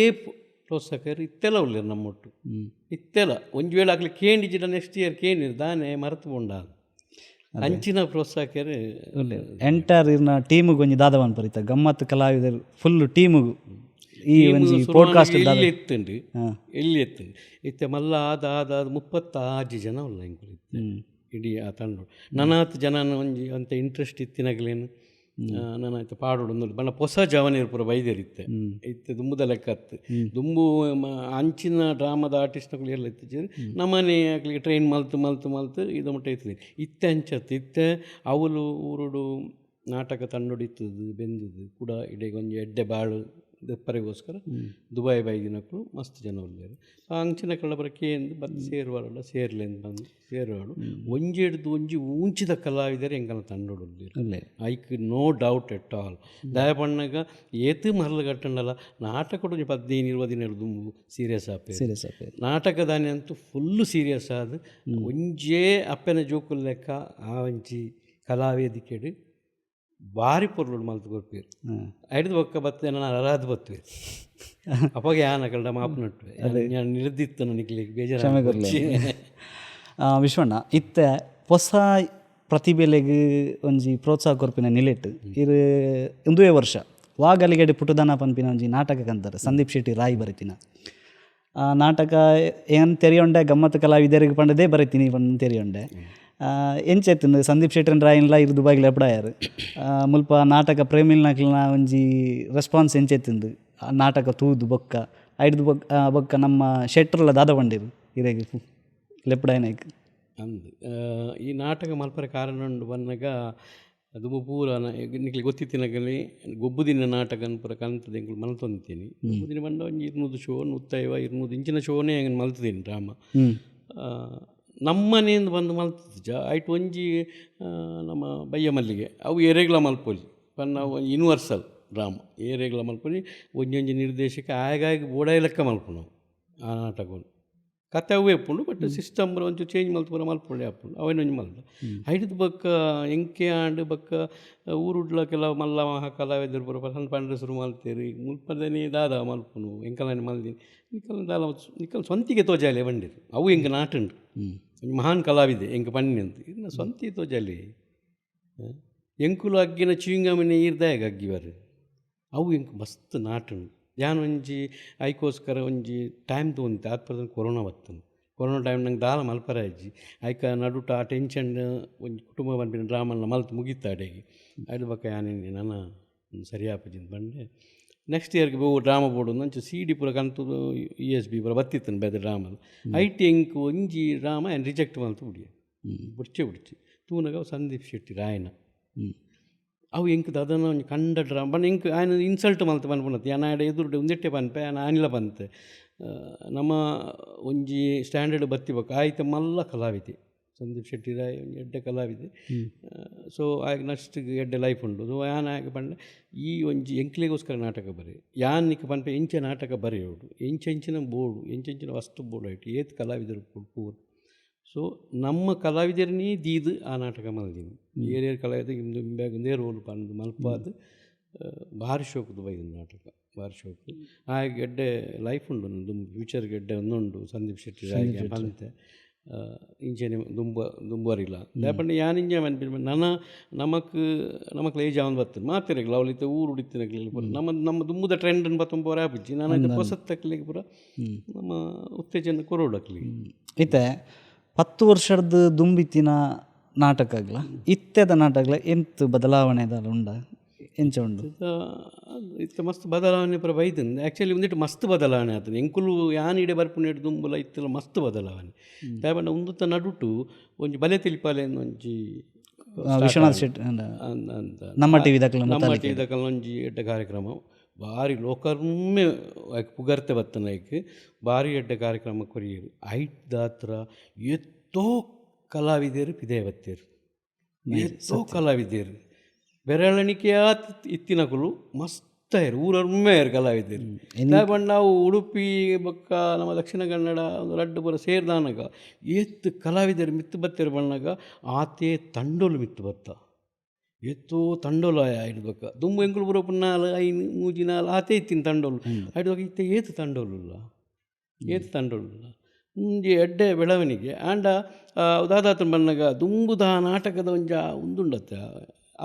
[SPEAKER 1] ಪ್ರೋತ್ಸಾಹಕರು ಇತ್ತೆಲ ಉಲ್ಲೆರ್ ನಮ್ಮೊಟ್ಟು ಇತ್ತೆಲ. ಒಂಜಿ ವೇಳೆ ಅಕ್ಲೆ ಕೇಂಡಿಜಿಡ ನೆಕ್ಸ್ಟ್ ಇಯರ್ ಕೇಂಡಿರ್ ದಾನೆ ಮರತು ಪೋಂಡ, ಅಂಚಿನ ಪ್ರೋತ್ಸಾಹಕರು
[SPEAKER 2] ಉಲ್ಲೆರ್. ಎಂಟೈರ್ ಇರ್ನ ಟೀಮುಗ್ ಒಂಜಿ ದಾದ ಪನ್ಪರ್ ಇತ್ತ ಗಮ್ಮತ್ ಕಲಾವಿದರ್ ಫುಲ್ ಟೀಮುಗು ಈ ಒಂಜಿ ಪಾಡ್ಕಾಸ್ಟ್?
[SPEAKER 1] ಎಲ್ಲಿ ಎತ್ತುಂಡು, ಎಲ್ಲಿ ಎತ್ತುಂಡು. ಇತ್ತೆ ಮಲ್ಲ ಆದ ಆದ ಆದ 36 ಜನ ಉಲ್ಲ ಎಂಕುಲು ಇತ್ತೆ ಇಡೀ ಆ ತಂಡ. ನನಾತ್ ಜನನ ಒಂಜಿ ಅಂತ ಇಂಟ್ರೆಸ್ಟ್ ಇತ್ತಿನಗಲೇನು ನನ ಇತ್ತೆ ಪಾಡೋಡು ಅಂದ್ ಬಣ್ಣ ಪೊಸ ಜವನೆರ್ ಪೂರ ಬೈದೆರ್ ಇತ್ತೆ. ಇತ್ತೆ ದುಂಬುದ ಲೆಕ್ಕ ಅತ್ತ್. ದುಂಬು ಅಂಚಿನ ಡ್ರಾಮದ ಆರ್ಟಿಸ್ಟ್ನಕುಲು ಎಲ್ಲ ಇತ್ತಿಜೆರ್. ನಮನೆ ಅಕ್ಲೆಗ್ ಟ್ರೈನ್ ಮಲ್ತ್ ಮಲ್ತ್ ಮಲ್ತ್ ಇದು ಮುಟ್ಟ ಇತ್ತಿದೆ. ಇತ್ತೆ ಅಂಚತ್, ಇತ್ತೆ ಅವುಲು ಊರುಡು ನಾಟಕ ತಂಡೊಡು ಇತ್ತದು ಬೆಂದುದು ಕೂಡ ಇಡೆಗ್ ಒಂಜಿ ಎಡ್ಡೆ ಬಾಳು ದೆಪ್ಪರೆಗೋಸ್ಕರ ದುಬೈ ಬೈದಿನಕುಲು ಮಸ್ತ್ ಜನ ಉಲ್ಲೆರ್. ಅಂಚಿನ ಪೂರ ಕೇಂದ್ ಬತ್ತ್ ಸೇರುವರಡ ಸೇರ್ಲೆಂದ್ ಬಂದು ಸೇರುವಾಡು. ಒಂಜಿ ಹಿಡ್ದು ಒಂಜಿ ಊಂಚಿದ ಕಲಾವಿದರು ಎಂಕಲ್ನ ತಂಡೊಡು ಉಲ್ಲೆರ್.
[SPEAKER 2] ಉಲ್ಲೆರ್.
[SPEAKER 1] ಐಕ್ ನೋ ಡೌಟ್ ಎಟ್ ಆಲ್. ದಾಯೆ ಪನ್ನಗ ಏತ್ ಮರ್ಲ್ ಕಟ್ಟಂಡಲ ನಾಟಕಡು ಒಂಜಿ 15 20 ದಿನ ದುಂಬು ಸೀರಿಯಸ್ ಆಪೆರ್.
[SPEAKER 2] ಸೀರಿಯಸ್ ಆಪೆರ್.
[SPEAKER 1] ನಾಟಕದಾನಿ ಅಂತೂ ಫುಲ್ ಸೀರಿಯಸ್ ಆದ್ ಒಂಜೇ ಅಪ್ಪೆನ ಜೋಕುಲು ಲೆಕ್ಕ ಆ ಒಂಜಿ ಕಲಾವೇದಿಕೆಡ್ ಬಾರಿ ಪೊರ್ಲುಡು ಮಲ್ತ್ ಕೊರ್ಪೆರ್. ಐಡ್ದ್ ಬೊಕ್ಕ ಬತ್ತೆ ನನ ಅರಾದ್ ಬತ್ತುವೆ. ಅಪಗ ಯಾನ್ ಅಕಲ್ಡ ಮಾಪು ನಟ್ಟುವೆ, ಯಾನ್ ನಿಲ್ದಿತ್ತನ ನಿಕ್ಲೆಗ್ ಬೇಜಾರ್.
[SPEAKER 2] ವಿಶ್ವಣ್ಣ, ಇತ್ತೆ ಹೊಸ ಪ್ರತಿಭೆಲೆಗ್ ಒಂಜಿ ಪ್ರೋತ್ಸಾಹ ಕೊರ್ಪಿನ ನಿಲೆಟ್ ಇರ್ ಒಂದುವೇ ವರ್ಷ ವಾಗಲಿಗೆಡೆ ಪುಟುದಾನ ಪನ್ಪಿನ ಒಂಜಿ ನಾಟಕ ಕಂತಾರೆ, ಸಂದೀಪ್ ಶೆಟ್ಟಿ ರಾಯ್ ಬರೆತಿನ ಆ ನಾಟಕ. ಏನ್ ತೆರಿಯೊಂಡೆ ಗಮ್ಮತ್ತು ಕಲಾವಿದರಿಗೆ ಪಂಡದೇ ಬರೆತೀನಿ ಪಂದ್ ತೆರಿಯೊಂಡೆ. ಎಂಚೆತ್ತುಂಡು ಸಂದೀಪ್ ಶೆಟ್ಟಿನ ರಾಯಿನ್ಲ ಇರ್ ದುಬಾಯಿಗ್ ಲೆಪಡಾಯರ್, ಮುಲ್ಪ ನಾಟಕ ಪ್ರೇಮಿಲ್ನಕ್ಲೆನ ಒಂಜಿ ರೆಸ್ಪಾನ್ಸ್ ಎಂಚೆತ್ತುಂಡು ಆ ನಾಟಕ ತೂದು ಬೊಕ್ಕ? ಐಡ್ದ್ ಬೊಕ್ಕ ಬೊಕ್ಕ ನಮ್ಮ ಶೆಟ್ರ್ಲ ದಾದ ಪಂಡೆರ್ ಇರೆಗ್ ಲೆಪ್ಪಡಾಯನೈಕ್?
[SPEAKER 1] ಅಂದ್, ಈ ನಾಟಕ ಮಲ್ಪರೆ ಕಾರಣ ಉಂಡು ಪನ್ನಗ, ದುಂಬು ಪೂರ ನಿಕ್ಲೆ ಗೊತ್ತಿತ್ತಿನಗಲಿ ಗೊಬ್ಬುದಿನ ನಾಟಕನ್ ಪೂರ ಕಲ್ತದ ಎಂಕುಲು ಮಲ್ತೊಂದಿತ್ತೀನಿ. ಗೊಬ್ಬುದಿನ ಪಂಡ ಒಂಜಿ 200 ಶೋ, 150, 200 ಇಂಚಿನ ಶೋನೇ ಎಂಕ್ ಮಲ್ತ್ದೀನಿ ಡ್ರಾಮ. ನಮ್ಮನೇಂದು ಬಂದು ಮಲ್ತುಜ. ಐಟ್ ಒಂಜಿ ನಮ್ಮ ಬಯ್ಯ ಮಲ್ಲಿಗೆ ಅವು ಏರೆಗ್ಲ ಮಲ್ಪೊಲಿ ಪನ್ನ ಒಂಜಿ ಯೂನಿವರ್ಸಲ್ ಡ್ರಾಮ, ಏರೆಗ್ಲ ಮಲ್ಪೊಲಿ. ಒಂಜೊಂಜಿ ನಿರ್ದೇಶಕ ಆಯಗಾಯಗ್ ಬೋಡಾಯಿ ಲೆಕ್ಕ ಮಲ್ಪುನವು ಆ ನಾಟಕನು. ಕತೆ ಅವೇ ಉಪ್ಪುಂಡು, ಬಟ್ ಸಿಸ್ಟಮ್ ಪೂರ ಒಂಚೂರು ಚೇಂಜ್ ಮಲ್ತ್ ಪೂರ ಮಲ್ಪೊಳಿ ಆಪುಂಡು. ಅವೆನ್ ಒಂಜಿ ಮಲ್ದ. ಐಡ್ದ್ ಬೊಕ್ಕ ಎಂಕೆ ಆಂಡ್. ಬೊಕ್ಕ ಊರುಡ್ಲ ಕೆಲವು ಮಲ್ಲ ಮಹಾ ಕಲಾವಿದರು ಪೂರ ಪಂಡ್ ಪಂಡ್ರೆ ಸುರು ಮಲ್ತೆರ್, ಮುಲ್ಪದನೇ ದಾದ ಮಲ್ಪುನು, ಎಂಕಲ್ನ ಮಲ್ದಿನಿ, ನಿಕಲ್ನ ದಾಲ ನಿಕಲ್ ಸ್ವಂತಿಗೆ ತೋಜಾಲೆ ಪಂಡೆರ್. ಅವು ಎಂಕ್ ನಾಟುಂಡು. ಒಂಜಿ ಮಹಾನ್ ಕಲಾವಿದೆ ಎಂಕ್ ಪನ್ನಿ ಅಂತ, ಇರ್ನ ಸ್ವಂತಿಗೆ ತೋಜಾಲೆ, ಎಂಕುಲು ಅಗ್ಗಿನ ಚೀಂಗಮಿನ ಈರ್ ದಾಯೆಗ್ ಅಗ್ಗಿವರ್? ಅವು ಎಂಕ್ ಮಸ್ತ್ ನಾಟುಂಡು. ಯಾನ್ ಒಂಜಿ ಐಕೋಸ್ಕರ ಒಂಜಿ ಟೈಮ್ ತಗೊಂಡಿತ್ತೆ. ಆತ್ಪದ ಕೊರೋನಾ ಬತ್ತಂದು, ಕೊರೋನಾ ಟೈಮ್ ನಂಗೆ ದಾಲ ಮಲ್ಪರೆ ಆಯ್ಜಿ. ಐಕ ನಡುಟ ಆ ಟೆನ್ಷನ್ ಒಂಜಿ ಕುಟುಂಬ ಪನ್ಪಿನ ಡ್ರಾಮನ್ನ ಮಲ್ತ್ ಮುಗಿತ್ತ ಅಡೆಗೆ. ಐಡ್ ಬೊಕ್ಕ ಯಾನ್ ನನ ಸರಿ ಆಪುಜಿ ಪಂಡೆ. ನೆಕ್ಸ್ಟ್ ಇಯರ್ಗೆ ಬಹು ಡ್ರಾಮ ಬೋಡು ಅಂಚ ಸಿ ಡಿ ಪೂರ ಕಂತು ಇ ಎಸ್ ಬಿ ಪೂರ ಬತ್ತಿತ್ತು ಬೇತೆ ಡ್ರಾಮ. ಐಟ್ ಎಂಕ್ ಒಂಜಿ ಡ್ರಾಮ ಯಾನ್ ರಿಜೆಕ್ಟ್ ಮಲ್ತ್ ಬುಡಿಯೆ, ಬುಡ್ಚೆ ಬುಡ್ಚಿ. ತೂನಗ ಸಂದೀಪ್ ಶೆಟ್ಟಿ ರಾಯನ ಅವು ಎಂಕ್ ದಾದನ ಒಂಜಿ ಕಂಡ ಡ್ರಾಮ ಪಂಡ ಎಂಕ್ ಆಯನ ಇನ್ಸಲ್ಟ್ ಮಲ್ತ್ ಪನ್ಪುನತ್. ಯಾನ್ ಆಯಡ ಎದುರುಡು ಉಂದೆಟ್ಟೆ ಪನ್ಪೆ, ಯಾನ್ ಆನಿಲ ಪನ್ತೆ, ನಮ್ಮ ಒಂಜಿ ಸ್ಟ್ಯಾಂಡರ್ಡ್ ಬತ್ತಿ ಬೊಕ್ಕ ಆಯ್ತ ಮಲ್ಲ ಕಲಾವಿದೆ ಸಂದೀಪ್ ಶೆಟ್ಟಿ ರಾಯ್, ಒಂಜಿ ಎಡ್ಡೆ ಕಲಾವಿದೆ. ಸೊ ಆಯಗ್ ನೆಕ್ಸ್ಟ್ ಎಡ್ಡೆ ಲೈಫ್ ಉಂಡು. ಸೊ ಯಾನ್ ಆಯಗ್ ಪಂಡೆ, ಈ ಒಂಜಿ ಎಂಕ್ಲೆಗೋಸ್ಕರ ನಾಟಕ ಬರೆ, ಯಾನ್ ನಿಕ್ ಪನ್ಪೆ ಎಂಚ ನಾಟಕ ಬರೆಯೋಡು, ಎಂಚೆಂಚಿನ ಬೋಡು, ಎಂಚೆಂಚಿನ ವಸ್ತು ಬೋಡು, ಐಟ್ ಏತ್ ಕಲಾವಿದರು ಪೂರ್. ಸೊ ನಮ್ಮ ಕಲಾವಿದರನ್ನೇ ದೀದ್ ಆ ನಾಟಕ ಮಲ್ದಿನಿ. ಏರೇರು ಕಲಾವಿದ ಇಂದು ಇಂಬ್ಯಾಗ್ ರೋಲ್ ಪಂದ್ ಮಲ್ಪಾದ್ ಭಾರಿ ಶೋಕುದು ಬೈದಿನ ನಾಟಕ, ಭಾರಿ ಶೋಕು. ಆಯಗ್ ಎಡ್ಡೆ ಲೈಫ್ ಉಂಡು, ದುಂಬು ಫ್ಯೂಚರ್ಗೆ ಎಡ್ಡೆ ಒಂದುಂಡು ಸಂದೀಪ್ ಶೆಟ್ಟಿ ರಾಯ್ಗೆ ಪಂತೆ. ಇಂಚೆನೆ ದುಂಬ ದುಂಬರಿಲ. ದಾಯೆ ಪಂಡ ಯಾನ್ ಇಂಚ ಮನ್ಪಿನ ನನ ನಮಕ್ ನಮಕ್ ಏಜ್ ಆವೊಂದು ಬತ್ತುಂಡು ಮಾತೆರೆಗ್ಲ ಅವ್ಲು ಇತ್ತೆ ಊರುಡು ಇತ್ತಿನಕ್ಲೆಗ್ ಪೂರ ನಮ್ಮ ನಮ್ಮ ದುಂಬುದ ಟ್ರೆಂಡ್ ನ್ ಪತ್ತೊಂದು ಪೋರೆ ಆಪುಜಿ. ನನ ಇತ್ತೆ ಪೊಸತ್ತಕ್ಲೆಗ್ ಪೂರ ನಮ್ಮ ಉತ್ತೇಜನ ಕೊರೊಡು ಅಕ್ಲೆಗ್.
[SPEAKER 2] ಇತ್ತೆ 10 ವರ್ಷರ್ದ್ ದುಂಬಿತ್ತಿನ ನಾಟಕಗ್ಲ ಇತ್ತೆದ ನಾಟಕಗ್ಲ ಎಂತ್ ಬದಲಾವಣೆ ದಾಲ ಉಂಡ, ಎಂಚ ಉಂಡು?
[SPEAKER 1] ಇತ್ತೆ ಮಸ್ತ್ ಬದಲಾವಣೆ ಪೂರ ಬೈದ್ಂಡ್. ಆ್ಯಕ್ಚುಲಿ ಉಂದೆಟ್ ಮಸ್ತ್ ಬದಲಾವಣೆ ಆತ್ಂಡ್. ಎಂಕುಲು ಯಾನ್ ಇಡೆ ಬರ್ಪುನೆಡ್ ದುಂಬುಲ ಇತ್ತಲ ಮಸ್ತ್ ಬದಲಾವಣೆ. ದಾಯೆ ಪಂಡ ಉಂದುತ್ತ ನಡುಟು ಒಂಜಿ ಬಲೆ ತಿಳಿಪಾಲೆ ಒಂಜಿ
[SPEAKER 2] ವಿಶ್ವನಾಥ್ ಶೆಟ್ಟಿ ನಮ್ಮ ಟಿವಿ ದಕಲ್ನ
[SPEAKER 1] ನಮ್ಮ ಟಿವಿ ದಕಲ್ನ ಒಂಜಿ ಎಡ್ಡೆ ಕಾರ್ಯಕ್ರಮ, ಬಾರಿ ಲೋಕರ್ಮೆ ಪುಗರ್ತೆ ಬತ್ತನ ಐಕ್ ಬಾರಿ ಎಡ್ಡೆ ಕಾರ್ಯಕ್ರಮ ಕೊರಿಯೆರ್. ಐಟ್ ದಾತ್ರ ಏತೋ ಕಲಾವಿದೆರ್ ಪಿದಯಿ ಬತ್ತೆರ್, ಏತೋ ಕಲಾವಿದೆರ್ ಬೆರಳಣಿಕೆ ಆತ್ ಇತ್ತಿನಕುಲು ಮಸ್ತ್ ಆಯೆರ್, ಊರೊರ್ಮೆ ಆಯೆರ್ ಕಲಾವಿದೆರ್. ದಾಯೆ ಪಂಡ ಅವು ಉಡುಪಿ ಬೊಕ್ಕ ನಮ್ಮ ದಕ್ಷಿಣ ಕನ್ನಡ ರಡ್ಡ್ ಪೂರ ಸೇರ್ದಾನಗ ಏತ್ ಕಲಾವಿದೆರ್ ಮಿತ್ತ್ ಬತ್ತೆರ್ ಪನ್ನಗ ಆತೇ ತಂಡೊಲು ಮಿತ್ತ್ ಬತ್ತ, ಏತೋ ತಂಡೊಲು ಆಯ್ಡ್ ಬೊಕ್ಕ. ದುಂಬು ಎಂಕುಲು ಪೂರ 4 5 3 4 ಆತೇ ಇತ್ತಿನ ತಂಡೊಲು, ಆಯ್ಡ್ ಬೊಕ್ಕ ಇತ್ತೆ ಏತ್ ತಂಡೊಲುಲ್ಲ, ಏತ್ ತಂಡೊಲುಲ್ಲ. ಒಂಜಿ ಎಡ್ಡೆ ಬೆಳವಣಿಗೆ. ಆಂಡ ದಾದಾತ್ ಬನ್ನಗ ದುಂಬುದ ನಾಟಕದ ಒಂಜ ಉಂದುಂಡತ್ತ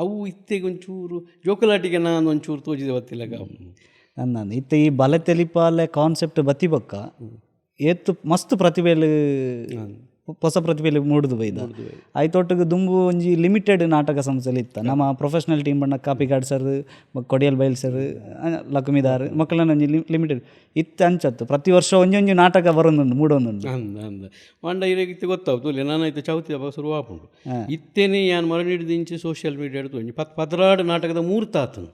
[SPEAKER 1] ಅವು ಇತ್ತೆಗೆ ಒಂಚೂರು ಜೋಕುಲಾಟಿಗೆ ನಾನು ಒಂಚೂರು ತೋಜಿದೆ ಬತ್ತಿಲ್ಲಗ.
[SPEAKER 2] ಅಂದ್ ಇತ್ತೆ ಈ ಬಲೆ ತೆಲಿಪಾಲೆ ಕಾನ್ಸೆಪ್ಟ್ ಬತ್ತಿ ಬೊಕ್ಕ ಏತ್ ಮಸ್ತ್ ಪ್ರತಿಭೆಲು ಹೊಸ ಪ್ರತಿಭೆಲು ಮೂಡುದು ಬೈದ. ಐತೊಟ್ಟಿಗೆ ದುಂಬು ಒಂಜಿ ಲಿಮಿಟೆಡ್ ನಾಟಕ ಸಂಸ್ಥೆಲು ಇತ್ತ. ನಮ್ಮ ಪ್ರೊಫೆಷನಲ್ ಟೀಮ್ ಬಣ್ಣ ಕಾಪಿಕಾಡ್ ಸರ್, ಕೊಡಿಯಲ್ ಬೈಲ್ ಸರ್, ಲಕ್ಷ್ಮೀದಾರ್ ಮಕ್ಕಳನ್ನ ಒಂಜಿ ಲಿಮಿಟೆಡ್ ಇತ್ತೆ ಅಂಚತ್ತು ಪ್ರತಿ ವರ್ಷ ಒಂಜೊಂಜಿ ನಾಟಕ ಬರೊಂದುಂಡು ಮೂಡೊಂದುಂಡು.
[SPEAKER 1] ಅಂದ್ ಅಂದ್ ಪಂಡ ಇರೆಗ್ ಇತ್ತೆ ಗೊತ್ತಾವು ನಾನು ಇತ್ತೆ ಚೌತಿ ಹಬ್ಬ ಶುರು ಆಪುಂಡು. ಇತ್ತೇನೆ ಯಾನ್ ಮರಣಿಡ್ದು ಇಂಚೆ ಸೋಷಿಯಲ್ ಮೀಡಿಯಾ ಒಂಜಿ 10 12 ನಾಟಕದ ಮೂರ್ತ ಆತನು,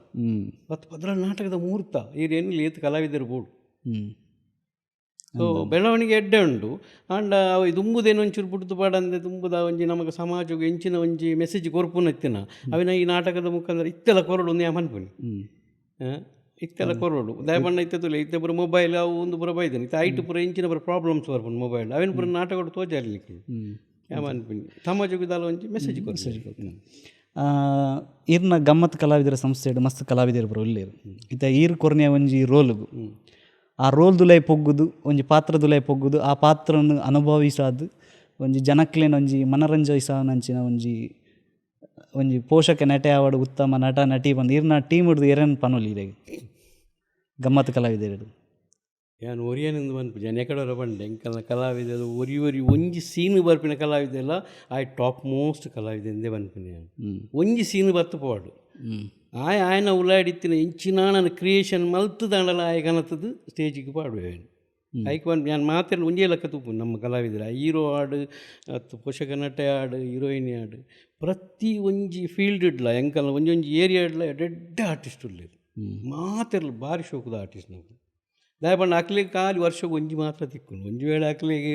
[SPEAKER 1] 10 12 ನಾಟಕದ ಮೂರ್ತ ಈರೇನು ಏತ್ ಕಲಾವಿದರು ಬೋಡು. ಸೊ ಬೆಳವಣಿಗೆ ಎಡ್ಡೆ ಉಂಡು. ಆಂಡ ಅವು ದುಂಬುದೇನು ಒಂಚೂರು ಬುಡ್ದು ಪಾಡಂದೆ ದುಂಬುದ ಒಂಜಿ ನಮಗೆ ಸಮಾಜಕ್ಕೆ ಎಂಚಿನ ಒಂಜಿ ಮೆಸೇಜ್ ಕೊರ್ಪುನ ಇತ್ತಿನ ಅವಿನ ಈ ನಾಟಕದ ಮುಖಾಂತರ ಇತ್ತೆಲ್ಲ ಕೊರಡು ಒಂದು ಪನ್ಪುನಿ ಇತ್ತೆಲ್ಲ ಕೊರಡು. ದಯಪಣ್ಣ ಇತ್ತೆ ತುಲೆ ಇತ್ತೆ ಪೂರ ಮೊಬೈಲ್ ಅವು ಒಂದು ಪೂರ ಬೈದನೆ ಇತ್ತೆ ಐಟ್ ಪೂರ ಎಂಚಿನ ಪೂರ ಪ್ರಾಬ್ಲಮ್ಸ್ ಬರ್ಪುಂಡು ಮೊಬೈಲ್ ಅವಿನ ಪೂರ ನಾಟಕ ತೋಜಾರ್ಲಿಕ್ಕೆ ಪನ್ಪುನಿ ಸಮಾಜಕ್ಕೆ ದಾಲ ಒಂಜಿ ಮೆಸೇಜ್ ಕೊರ್ಪುನಿ.
[SPEAKER 2] ಈರ್ನ ಗಮ್ಮತ್ ಕಲಾವಿದರ ಸಂಸ್ಥೆಡ್ ಮಸ್ತ್ ಕಲಾವಿದರು ಪೂರ ಉಲ್ಲೆರ್. ಇತ್ತೆ ಈರ್ ಕೊರ್ನಿಯ ಒಂಜಿ ರೋಲುಗು ಆ ರೋಲ್ ದುಲೈ ಪೊಗ್ಗುದು ಒಂಜಿ ಪಾತ್ರ ದುಲೈ ಪೊಗ್ಗುದು ಆ ಪಾತ್ರನು ಅನುಭವಿಸಾದ್ ಒಂಜಿ ಜನಕ್ಲೆನ ಒಂಜಿ ಮನರಂಜಿಸಾವನಂಚಿನ ಒಂಜಿ ಒಂಜಿ ಪೋಷಕ ನಟೆ ಆವಡ್ ಉತ್ತಮ ನಟ ನಟಿ ಬಂದು ಈರ್ನ ಟೀಮ್ ಹಿಡ್ದು ಏರೇನು ಪನೊಲಿ ಇರೆಗ್ ಗಮ್ಮತ್ ಕಲಾವಿದರು?
[SPEAKER 1] ಯಾನ್ ಒರಿಯನಿಂದ ಪನ್ಪುಜಿ ಯಾನ್ ಎಕಡೋರ ಪಂಡೆ ಎಂಕಲ್ನ ಕಲಾವಿದರು ಒರಿ ಒರಿ ಒಂಜಿ ಸೀನ್ ಬರ್ಪಿನ ಕಲಾವಿದೆಲ್ಲ ಆಯ್ ಟಾಪ್ ಮೋಸ್ಟ್ ಕಲಾವಿದೆ ಎಂದೇ ಪನ್ಪಿನಿ ಯಾನ್. ಒಂಜಿ ಸೀನ್ ಬತ್ತು ಪೋಡು ಆಯ್ ಆಯನ ಉಲಾಡಿತ್ತಿನ ಇಂಚಿನ ನನ್ನ ಕ್ರಿಯೇಷನ್ ಮಲ್ತುದಾಂಡಲ ಆಯ್ ಕನತದ್ದು ಸ್ಟೇಜಿಗೆ ಪಾಡುವೆ. ಐಕ್ ಪನ್ಪಿ ಯಾನ್ ಮಾತೆರ್ನ ಒಂಜೇ ಲೆಕ್ಕ ತೂಪುನು ನಮ್ಮ ಕಲಾವಿದರ ಹೀರೋ ಆಡು ಅತ್ತು ಪೋಷಕ ನಟೆ ಆಡು ಹೀರೋಯಿನ್ ಆಡು ಪ್ರತಿ ಒಂಜಿ ಫೀಲ್ಡ್ ಇಡ್ಲ ಎಂಕಲ್ನ ಒಂಜೊಂಜಿ ಏರಿಯಾ ಇಡ್ಲ ಎಡ್ಡೆಡ್ಡೆ ಆರ್ಟಿಸ್ಟ್ ಉಲ್ಲೆರ್ ಮಾತೆರ್ಲ ಭಾರಿ ಶೋಕುದ ಆರ್ಟಿಸ್ಟ್ ನಕುಲು. ದಾಯೆ ಪಂಡ ಅಕ್ಲೆಗ್ ಖಾಲಿ ವರ್ಷಗ್ ಒಂಜಿ ಮಾತ್ರ ತಿಕ್ಕುಂಡು. ಒಂಜಿ ವೇಳೆ ಅಕ್ಲೆಗ್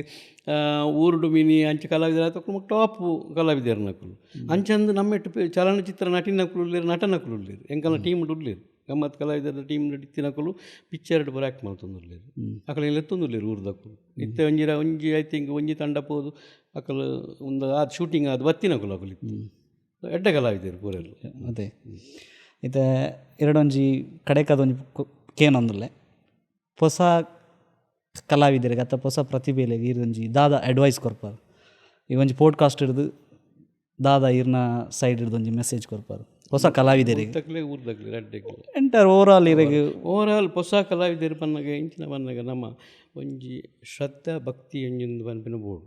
[SPEAKER 1] ಊರುಡು ಮಿನಿ ಅಂಚ ಕಲಾವಿದರ ಟಾಪ್ ಕಲಾವಿದರ್ನಕುಲು ಅಂಚಂದು ನಮ್ಮೆಟ್ಟು ಚಲನಚಿತ್ರ ನಟಿನಕುಲು ಉಲ್ಲೆರ್ ನಟನಕುಲು ಉಲ್ಲೆರ್ ಎಂಕಲ್ನ ಟೀಮ್ ಉಲ್ಲೆರ್ ಗಮ್ಮತ್ ಕಲಾವಿದರ ಟೀಮ್ ಇತ್ತಿನಕುಲು ಪಿಕ್ಚರ್ಡ್ ಪೂರ ಆ್ಯಕ್ಟ್ ಮಲ್ತೊಂದುಲ್ಲೆರ್ ಅಕುಲು ಲೆತ್ತೊಂದುಲ್ಲೆರ್ ಊರುದಕುಲು. ಇತ್ತೆ ಒಂಜಿ ಒಂಜಿ I think ಒಂಜಿ ತಂಡ ಪೋದು ಅಕುಲು ಒಂದು ಆದ್ ಶೂಟಿಂಗ್ ಆದ್ ಬತ್ತಿನಕುಲು ಅಕುಲು ಇತ್ತೆ ಎಡ್ಡೆ ಕಲಾವಿದೆರ್ ಪೂರೆಲ್ಲ.
[SPEAKER 2] ಅದೇ ಇತ್ತೆ ಎರಡೊಂಜಿ ಕಡೆಕದ ಒಂಜಿ ಕೇನೊಂದುಲ್ಲೆ ಹೊಸ ಕಲಾವಿದರಿಗೆ ಅಥವಾ ಹೊಸ ಪ್ರತಿಭೆಲೆಗ್ ಈರೊಂಜಿ ದಾದ ಅಡ್ವೈಸ್ ಕೊರ್ಪಾರ್ ಈ ಒಂಜಿ ಪೋಡ್ಕಾಸ್ಟ್ ಹಿಡ್ದು ದಾದ ಈರ್ನ ಸೈಡ್ ಹಿಡ್ದು ಒಂಜಿ ಮೆಸೇಜ್ ಕೊರ್ಪಾರ್ ಹೊಸ ಕಲಾವಿದರಿಗೆ? ಎಂಟರ್ ಓವರ್ ಆಲ್ ಇರೆಗ್
[SPEAKER 1] ಓವರ್ ಆಲ್ ಹೊಸ ಕಲಾವಿದರು ಪನ್ನಗ ಇಂಚಿನ ಪನ್ನಗ ನಮ್ಮ ಒಂಜಿ ಶ್ರದ್ಧಾ ಭಕ್ತಿ ಒಂಜೊಂದು ಪನ್ಪಿನ ಬೋಡು.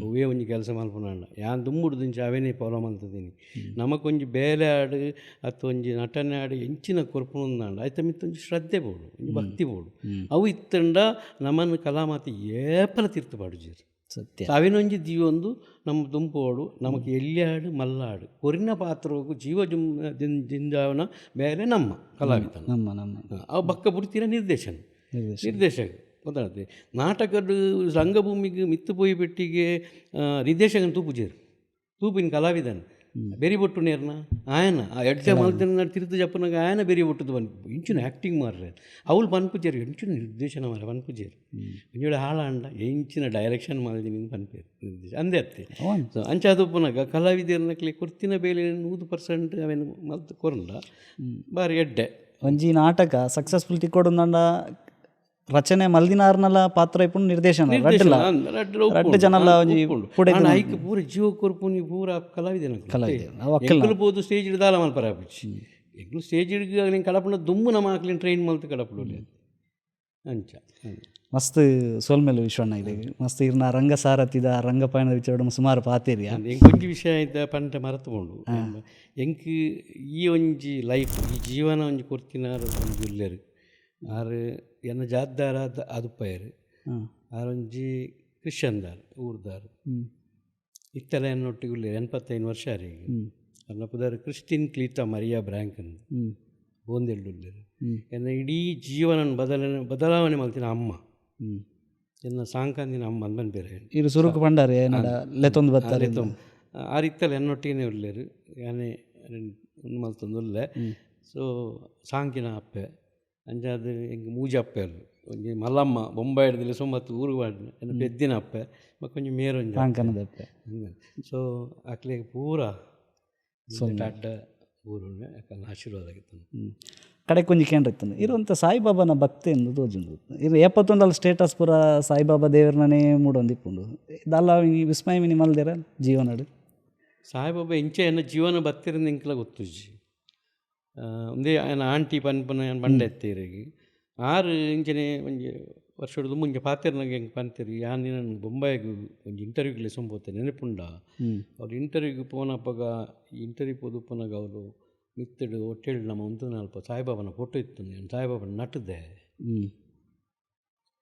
[SPEAKER 1] ಅವೇ ಒಂಜಿ ಕೆಲಸ ಮಲ್ಪುನಾಂಡ ಯಾನ್ ದುಂಬುಡ್ದಿಂಚ ಅವೇನೇ ಫಾಲೋ ಮಲ್ತದೀನಿ. ನಮಕೊಂಜಿ ಬೇಲೆ ಆಡು ಅತ್ತು ಒಂಜಿ ನಟನೆ ಆಡು ಎಂಚಿನ ಕೊರ್ಪುನಂದಾಂಡ ಐತ ಮಿತ್ತ್ ಒಂಜಿ ಶ್ರದ್ಧೆ ಬೋಡು ಒಂಜಿ ಭಕ್ತಿ ಬೋಡು. ಅವು ಇತ್ತಂಡ ನಮನ್ ಕಲಾಮಾತಿ ಏಪಲ ತೀರ್ತು ಪಾಡುಜೆರ್.
[SPEAKER 2] ಸತ್ಯ.
[SPEAKER 1] ಅವಿನೊಂಜಿ ದೀವೊಂದು ನಮ್ಮ ದುಂಪೋಡು ನಮಕ್ ಎಲ್ಯಾಡು ಮಲ್ಲಾಡು ಕೊರಿನ ಪಾತ್ರಗು ಜೀವ ಜುಮ್ ಜಿಂಜಾವನ ಬೇಲೆ ನಮ್ಮ ಕಲಾವಿದನ
[SPEAKER 2] ನಮ್ಮ ನಮ್ಮ
[SPEAKER 1] ಅವು ಬಕ್ಕ ಬುಡ್ತಿನ ನಿರ್ದೇಶನ ನಿರ್ದೇಶಕ ಗೊತ್ತಾಗ್ತದೆ. ನಾಟಕದ ರಂಗಭೂಮಿಗೆ ಮಿತ್ತು ಪೋಯಿ ಪೆಟ್ಟಿಗೆ ನಿರ್ದೇಶಕನ ತೂಪುಜೇರು ತೂಪಿನ ಕಲಾವಿದನ್ ಬೆರಿ ಬೊಟ್ಟು ನೇರ್ನ ಆಯನ ಆ ಎಡ್ಡೆ ಮಲ್ತಿನ ತಿರುತು ಜಪ್ಪನಾಗ ಆಯನ ಬೆರಿ ಬೊಟ್ಟುದು ಬನ್ ಇಂಚಿನ ಆ್ಯಕ್ಟಿಂಗ್ ಮಾರ್ರೆ ಅವಳು ಪನ್ಪುಜೇರು ಎಂಚಿನ ನಿರ್ದೇಶನ ಮಾರ್ರೆ ಪನ್ಪುಜೇರು ಒಂಜಿ ಹಾಳಾಂಡ ಎಂಚಿನ ಡೈರೆಕ್ಷನ್ ಮಲ್ದಿನಿ ಪನ್ಪೇರು ನಿರ್ದೇಶ ಅಂದೇ ಅತ್ತೆ. ಸೊ ಅಂಚಾದ ಉಪ್ಪುನಗ ಕಲಾವಿದರ್ನಕ್ಲೆ ಕೊರ್ತಿನ ಬೇಲೆ 100% ಅವೇನು ಮಲ್ತ್ ಕೊರಂಡ ಬಾರಿ ಎಡ್ಡೆ.
[SPEAKER 2] ಒಂಜಿ ನಾಟಕ ಸಕ್ಸಸ್ಫುಲ್ ತಿಕ್ಕೊಡುಂದಂಡ ರಚನೆ ಮಲ್ದಿನಾರ್ನಲ ಪಾತ್ರ ಇಪ್ಪುಂಡು, ನಿರ್ದೇಶನ ರಡ್ಡ್ಲ. ರಡ್ಡ್ ಜನಲ ಒಂಜಿ ಪುಡೆದ್.
[SPEAKER 1] ಐಕ್ ಪೂರ ಜೀವ ಕೊರ್ಪುನಿ ಪೂರ ಕಲಾವಿದನ.
[SPEAKER 2] ಕಲಾವಿದೆರ್. ಅವು ಅಕ್ಕಲ್ನ.
[SPEAKER 1] ಎಂಕುಲು ಪೋದು ಸ್ಟೇಜ್ ದಾಲ ಮಲ್ಪರ ಆಪುಜಿ. ಎಂಕುಲು ಸ್ಟೇಜ್ ಕಡಪುನ ದುಂಬು ನಮ್ಮ ಅಕ್ಲೆನ್ ಟ್ರೈನ್ ಮಲ್ತ್ ಕಡಪುಡೊಲಿ ಅಂಚ.
[SPEAKER 2] ಮಸ್ತ್ ಸೊಲ್ಮೆಲು ವಿಶ್ವಣ್ಣ ಇರೆಗ್. ಮಸ್ತ್ ಇರ್ನ ರಂಗ ಸಾರಥಿದ ರಂಗಪಯಣದ ವಿಚಾರಡ್ ಸುಮಾರು ಪಾತೆರಿಯ.
[SPEAKER 1] ಎಂಕ್ ಒಂಜಿ ವಿಷಯ ಇದ್ದ ಪಂಡ ಮರತು ಪೋಂಡು. ಎಂಕ್ ಈ ಒಂಜಿ ಲೈಫ್, ಈ ಜೀವನ ಒಂಜಿ ಕೊರ್ತಿನಾರ್ ಒಂಜಿ ಉಲ್ಲೆರ್. ಆರ್ ಎನ್ನ ಜಾತ್ದಾರ ಅದುಪ್ಪಯೆರ್. ಆರ್ ಒಂಜಿ ಕ್ರಿಶ್ಚಿಯನ್ದಾರ್, ಊರ್ದಾರ್. ಇತ್ತೆಲ ಎನ್ನೊಟ್ಟಿಗೆ ಉಲ್ಲೆರ್. 85 ವರ್ಷ ಆರ್ ಈಗ. ಅರ್ನ ಪುದರ್ ಕ್ರಿಸ್ಟಿನ್ ಕ್ಲೀಟಾ ಮರಿಯಾ ಬ್ರ್ಯಾಂಕ್ ಅಂದ್. ಬೋಂದೆಲ್ಡ್ ಉಲ್ಲೆರ್. ಎನ್ನ ಇಡೀ ಜೀವನ ಬದಲಾವಣೆ ಬದಲಾವಣೆ ಮಲ್ತಿನ ಅಮ್ಮ, ಎನ್ನ ಸಾಂಕಂದಿನ ಅಮ್ಮ ಅಂದ್ ಪನ್ಪೆರ್.
[SPEAKER 2] ಇರು ಸುರುಕು ಪಂಡಾರೆ ಎನ್ನಡ ಲೆತ್ತೊಂದು ಬತ್ತಾರೆ.
[SPEAKER 1] ಆರ್ ಇತ್ತಲ ಎನ್ನೊಟ್ಟಿಗೆನೇ ಉಲ್ಲೆರ್. ಯಾನೆ ಉಂದು ಮಲ್ತೊಂದು ಉಲ್ಲೆ. ಸೊ ಸಾಂಕಿನ ಅಪ್ಪೆ. ಅಂಚಾದ್ ಎಂಕ್ ಮೂಜಿ ಅಪ್ಪೆಲು. ಒಂಜಿ ಮಲ್ಲಮ್ಮ ಬೊಂಬಾಯಿಡ್ದ್ ಲೆಸೊಂಬತ್ತು ಊರು ಪಾಡ್ನ ಎನ್ನ ಪೆದ್ದಿನ ಅಪ್ಪೆ, ಬೊಕ್ಕ ಒಂಜಿ ಮೇರೊಂಜಿ.
[SPEAKER 2] ಸಾಂಕನದ ಅಪ್ಪೆ.
[SPEAKER 1] ಸೊ ಅಕ್ಲೆಗ್ ಪೂರ ಅಡ್ಡ ಊರುನೆ ಅಕಲ್ನ ಆಶೀರ್ವಾದ ಆಗಿತ್ತು.
[SPEAKER 2] ಕಡೆಕ್ ಒಂಜಿ ಕೇಂದ್ರ ಇತ್ತಂದು ಇರುವಂಥ ಸಾಯಿಬಾಬಾನ ಭಕ್ತಿ ಎಂದು ತೋಜುಂಡು. ಇರು ಏಪತ್ತೊಂಡಲ ಸ್ಟೇಟಸ್ ಪೂರ ಸಾಯಿಬಾಬಾ ದೇವರನೇ ಮೂಡೊಂದಿಪ್ಪುಂಡು. ದಾಲ ಈ ವಿಸ್ಮಯ ಮಿನಿ ಮಲ್ದೆರ ಜೀವನಡ್?
[SPEAKER 1] ಸಾಯಿಬಾಬಾ ಇಂಚ ಎನ್ನ ಜೀವನ ಬತ್ತಿರಂದು ಎಂಕ್ಲ ಗೊತ್ತುಜ್ಜಿ. ಉಂದೇ ಎನ್ನ ಆಂಟಿ ಪನ್ಪುನ ಬಂಡೆ ಎತ್ತೀರಿಗೆ ಆರು ಇಂಚನೆ ಒಂಜಿ ವರ್ಷೊಡ್ದು ಮುಂಚೆ ಪಾತೆರ್ನಾಗ ಎಂಕ್ ಪಂತೆರ್, ಯಾನ್ ನಿನನ್ ಬೊಂಬಾಯಿಗ್ ಒಂಜಿ ಇಂಟರ್ವ್ಯೂಗೆ ಲೆಸೊಂದು ನೆನಪುಂಡ? ಅವ್ರು ಇಂಟರ್ವ್ಯೂಗೆ ಪೋನಪಗ, ಇಂಟರ್ವ್ಯೂ ಪೋದು ಉಪ್ಪುನಗ ಅವರು ಮಿತ್ತಡು ಹೋಟೆಲ್ ನಮ್ಮ ಉಂತುನ ಅಲ್ಪ ಸಾಯಿಬಾಬಾನ ಫೋಟೋ ಇತ್ತು, ನಾನು ಸಾಯಿಬಾಬಾನ ನಟದೆ.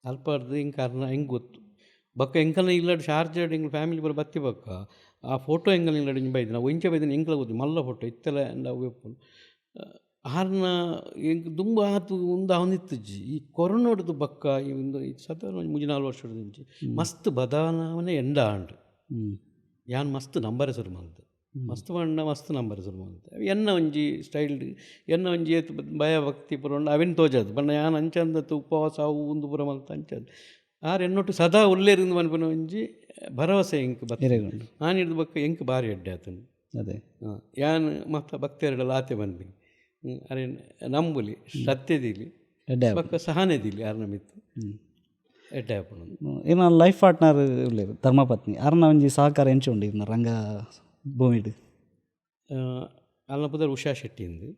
[SPEAKER 1] ಅಲ್ಪರ್ದು ಎಂಕ್ ಅರ್ನ ಎಂಕ್ ಗೊತ್ತು. ಬೊಕ್ಕ ಎಂಕಲ್ನ ಇಲ್ಲಡ್ ಶಾರ್ಜಾಡ್ ಎಂಕ್ಲ ಫ್ಯಾಮಿಲಿ ಪೂರ ಬತ್ತಿ ಬೊಕ್ಕ ಆ ಫೋಟೋ ಎಂಕಲ್ನ ಇಲ್ಲಡ್ ಇಂಚ ಬೈದಿನ, ಅವು ಇಂಚ ಬೈದಿನ ಎಂಕ್ಲ ಗೊತ್ತು. ಮಲ್ಲ ಫೋಟೋ ಇತ್ತಲ ಅವು ಇಪ್ಪುಂಡು. ಆರ್ನ ಎಂಕ್ ದುಂಬು ಆತು ಉಂದು ಆವೊಂದಿತ್ತುಜಿ. ಈ ಕೊರೋನಾಡ್ದು ಬೊಕ್ಕ ಈ ಒಂದು ಸಾಧಾರಣ ಒಂಜಿ 3-4 ವರ್ಷದ ಇಂಚಿ ಮಸ್ತ್ ಬದಲಾವಣೆ ಎಂಡ ಆಂಡ್. ಯಾನ್ ಮಸ್ತ್ ನಂಬರೆ ಶುರು ಮಲ್ತೆ. ಮಸ್ತ್ ಪಂಡ ಮಸ್ತ್ ನಂಬರೆ ಶುರು ಮಲ್ತೆ. ಎನ್ನ ಒಂಜಿ ಸ್ಟೈಲ್, ಎನ್ನ ಒಂಜಿ ಏತ್ ಭಯ ಭಕ್ತಿ ಪೂರ ಉಂಡು ಅವೆನ್ ತೋಜಾದ್ ಪಂಡ ಯಾನ್ ಅಂಚಂದತ್ತು ಉಪವಾಸ ಅವು ಉಂದು ಪೂರ ಮಲ್ತ ಅಂಚಂದ್. ಆರ್ ಎನ್ನೊಟ್ಟು ಸದಾ ಉಲ್ಲೆರ್ ಪನ್ಪಿನ ಒಂಜಿ ಭರವಸೆ ಎಂಕ್ ಬತ್ತ.
[SPEAKER 2] ಇರೆಗುಂಡು.
[SPEAKER 1] ಆನಿಡ್ದು ಬೊಕ್ಕ ಎಂಕ್ ಬಾರಿ ಎಡ್ಡೆ ಆತುಂಡು.
[SPEAKER 2] ಅದೇ.
[SPEAKER 1] ಯಾನ್ ಮಸ್ತ್ ಭಕ್ತೆರೆಡ ಆತೆ ಪನ್ಪಿನಿ, ಅರೆನ್ ನಂಬುಲಿ, ಶ್ರದ್ಧೆ ದೀಲಿ,
[SPEAKER 2] ಎಡ್ಡೆ.
[SPEAKER 1] ಬೊಕ್ಕ ಸಹನೆ ದೀಲಿ ಆರ್ನ ಮಿತ್ತ್, ಎಡ್ಡೆ ಆಪುಂಡು.
[SPEAKER 2] ಇರ್ನ ಲೈಫ್ ಪಾರ್ಟ್ನರ್ ಉಲ್ಲೆರ್, ಧರ್ಮಪತ್ನಿ. ಅರ್ನ ಒಂಜಿ ಸಹಕಾರ ಎಂಚ ಉಂಡು ಇರ್ನ ರಂಗ ಭೂಮಿಡ್?
[SPEAKER 1] ಅಲ್ನ ಪುದರ್ ಉಷಾ ಶೆಟ್ಟಿ ಇಂದು.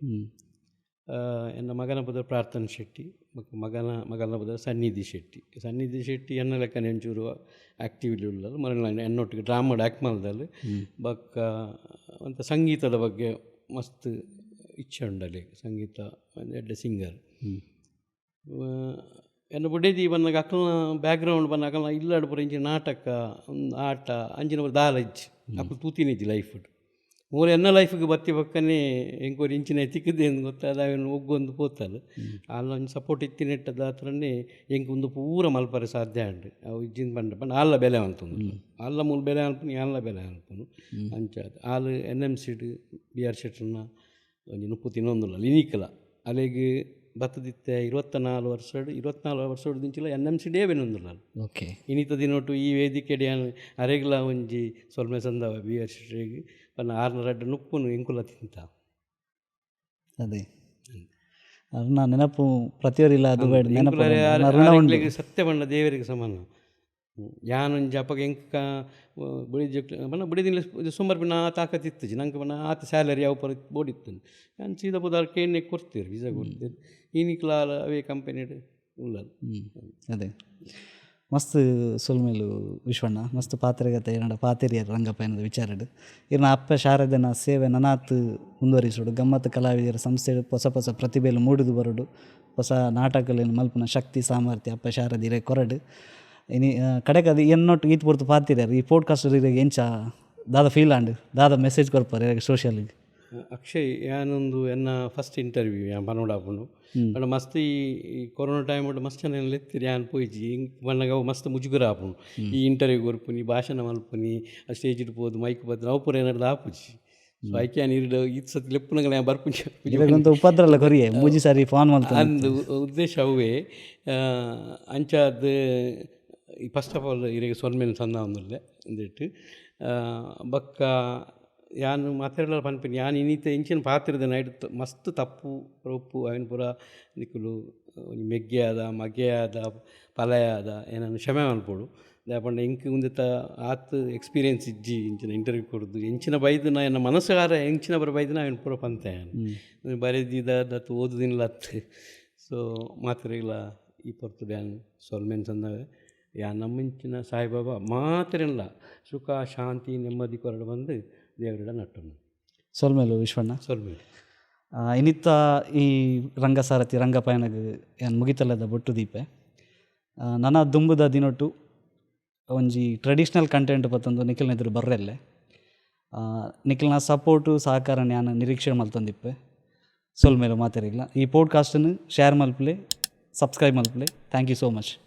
[SPEAKER 1] ಎನ್ನ ಮಗನ ಪುದರ್ ಪ್ರಾರ್ಥನ್ ಶೆಟ್ಟಿ, ಬೊಕ್ಕ ಮಗನ ಮಗನ ಪುದರ್ ಸನ್ನಿಧಿ ಶೆಟ್ಟಿ. ಸನ್ನಿಧಿ ಶೆಟ್ಟಿ ಎನ್ನ ಲೆಕ್ಕನೆ ಒಂಚೂರು ಆ್ಯಕ್ಟಿವ್ಲಿ ಉಲ್ಲಲ್. ಮರಣ ಎನ್ನೊಟ್ಟಿಗೆ ಡ್ರಾಮಾಡ್ ಆ್ಯಕ್ಟ್ ಮಲ್ದಲ್. ಬೊಕ್ಕ ಒಂತ ಸಂಗೀತದ ಬಗ್ಗೆ ಮಸ್ತ್ ಇಚ್ಛೆ ಉಂಡಲ್ಲಿ, ಸಂಗೀತ ಒಂದು ಎಡ್ಡೆ ಸಿಂಗರ್. ಎನ್ನ ಬುಡೇದಿ ಬನ್ನಗ ಅಕಲ್ನ ಬ್ಯಾಕ್ಗ್ರೌಂಡ್ ಬನ್ನಗ ಅಕಲ್ನ ಇಲ್ಲಡ್ ಪೂರ ಇಂಚಿನ ನಾಟಕ ಒಂದು ಆಟ ಅಂಚಿನ ಪೂರ ದಾಲ ಇಜ್ಜಿ. ಅಕುಲು ತೂತಿನ ಇಜ್ಜಿ ಲೈಫ್. ಮೂರು ಎನ್ನ ಲೈಫ್ಗೆ ಬತ್ತಿ ಬೊಕ್ಕನೆ ಎಂಕೋರಿ ಇಂಚಿನ ತಿಕ್ಕುದೆ ಅಂದ್ ಗೊತ್ತಾದ ಅವೆನ್ ಒಗ್ಗೊಂದು ಪೋತಲ್. ಆಲ್ನ ಒಂಜಿ ಸಪೋರ್ಟ್ ಇತ್ತಿನೆಟ್ಟ ದಾತ್ರನೇ ಎಂಕ್ ಉಂದು ಪೂರ ಮಲ್ಪರೆ ಸಾಧ್ಯ ಆಂಡ್. ಅವು ಇಜ್ಜಿಂದ್ ಪಂಡ ಪಂಡ ಆಲ್ಲ ಬೆಲೆ ಮಲ್ತೊಂದು, ಆಲ್ಲ ಮೂಲು ಬೆಲೆ ಮಲ್ಪುನು, ಯಾನ್ಲ ಬೆಲೆ ಮಲ್ಪುನು ಅಂಚಾದ್. ಆಲ್ ಎನ್ ಎಮ್ ಸಿಡ್ ಬಿ ಆರ್ ಶೆಟ್ಟರ್ನ ಒಂಜಿ ನುಪ್ಪು ತಿನ್ನೊಂದುಲ್ಲ ಇನಿಕ್ಲ. ಅಲೆಗ್ ಬತ್ತದಿತ್ತೆ 24 ವರ್ಷಡ್, 24 ವರ್ಷಡ್ದಿಂಚಿಲ ಎನ್ ಎಮ್ ಸಿಡೇ ಬೆನೊಂದುಲ್ಲ. ಇನಿತ ದಿನೊಟು ಈ ವೇದಿಕೆಡ್ ಯಾನ್ ಅರೆಗ್ಲ ಒಂಜಿ ಸೊಲ್ಮೆ ಸಂದಾವ ಬಿ ಆರ್ ಶೆಟ್ರೆಗ್. ಪಂಡ ಆರ್ನ ರಡ್ಡ್ ನುಪ್ಪುನು ಎಂಕುಲ ತಿಂತ.
[SPEAKER 2] ಅದೇ, ಅರ್ನ ನೆನಪು ಪ್ರತಿಯೊರಿಲ ದುಬೈಡ್ ನೆನಪು ಅರ್ನ ಋಣ ಉಂಡು.
[SPEAKER 1] ಎಂಕ್ಲೆಗ್ ಸತ್ಯ ಪಂಡ ದೇವರಿಗೆ ಸಮಾನ. ಯಾನೊಂಜಿ ಅಪಗ ಎಂಕ ಬುಡಿ ಪಂಡ ಬುಡಿದಿನ ಸುಮಾರು ಪಿನ ಆ ತಾಕತ್ ಇತ್ತುಜಿ ನಂಗೆ. ಪಂಡ ಆತ ಸ್ಯಾಲರಿ ಅವು ಪೂರ ಬೋಡಿತ್ತು. ಯಾನ್ ಸೀದಾ ಪೋದು ಕೇನ್ನೆ ಕೊರ್ತೀರು, ವೀಸಾ ಕೊರ್ತೀರು. ಇನಿಕ್ಲ ಅವೇ ಕಂಪನಿಡ್ ಉಲ್ಲಲ್.
[SPEAKER 2] ಅದೇ, ಮಸ್ತ್ ಸೊಲ್ಮೆಲು ವಿಶ್ವಣ್ಣ. ಮಸ್ತ್ ಪಾತ್ರೆಗತೆ ಏನಡ ಪಾತೆರಿಯರ್ ರಂಗಪಯಣದ ವಿಚಾರಡ್. ಇರ್ನ ಅಪ್ಪೆ ಶಾರದೆನ ಸೇವೆ ನನಾತ್ ಮುಂದುವರಿಸೋಡು. ಗಮ್ಮತ್ತು ಕಲಾವಿದರ ಸಂಸ್ಥೆ ಹೊಸ ಹೊಸ ಪ್ರತಿಭೆಲು ಮೂಡುದು ಬರಡು. ಹೊಸ ನಾಟಕಗಳನ್ನು ಮಲ್ಪುನ ಶಕ್ತಿ ಸಾಮರ್ಥ್ಯ ಅಪ್ಪೆ ಶಾರದೆ ಇರೆ ಕೊರಡು. ಇನಿ ಕಡೆಗೆ ಅದು ಎನ್ನೊಟ್ಟು ಈತ್ ಪೊರ್ತು ಪಾತಿರ್ಯಾರ. ಈ ಪೋಡ್ಕಾಸ್ಟ್ ಇರೆಗ್ ಎಂಚ ದಾದ ಫೀಲ್ ಆಂಡ್? ದಾದ ಮೆಸೇಜ್ ಕೊರ್ಪರ್ ಇರೆಗ್ ಸೋಷಿಯಲ್ಗೆ?
[SPEAKER 1] ಅಕ್ಷಯ್, ಯಾನೊಂದು ಎನ್ನ ಫಸ್ಟ್ ಇಂಟರ್ವ್ಯೂ ಯಾನ್ ಪನೊಡಾಪುಂಡು. ಪಂಡ ಮಸ್ತ್ ಈ ಈ ಕೊರೋನಾ ಟೈಮ್ ಮಸ್ತ್ ಜನ ಲೆತ್ತಿರಿ, ಯಾನ್ ಪೋಯಿಜಿ. ಎಂಕ್ ಪನ್ನಗ ಅವು ಮಸ್ತ್ ಮುಜುಗರ ಆಪುಂಡು. ಈ ಇಂಟರ್ವ್ಯೂ ಕೊರ್ಪುನಿ, ಭಾಷಣ ಮಲ್ಪುನಿ, ಸ್ಟೇಜಿಡ್ ಪೋದು ಮೈಕ್ ಬತ್ತ್ ಅವು ಪೂರ ಎನ್ನಡ್ದ್ ಆಪುಜಿ. ಸೊ ಐಕೆ ಯಾನ್ ಇರ್ಡ್ ಈತ್ ಸತಿ ಲೆಪ್ಪುನಗಲ ಯಾನ್ ಬರ್ಪುಜಿ.
[SPEAKER 2] ಇರೆಗೊಂತ ಉಪದ್ರ ಕೊರಿಯೆ, ಮೂಜಿ ಸಾರಿ ಫೋನ್ ಮಲ್ತ.
[SPEAKER 1] ಅಂದ್, ಉದ್ದೇಶ ಅವೇ. ಅಂಚಾದ್ ಈ ಫಸ್ಟ್ ಆಫ್ ಆಲ್ ಇರೆಗ್ ಸೊಲ್ಮೆನ್ ಸಂದಾವೊಂದುಲ್ಲೆ ಇಂದೆಟ್. ಬೊಕ್ಕ ಯಾನ್ ಮಾತೆರ್ಲ ಪನ್ಪಿನಿ, ಯಾನ್ ಇನಿತ ಇಂಚಿನ ಪಾತೆರ್ದೆನ ಐಟ್ ಮಸ್ತ್ ತಪ್ಪು ಒಪ್ಪು ಅವೆನ್ ಪೂರ ನಿಕುಲು ಒಂಜಿ ಮೆಗ್ಯೆ ಆದ, ಮಗೆ ಆದ, ಪಲಯೆ ಆದ ಎನನ್ ಕ್ಷಮೆ ಮಲ್ಪೊಡು. ದಾಯೆ ಪಂಡ ಎಂಕ್ ಉಂದೆತ ಆತ್ ಎಕ್ಸ್ಪೀರಿಯನ್ಸ್ ಇಜ್ಜಿ ಇಂಚಿನ ಇಂಟರ್ವ್ಯೂ ಕೊರ್ದು. ಎಂಚಿನ ಬೈದುನ ಎನ್ನ ಮನಸಾರೆ ಎಂಚಿನ ಪೂರ ಬೈದಿನ ಅವೆನ್ ಪೂರ ಪಂತೆ ಯಾನ್. ಬರೆದಿದ ಓದುದಿನ್ಲ ಅತ್ತ್. ಸೊ ಮಾತೆರೆಗ್ಲಾ ಈ ಪೊರ್ತುಡು ಯಾನ್ ಸೊಲ್ಮೆನ್ ಸಂದಾವೆ. ಯಾನ್ ನಮ್ಮಂಚಿನ ಸಾಯಿಬಾಬಾ ಮಾತೆರೆನ್ಲ ಸುಖ ಶಾಂತಿ ನೆಮ್ಮದಿ ಕೊರಡ್ ಪಂದ್ ದೇವೆರೆಡ ನಟ್ಟೊನುವೆ.
[SPEAKER 2] ಸೊಲ್ಮೆಲು ವಿಶ್ವಣ್ಣ.
[SPEAKER 1] ಸೊಲ್ಮೆಲು.
[SPEAKER 2] ಇನಿತ್ತ ಈ ರಂಗಸಾರಥಿ ರಂಗಪಯಣಗ್ ಯಾನ್ ಮುಗಿತಲದ ಬೊಟ್ಟು ದೀಪೆ. ನನ ದುಂಬುದ ದಿನೊಟು ಒಂಜಿ ಟ್ರೆಡಿಷನಲ್ ಕಂಟೆಂಟ್ ಪತ್ತೊಂದು ನಿಕಲ್ನ ಎದುರು ಬರ್ರೆಲ್ಲೆ. ನಿಕಲ್ನ ಸಪೋರ್ಟು ಸಹಕಾರ ಯಾನ್ ನಿರೀಕ್ಷೆ ಮಲ್ತೊಂದಿಪ್ಪೆ. ಸೊಲ್ಮೆಲು ಮಾತೆರೆಗ್ಲ. ಈ ಪೋಡ್ಕಾಸ್ಟ್ನ್ ಶೇರ್ ಮಲ್ಪುಲೆ, ಸಬ್ಸ್ಕ್ರೈಬ್ ಮಲ್ಪುಲೆ. Thank you so much.